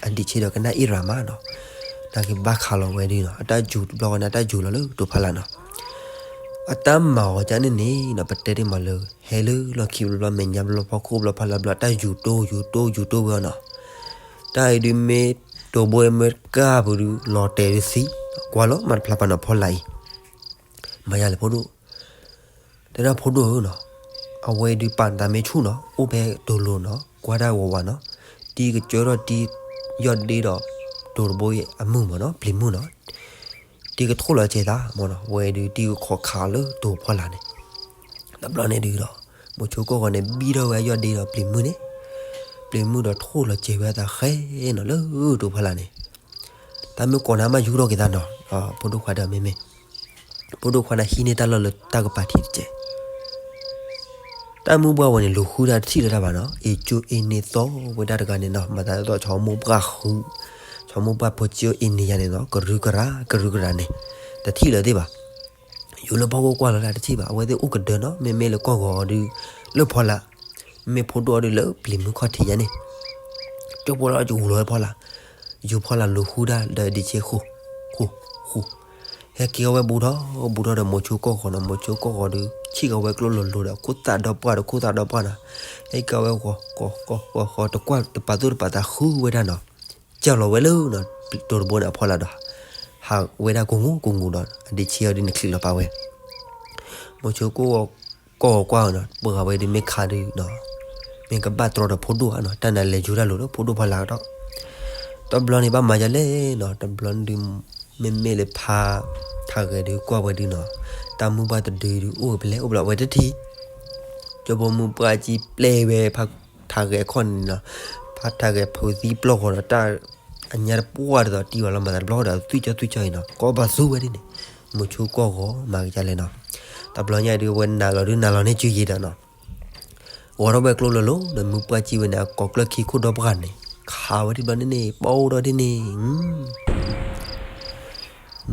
အဒံးဆ့ဒီးကနၣ်အ့ၣ်ရၤမးနီၤ, နာ်က့ဘၣ်ခးလီၤဝဲဒုးနီၤ, အတၢ်ယူၤတဘျီဃီန့ၣ် အတၢ်ယူၤလီၤလၢတိၤဖီလာ်နီၤ, အတၢ်မၤအီၤကန့ၣ်န့ၣ်နီၤ, ပတဲတ့ၢ်မးလၢ ဟဲလၢလီၢ်ခံဘျီဘျီ မဲာ်ညါဘျီဖီခိၣ်ဘျီဖီလာ်ဘျီ တၢ်ယူၤတိၢ်ယူၤတိၢ်ယူၤတိၢ်ဝဲအီၤနီၤ, တၢ်အံၤဒုးမ့ၢ်တိၤဘိမ့ၢ်ကၢ်ပူၤဒုး လီၤတဲာ်ဒုးသံ, ကွၢ်လီၤမၤတဖျါပာ်နီၤဖီလာ်အံၤ, မၤယါလဲၣ်ဖိဒိၣ် တဲဒၣ်ဖိဒိၣ်ဧၢနီၤ, အဝဲဒုးပာ်နသးမ့ၢ်ဆူၣ်နီၤ အိၣ်ဖဲတိၤလိၤနီၤ ကွၢ်တၢ်ဝးဝးနီၤ, တံၤကစၢထီၣ်တံၤ ယီၢ်ဒ့ဒီး တိၤတဘိအမုၢ်မ့ၢ်နီၤ ပျံၤမုၢ်နီၤ, တံၤကထိၣ်လီၤစဲၤသးမ့ၢ်နီၤ, ဝဲဒုးတံၤကခိးခးလၢတိၤဖီလာ်န့ၣ်, တဘျီန့ၣ်ဒုးဒီး မိၤဆိကီၢ်ဂီၤန့ၣ် ဘံထီၣ်ဝဲယီၢ်ဒ့ဒီးပျံၤမုၢ်န့ၣ်, ပျံၤမုၢ်ဒီးထိၣ်လီၤစဲၤဝဲအသးဃဲနီၤလၢတိၤဖီလာ်န့ၣ် တၢ်မ့ၢ်ကိးနၤမးယူၤထီၣ်က့ၤသးနီၤ, ဖိဒိၣ်ခွါဒီးမ့မ့ၢ်, ဖိဒိၣ်ခွါန့ၣ်ဟံးန့ၢ်တၢ်လီၢ်လၢတၢ်ကပၤထံတကဲး, တၢ်မုၢ်ပှၢ်ဝဲန့ၣ် လူၤဃုတၢ်တထံၣ်လၢၤတၢ်ဘၣ်နီၤ, အ့ၣ်ကၠိအ့ၣ်န့ၢ်သီဝဲဒၣ်တဂၤန့ၣ်နီၤ, မၤသးဒ်သိးဆီမိၢ်ပှၢ်ဃု, ဆီမိၢ်ပှၢ်ဖိကၠိအ့ၣ်န့ၢ်ယၤန့ၣ်နီၤ, ကရူၢ်ကရၢ် ကရူၢ်ကရၢ်န့ၣ်, တထံၣ်လၢၤသ့ၣ်ဘၣ်, ယူၤလၢဖီခိၣ်ကွၢ်လီၤတၢ်တထံၣ်ဘၣ်, အဝဲသ့ၣ်အိၣ်ကဒၢနီၤ, မ့မ့ၢ်လၢကီၢ်ဂီၤအီၤဒုး လၢဖီလာ် မ့ၢ်ဖိဒိၣ်အီၤဒုးလၢပျံၤမုၢ်ခီၣ်ထံးယါန့ၣ်, ကၠိဖိလီၤယူၤလီၤဖီလာ်, ယူၤဖီလာ်လူၤဃုတၢ်ဒီးဒံးဆ့ဃိ, ဃိ, ဃိ, ဟဲက့ၤအီၤဝဲဘူးထီၣ်ဘူးထီၣ်ဒီးမိၤဆိကီၢ်ဂီၤနီၤ, မိၤဆိကီၢ်ဂီၤဒီး ဆံၣ်ကီၤဝဲကျိလိၤလိၤဒီး ခိၣ်သၣ်ဒီပှၢ်ဒီး ခိၣ်သၣ်ဒီပှၢ်နီၤ, ဟဲက့ၤဝဲဂီၤ ဂီၤ ဂီၤ ဂီၤ ဂီၤ တကွၢ်တပာ်သူၣ်တပာ်သးဃုဝဲဒၣ်နီၤ, ကၢ်လီၤဝဲလၢ တိၤတဘိန့ၣ်အဖီလာ်ဒီး ဟးဝဲဒၣ်ကိၢ်ဂူာ်ကိၢ်ဂူာ်ဒီး အဒ့ဆံးအီၤဒ်နချံးလီၤပာ်ဝဲ မိၤဆိကီၢ်ဂီၤ ကီၢ်ဂီၤကွၢ်နီၤ ပှၤဝဲဒ်မ့ၢ်ခးဒုးနီၤ, မ့ၢ်ကဘၣ်တြီဒီးဖိဒိၣ်ဧါနီၤ, တၢ်နၤလဲၤယူၤတၢ်လိၤဒီးဖိဒိၣ်ဖီလာ်ကဒီး, တဘျီန့ၣ်ဘၣ်မၤဒ်လဲၣ်နီၤ, တဘျီန့ၣ်ဒုး မ့မ့ၢ်လၢဖါ ထးဂဲၤဒုးကွၢ်ဝဲဒုးနီၤ, တၢ်မုၢ်ပှၢ်တဒုဒုးအိၣ်ဖဲလဲၣ်အိၣ်ဘျီဝဲတထံၣ်, ကၠိဖိမုၢ်ပှၢ်ကံပျဲဝဲဖါထးဂဲၤအခီၣ်န့ၣ်နီၤ, ဖါထးဂဲၤဖုးသံပျီၢ်ဃီဒီးတၢ် အညါတပှၢ်ဒ်သိးတံၢ်ဘၣ်လီၤမၤသးတဘျီဃီဒီး သွံၣ်ကၠီသွံၣ်ကၠီအံၤနီၤ, ကီဘၣ်သူဝဲဒ်န့ၣ်, မိၤဆိကီၢ်ဂီၤမၤကဒ်လဲၣ်နီၤ, တဘျီညါဒုးဝဲနၤလီၤဒုးနၤလီၤန့ၢ်စုယံၤဒီးနီၤ, ဂီၤထီၣ်ဝဲကျိလိၤလိၤဒီးမုၢ်ပှၢ်ကံဝဲန့ၣ် အကိးကျၢၢ်ခံခိၣ်ဒီပှၢ်န့ၣ် ခးဝဲဒ်ဘျီန့ၣ်န့ၣ် ပီၣ်ဒီးဒ်န့ၣ်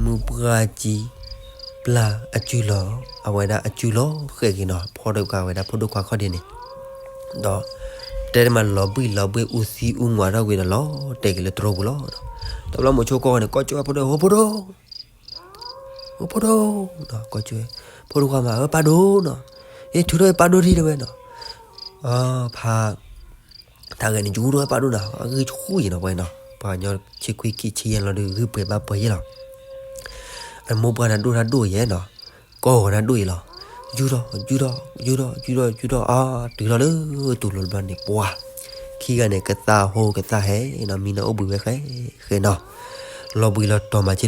မုၢ်ပှၢ်ကံ ပျၢ်အစုလီၤ, အဝဲဒၣ်အစုလီၤဃဲးက့ၤနီၤ, ဖီၣ်ဒိၣ်ကးဝဲဒၣ်ဖိဒိၣ်ခွါခီၣ်ဒ့န့ၣ်, ဒီး တဲတမၤလီၤဘှံးလီၤဘှ့ၣ်အူသံအူမွၤထီၣ်ကွံာ်ဒီးလီၤတဲာ်က့ၤလၢတြီပူၤလီၤ, တဘျီမိၤဆိကီၢ်ဂီၤန့ၣ် ကိးကၠိဝဲဖိဒိၣ် ဖိဒိၣ် ဖိဒိၣ်, ကိးကၠိဝဲ ဖိဒိၣ်ခွါမး အၢ ပၢ်ဒိၣ်နီၤ, အ့ၣ်ထုးထီၣ်အပၢ်ဒိၣ်ထံၣ်တဝဲနီၤ, ဖါ တၢ်ဂဲၤန့ၣ် ယူၤထီၣ်ပၢ်ဒိၣ်နီၤ, အဂံၢ်ဆူၣ်ယံၤနီၤ ပှၤနီၤ, ပှၤကညီဆံခွံခံဆံယဲၢ်လီၤဒုး ဂံၢ်ပှဲၤဘါပှဲၤယဲၢ်လီၤ, အမိၢ်ပှၢ်နၤဒိၣ်တၢ်ဒိၣ်ယဲၢ်နီၤ, ကီၢ်ဂီၤနၤဒိၣ်ယဲၢ်လီၤ, ယူၤထီၣ် ယူၤထီၣ် ယူၤထီၣ် ယူၤထီၣ် ယူၤထီၣ် အါ တုၤထီၣ်လၢတူၢ်လိာ်တဘျီန့ၣ် ပှၤ ခံဂၤန့ၣ် ကသးဟိကသးဟဲနီၤ, မံနီၤအိၣ်ဘှံးဝဲဃဲဃဲနီၤ, လီၤဘှံးလီၤတီၤမးက့လီၤ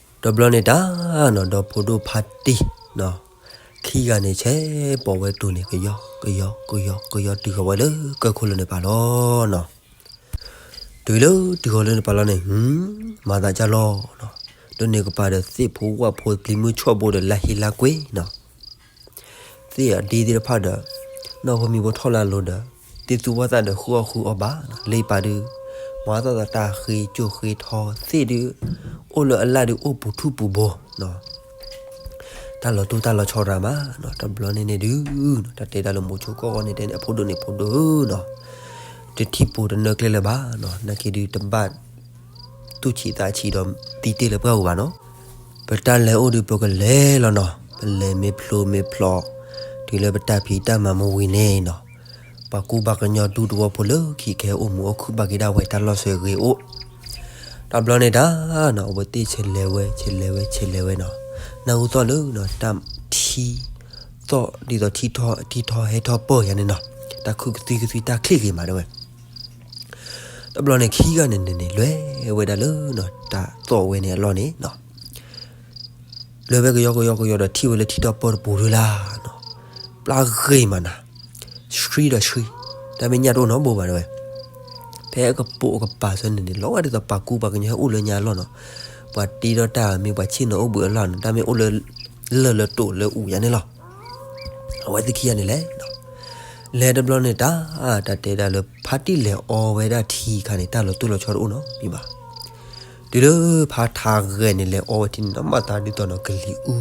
တဘျီန့ၣ်တၢ်နီၤ ဒီဖိဒိၣ်ဖါတံၢ်နီၤ, ခံဂၤန့ၣ် ဆဲးပိာ်ဝဲတူၢ်န့ၣ် ကယီ ကယီ ကယီ ကယီ တုၤဃီၤဝဲလၢကၢၢ်ခိၣ်လၢန့ၣ်ပာ်လီၤနီၤ, တုၤလၢတုၤဃီၤလၢန့ၣ်ပာ်လီၤန့ၣ် မၤသးကၢ်လီၤနီၤ, ဒိးန့ၢ်ကပၤဒီးသ့ၣ်ဖိဝၣ်ဖိပျံၤမုၢ်ဆီၣ်ဘိဒီးလါဟ့လါကွ့နီၤ သ့ၣ်အဒ့သ့ၣ်တဖၣ်ဒီး နီၢ်ဖိမံၤဖိထီၣ်လၢအလိၤဒီး သ့ၣ်သူၣ်ဝၣ်သၣ်ဒီးဃုအီၣ်ဃုအီဘၣ်နီၤ, လ့ပာ်ဒုး မၤသီၣ်သးတၢ်ဃ့ကၠိဃ့ထီ သ့ၣ်ဒုး အိၣ်လၢအလၣ်ဒုးအိၣ်ပူၤထူၣ်ပူၤဘိနီၤ, တၢ်လီၤတိၢ်တၢ်လီၤဆီရၤမးနီၤ, တဘျီန့ၣ်န့ၣ်ဒုး တၢ်တဲတၢ်လၢမိၤဆိကီၢ်ဂီၤန့ၣ်တဲန့ၣ် အဖိဒိၣ်န့ၣ်ဖိဒိၣ်နီၤ, တထံၣ်ပိာ်တနၢ်ကျဲလၢၤဘၣ်နီၤ, နာ်က့ဒုးတဘၣ် သူၣ်ဆံးသးဆံးဒီးသံတ့ၢ်လၢပှၢ်ပူၤဘၣ်နီၤ, ပတၢ်လဲၤအိၣ်ဒုးပကလဲၤလီၤနီၤ, ပလဲၤမ့ၢ်ဖျိမ့ၢ်ဖျိး တုၤလၢပတၢ်ဖံးတၢ်မၤမ့ၢ်ဝံၤန့ၣ်နီၤ, ပှၤကူပှၤကညီဒူသဝီဖိလၢခံခဲအိၣ်မူအိၣ်ခုၣ်ဘၣ်က့ၤဒၣ်ဝဲတၢ်လီၢ်စၢၤဂ့ၤအိၣ်, တဘျီန့ၣ်တၢ်နီၤ အဝဲသ့ၣ်ဆဲးလဲၤဝဲ ဆဲးလဲၤဝဲ ဆဲးလဲၤဝဲနီၤ, နၢ်ဟူသီၣ်လၢနီၤ တၢ်ထံ သီၣ်ဒ်သိးထံထီၣ် ထံထီၣ်ဟဲထီၣ်ပၢၢ်ယၤန့ၣ်နီၤ, တၢ်ခုၣ်ကသွံကသွံတၢ်ချံၣ်ဂ့ၤမးတဲဝဲ တဘျီန့ၣ်ခံဂၤန့ၣ်န့ၣ်န့ၣ် လဲၤဝဲဒၣ်လၢနီၤ တၢ်သီၣ်ဝဲန့ၣ်အလီၢ်န့ၣ်နီၤ, လဲၤဝဲကယီကယီကယီဒီးထံၣ်ဝဲလၢထံထီၣ်ပၢၢ်တပူၤဒုလၢ်နီၤ, ပျၢ်ဂ့ၤမးနၤ, ဆှံဒီးဆှံ, တၢ်မ့ၢ်ညၣ်တအိၣ်နီတဘိဘၣ်တဲဝဲ ဖဲအကပိာ်အကပၤဆၢန့ၣ်န့ၣ် လီၤဝဲဒ်သိးပှၤကူပှၤကညီဟဲအိၣ်လၢညါအလီၢ်နီၤ, ပှၤတ့ထီၣ်တၢ်မ့ၢ်ပှၤဆ့ၣ်နီၤအိၣ်ဘှံးအလီၢ်နီၤ, တၢ်မ့ၢ်အိၣ်လၢ လၢၢ်လၢတိးလၢအူးယၤန့ၣ်လီၤ အဝဲသ့ၣ်ခံဂၤန့ၣ်လဲၣ်, လဲၤတဘျီန့ၣ်တၢ် တၢ်တဲဒၣ်လၢဖါတံၢ်လဲၤအီဝဲဒၣ်ထံခါန့ၣ် တၢ်လီၤတိၢ်လီၤဆီတအိၣ်နီတမံၤဘၣ်. တုၤလၢဖါထးဂဲၤန့ၣ် လဲၤအီဝဲထံန့ၣ်နီၤ မၤသးဒ်သိးနီၤ ကလံၤအူ,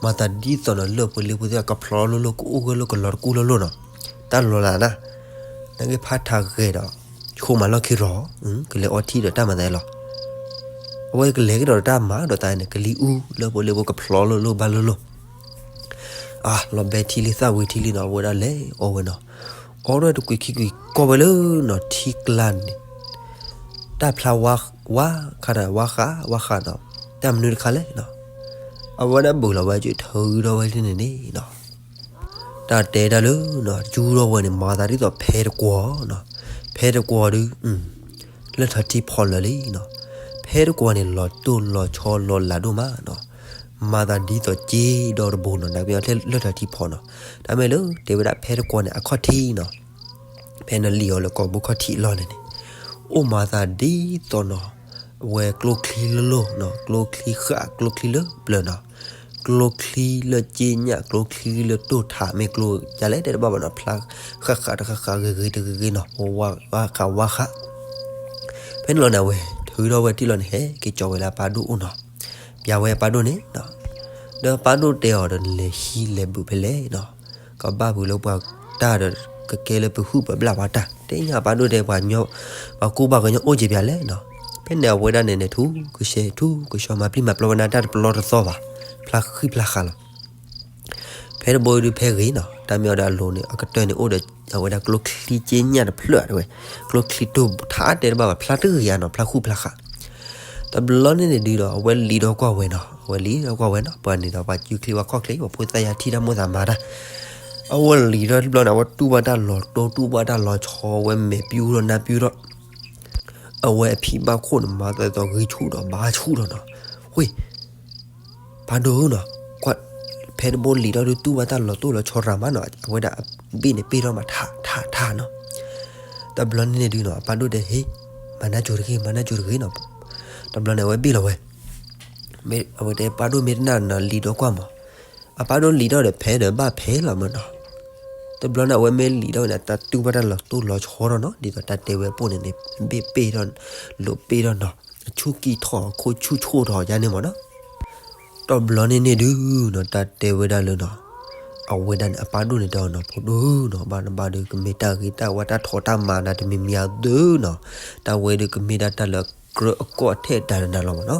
မၤသးဒ်သိးနီၤ လၢၢ်ဖိလ့ဖိသ့ၣ်ကဖျိးလိၤလိၤ ကအိၣ်ဂၢၢ်လိၤ ကလီၤတကူၣ်လိၤလိၤနီၤ, တၢ်လီၤလးနၤ, နကဖါထးဂဲၤဒီး ဆိမးလီၢ်ခံရီၤ, ကလဲၤအီထံဒီးတၢ်မၤသးလီၤ အဝဲကလဲၤကဒီးတၢ်မၤဒီးတၢ်န့ၣ် ကလံၤအူ လၢၢ်ဖိလ့ဖိကဖျိးလိၤလိၤဘၣ်လိၤလိၤ, အါ လီၤဘဲထံလံသၣ်ဝံၤထံလံနီၤ အဝဲဒၣ်လဲၤအီဝဲနီၤ, အီထီၣ်တကွံာ်ခံကွံာ် ကီၢ်ဝဲလၢနီၤ ထံကျါန့ၣ် တၢ်ဖျါဝါ ဝါခးဒီး ဝါဃး ဝါဃးနီၤ, တၢ်မနုၤတခါလဲၣ်နီၤ, အဝဲဒၣ်ဘုးလီၤဝဲက့ၤထုးထီၣ်ဝဲလၢန့ၣ်န့ၣ်နီၤ တၢ်တဲတၢ်လၢနီၤ ယူထီၣ်ဝဲန့ၣ် မၤသးဒ်သိးဖဲတကွီၤနီၤ, ဖဲတကွီၤဒုး လၢၢ်ထီၣ်ထံဖီၣ်လၢာ်လံနီၤ, ဖဲတကွီၤန့ၣ် လီၤတိၢ်လီၤဆီလီၤလးဒိၣ်မးနီၤ, မၤသးဒ်သိးစ့ဒီတဘိနီၤ နမ့ၢ်အီလၢၢ်ထီၣ်ထံဖီၣ်နီၤ, တၢ်မ့ၢ်လၢတဲဝဲဒၣ်ဖဲတကွီၤန့ၣ် အခီၣ်ထံးနီၤ ဖဲနလံၣ်အီၤလၢကီၢ်ဘုခီၣ်ထံးအလီၢ်န့ၣ်န့ၣ်, အိၣ်မၤသးဒ်သိးနီၤ, အဝဲကျိချံလိၤလိၤနီၤ, ကျိချံဃာ် ကျိချံလၢပျၢၤနီၤ, ကျိချံလၢစ့ညၣ် ကျိချံလၢတိၢ်ထး မ့ၢ်ကျိယၤလဲၣ်တဲတဘၣ်ဘၣ်နီၤ, ဖျါဃာ်ဃာ်တဃာ်ဃာ်ဂ့ၤဂ့ၤတဂ့ၤဂ့ၤနီၤ, ဝါဃာ်ဝါဃာ် ဖဲန့ၣ်လီၤန့ၣ် အဝဲထုးထီၣ်ဝဲထံၣ်လီၤန့ၣ် ဟဲက့ၤကၠီၤဝဲလၢအပၢ်ဒိၣ်အိၣ်နီၤ, ပျးဝဲအပၢ်ဒိၣ်န့ၣ်နီၤ, ဒီးအပၢ်ဒိၣ်တဲအီၤဒီး နလဲၤဟံးလဲၤဘုးဖဲလဲၣ်နီၤ, ကဘၣ်ဖုးလၢပှၤတၢ်ဒီး ကကဲလၢပဟုၣ်ပဘျၣ်ပှၤတၢ်, တဲညါအပၢ်ဒိၣ်တဲပှၤကညီ, ပှၤကူပှၤကညီအိၣ်က့ၤပျးလဲၣ်နီၤ, ဖဲန့ၣ်အဝဲဒၣ်န့ၣ်န့ၣ် ထူကဆှဲထူကဆှီ မၤပျံၤမၤပျီဝဲဒၣ်တၢ်တပလီတသီဘၣ်, ဖျါဃံဖျါဃာ်လီၤ. ဖဲတဘိဒုးဖဲဂ့ၤနီၤ, တၢ်မ့ၢ်အီၤဒီးအလိၤန့ၣ် အကတၢၢ်န့ၣ်အိၣ်ဒီး အဝဲဒၣ်ကျိချံက့ညၣ်တဖျၢၣ်တဲဝဲ, ကျိချံတိၢ်ထါတဲတဘၣ်ဘၣ် ဖျါတဂ့ၤဧါနီၤ, ဖျါဃူဖျါဃာ်. တဘျီန့ၣ်န့ၣ်ဒုးဒီး အဝဲလံာ်ဒီကွၢ်ဝဲနီၤ, အဝဲလံာ်ဒီကွၢ်ဝဲနီၤ, ပှၤန့ၣ်ဒီးပှၤစုချံဝဲခီၣ်ချ့ ပှၤဖိသၣ်ယါထံၣ်တၢ်မိၣ်သးမၤတၢ်, အဝဲလံာ်ဒီတဘျီန့ၣ် အဝဲတူၢ်ဘၣ်တၢ်လီၤတိၢ် တူၢ်ဘၣ်တၢ်လီၤဆီ အဝဲမဲာ်ပျူၢ်ထီၣ်နါပျူၢ်ထီၣ် အဝဲအဖံဘၣ်ခိၣ်န့ၣ် မၤသးဒ်သိးဂ့ၤဆူၣ်ဒီးဘါဆူၣ်ဒီးနီၤ, ဝ့ၢ် ဖးဒိၣ်ဧၢနီၤ, ကွၢ် ဖဲတဘိလံာ်ဒီဒုးတူၢ်ဘၣ်တၢ်လီၤတိၢ်လီၤဆီရၤမးနီၤ, အဝဲဒၣ်အဘ့ၣ်န့ၣ်ပ့ၢ်ထီၣ်မးထးထးထးနီၤ. တဘျီန့ၣ်န့ၣ်ဒုးနီၤ အပၢ်ဒိၣ်တဲ ဟ့ၣ် မၤနၢ်ကိၤတဂ့ၤ မၤနၢ်ကိၤတဂ့ၤနီၤ. တဘျီန့ၣ် အဝဲဘ့ၣ်လီၤဝဲ, မ့ၢ်အဝဲတဲ ပၢ်ဒိၣ်မ့ၢ်တနာ်နီၤ လံာ်ဒီကွၢ်မး, အပၢ်ဒိၣ်လံာ်ဒီဒီးဖဲဒီးဘၣ်ဖဲလီၤမးနီၤ. တဘျီန့ၣ် အဝဲမ့ၢ်လံာ်ဒီန့ၣ် တၢ်တူၢ်ဘၣ်တၢ်လီၤတိၢ်လီၤဆီထီၣ်နီၤ, ဒ်သိးတၢ်တဲဝဲအပိၢ်န့ၣ်န့ၣ် ဘ့ၣ်ပ့ၢ်ထီၣ် လိာ်ပ့ၢ်ထီၣ်နီၤ, အဆူၣ်ကံၢ်ထီၣ် အခိၣ်ဆူၣ်ဆူၣ်ထီၣ်ယါန့ၣ်မးနီၤ. တဘျီန့ၣ်န့ၣ်ဒုးနီၤ တၢ်တဲဝဲဒၣ်လၢနီၤ, အဝဲဒၣ်န့ၣ် အပၢ်ဒိၣ်န့ၣ်တဲအီၤနီၤ ဖိဒိၣ်နီၤ ဘၣ်နဘၣ်ဒုး ကမ့ၢ်တၢ်ဂ့ၤတၢ်ဝါတၢ်ထီၣ်တၢ်မၤနၤတမံၤမံၤဧါဒုးနီၤ, တၢ်ဝဲဒုးကမ့ၢ်ဒၣ်တၢ်လၢကြၢးအကီၢ်ထဲတၢ်နၤလီၤမးနီၤ.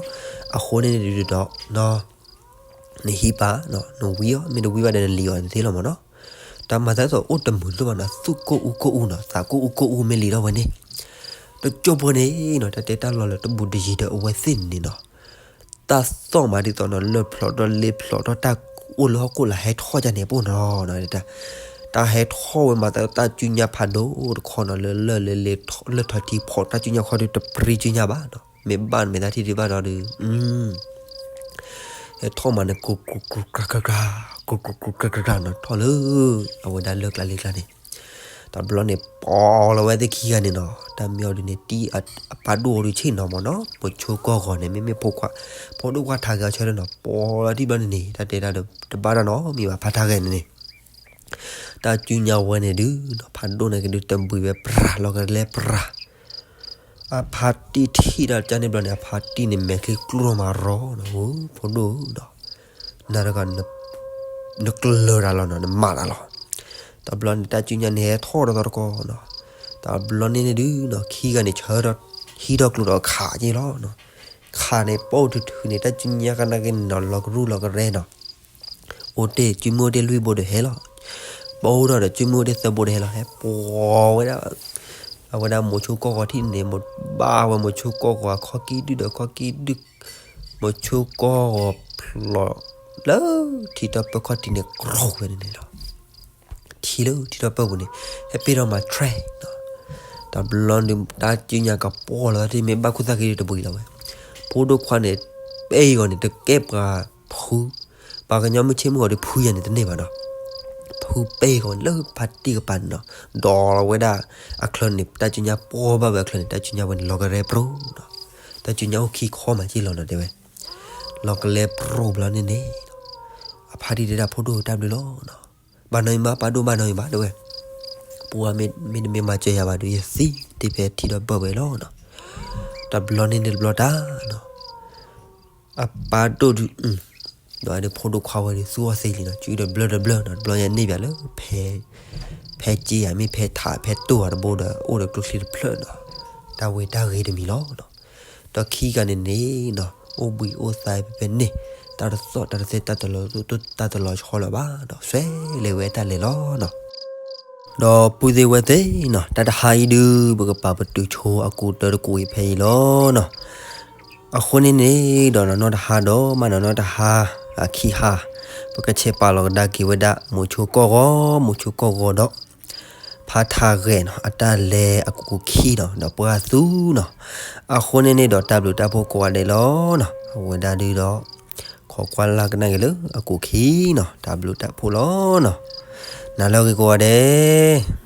အဃိန့ၣ်ဒုးဒီးနီၤ နဟံးပာ်နီၤ နဝံအီၤ မ့ၢ်တဝံဘၣ်ဒီးနလံၤအီၤတသ့လီၤမးနီၤ. တၢ်မၤသးဒ်သိးအိၣ်တမုာ်တဒိၣ်ဘၣ်နီၤ သူၣ်ကိၢ်အူကိၢ်အူနီၤ သးကိၢ်အူကိၢ်အူမ့ၢ်လံာ်ဒီဝဲန့ၣ်, တကၠိၢ်ပှဲၤန့ၣ်နီၤ တၢ်တဲတၢ်လီၤလၢတဘူးတယံၤဒီးအဝဲသ့ၣ်န့ၣ်နီၤ, တၢ်သီၣ်မးဒ်သိးနီၤ လၢၢ်ဖျိးထီၣ်လ့ဖျိးထီၣ် တၢ်အိၣ်လၢဟီၣ်ခိၣ်လာ်ဟဲထီၣ်ဒ်န့ၣ်အပိၢ်နီၤ, တၢ်ဟဲထီၣ်ဝဲမၤသးဒ်သိးတၢ်စုညါဖးဒိၣ်တခီနီၤ လၢလၢၢ်လ့လ့လၢၢ်ထီၣ်ထံဖီး တၢ်စုညါခီဒုးတပြံစုညါဘၣ်နီၤ မ့ၢ်ဘၣ်နမ့ၢ်တၢ်ထံၣ်ဒုးဘၣ်ဒီးဒုး ဟဲထီၣ်မးန့ၣ် ကြူကြူကြူကြူကြူကြူ ကြူကြူကြူကြူကြူနီၤ ထီၣ်လၢ အဝဲဒၣ်လၢၢ်ကျါလ့ကျါန့ၣ်, တဘျီန့ၣ် ပိာ်လီၤဝဲသ့ၣ်ခံဂၤန့ၣ်နီၤ တၢ်မ့ၢ်အီၤဒုးန့ၣ် တံၢ်အပၢ်ဒိၣ်အီၤဒုးဆ့ၣ်နီၤမးနီၤ မိၤဆိကီၢ်ဂီၤန့ၣ် မ့မ့ၢ်ဖိခွါ ဖိဒိၣ်ခွါထးဂဲၤအီၤဆၢထၢၣ်နီၤ ပိာ်လီၤတံၢ်ဘျီန့ၣ်န့ၣ် တၢ်တဲတၢ်ဒီးတဘၣ်တၢ်နီတမံၤဘၣ် ဖါထးဂဲၤန့ၣ်န့ၣ် တၢ်စုညါဝဲန့ၣ်ဒုးနီၤ ဖးဒိၣ်န့ၣ်ကဒုးတဘှံးဝဲပြၤ လီၤကလဲပြၤ အဖါတံၢ်ထံၣ်ဒီးကန့ၣ်ဘျီန့ၣ် အဖါတံၢ်န့ၣ် မဲာ်ချံကျိၣ်မးရီနီၤ ဖိဒိၣ်ဒီး နၤတဂၤ နကျၢၤတၢ်လီၤနီၤ နမၤတၢ်လီၤ. တဘျီန့ၣ် တၢ်စုညါန့ၣ်ဟဲထီၣ်ဒီးသီတကီၢ်နီၤ. တဘျီန့ၣ်န့ၣ်ဒုးနီၤ ခံဂၤန့ၣ် ဆၢထၢၣ် ဟံးထီၣ်ကျိဒီးခးက့ၤလီၤနီၤ. ခးန့ၣ် ပိာ်ထုးထုးန့ၣ် တၢ်စုညါကနၣ်က့ၤန့ၣ်နီၤ လီၤကရူၢ်လီၤကရဲနီၤ အိၣ်တ့ၢ် စုမုၢ်အိၣ်တ့ၢ်လွံၢ်ဘိဒီးဟဲလီၤ. ပအိၣ်ထီၣ်ဒီးစုမုၢ်အိၣ်တ့ၢ်သၢဘိဒီးဟဲလီၤ ဟဲပိာ်ဝဲဒၣ် အဝဲဒၣ်မိၤဆိကီၢ်ဂီၤထံၣ်န့ၣ် ဘၣ်ဝဲမိၤဆိကီၢ်ဂီၤအခီၣ်ကံၣ်ဒုၣ်ဒီးခီၣ်ကံၣ်ဒုၣ် မိၤဆိကီၢ်ဂီၤဖျိး လၢထံတီၢ်ပၢၢ်ခီၣ်ထံးန့ၣ် ကြိးဝဲန့ၣ်န့ၣ်လီၤ. ထံလၢထံတီၢ်ပၢၢ်ပူၤန့ၣ် ဟဲပ့ၢ်ထီၣ်မၤ train နီၤ. တဘျီန့ၣ် တၢ်စုညါကပီၢ်လီၤတံၢ် မ့ၢ်ဘၣ်ခိၣ်သၣ်ဃံတဘှံးလီၤဝဲ. ဖိဒိၣ်ခွါန့ၣ် ပ့ၢ်ဂီၤန့ၣ် တကဲပှၤဖု ပှၤကညီမုၢ်ဆ့ၣ်မုၢ်ဂီၤဒီးဖုယၤန့ၣ်တန့ၢ်ဘၣ်နီၤ. ဖုပ့ၢ်ဂီၤလၢဖါတံၢ်ကပၤန့ၣ်နီၤ ဒီးလီၤဝဲဒၣ်အချၢန့ၣ် တၢ်စုညါပီၢ်ဘၣ်ဝဲအချၢန့ၣ် တၢ်စုညါဝဲန့ၣ် လီၤကရဲပြိနီၤ. တၢ်စုညါအိၣ်ခံခီမးက့ၢ်လီၤနီၤ တဲဝဲ လီၤကလဲပြိဘျီန့ၣ်န့ၣ် အဖါတံၢ်တဲဒၣ်ဖိဒိၣ်တၢ်ဘျုးလီၤနီၤ. ဘၣ်နီၢ်အံၤဘၣ် ပၢ်ဒိၣ်ဘၣ်နီၢ်အံၤဘၣ် တဲဝဲ ပှၤမ့ၢ်တမ့ၢ်မၤစၢၤယၤဘၣ်ဒီး ယသံတ့ၢ်ဖဲထံဒီးဘၢၣ်ဝဲလီၤနီၤ. တဘျီန့ၣ်န့ၣ်တဘျီတၢ်နီၤ အပၢ်ဒိၣ်ဒုး ဒီးဖိဒိၣ်ခွါဝဲဒုးသူအီၤသ့လံနီၤ စုဒီးဘျၢဒီးဘျၢနီၤ တဘျီယန့ၢ်ဘၣ်လၢ ဖဲ ဖဲက့ဧါ မ့ၢ်ဖဲထးဖဲတိၢ်ဧါတဘိဒီး အိၣ်ဒီးကျိချံတဖျၢၣ်နီၤ တၢ်ဝံတၢ်ဂ့ၤတမံၤလီၤနီၤ. ဒီးခံဂၤန့ၣ်န့ၣ်နီၤ အိၣ်ဘှံးအိၣ်သါဖဲဖဲန့ၣ် တၢ်တသီၣ်တၢ်တသဲ တၢ်တလီၤ တၢ်တလီၤဆီလၢၤဘၣ်ဒီး ဆွဲလဲၤဝဲတၢ်လဲၤလီၤနီၤ. ဒီးပုၢ်သ့ၣ်ဝဲၢ်သ့ၣ်နီၤ တၢ်တဟါအံၤဒုး ပကပာ်ပတုာ်ဆိအကူာ်တၢတကူာ်အံၤဖဲအံၤလီၤနီၤ. အဃိန့ၣ်န့ၣ်ဒီးနီၤ နီၢ်တဟါဒီးမးနီၤ နီၢ်တဟါ အခံဟါ ပကဆဲးပာ်လီၤကဒါက့ၤဝဲဒၣ် မိၤဆိကီၢ်ဂီၤ မိၤဆိကီၢ်ဂီၤဒီး ဖါထးဂဲၤနီၤ အတၢ်လဲၤအကူာ်ခံနီၤ ဒီးပှၢ်သူနီၤ. အဃိန့ၣ်န့ၣ်ဒီးတၢ်ဘျုးတၢ်ဖှိၣ်ကိးဂၤဒဲးလီၤနီၤ. အဝဲဒၣ်ဒုးဒီး ခိးကွၢ်လၢ်ကနၣ်က့ၤလၢအကူာ်ခံနီၤ တၢ်ဘျုးတၢ်ဖှိၣ်လီၤနီၤ. နၤလၢအဂ့ၤကိးဂၤဒဲး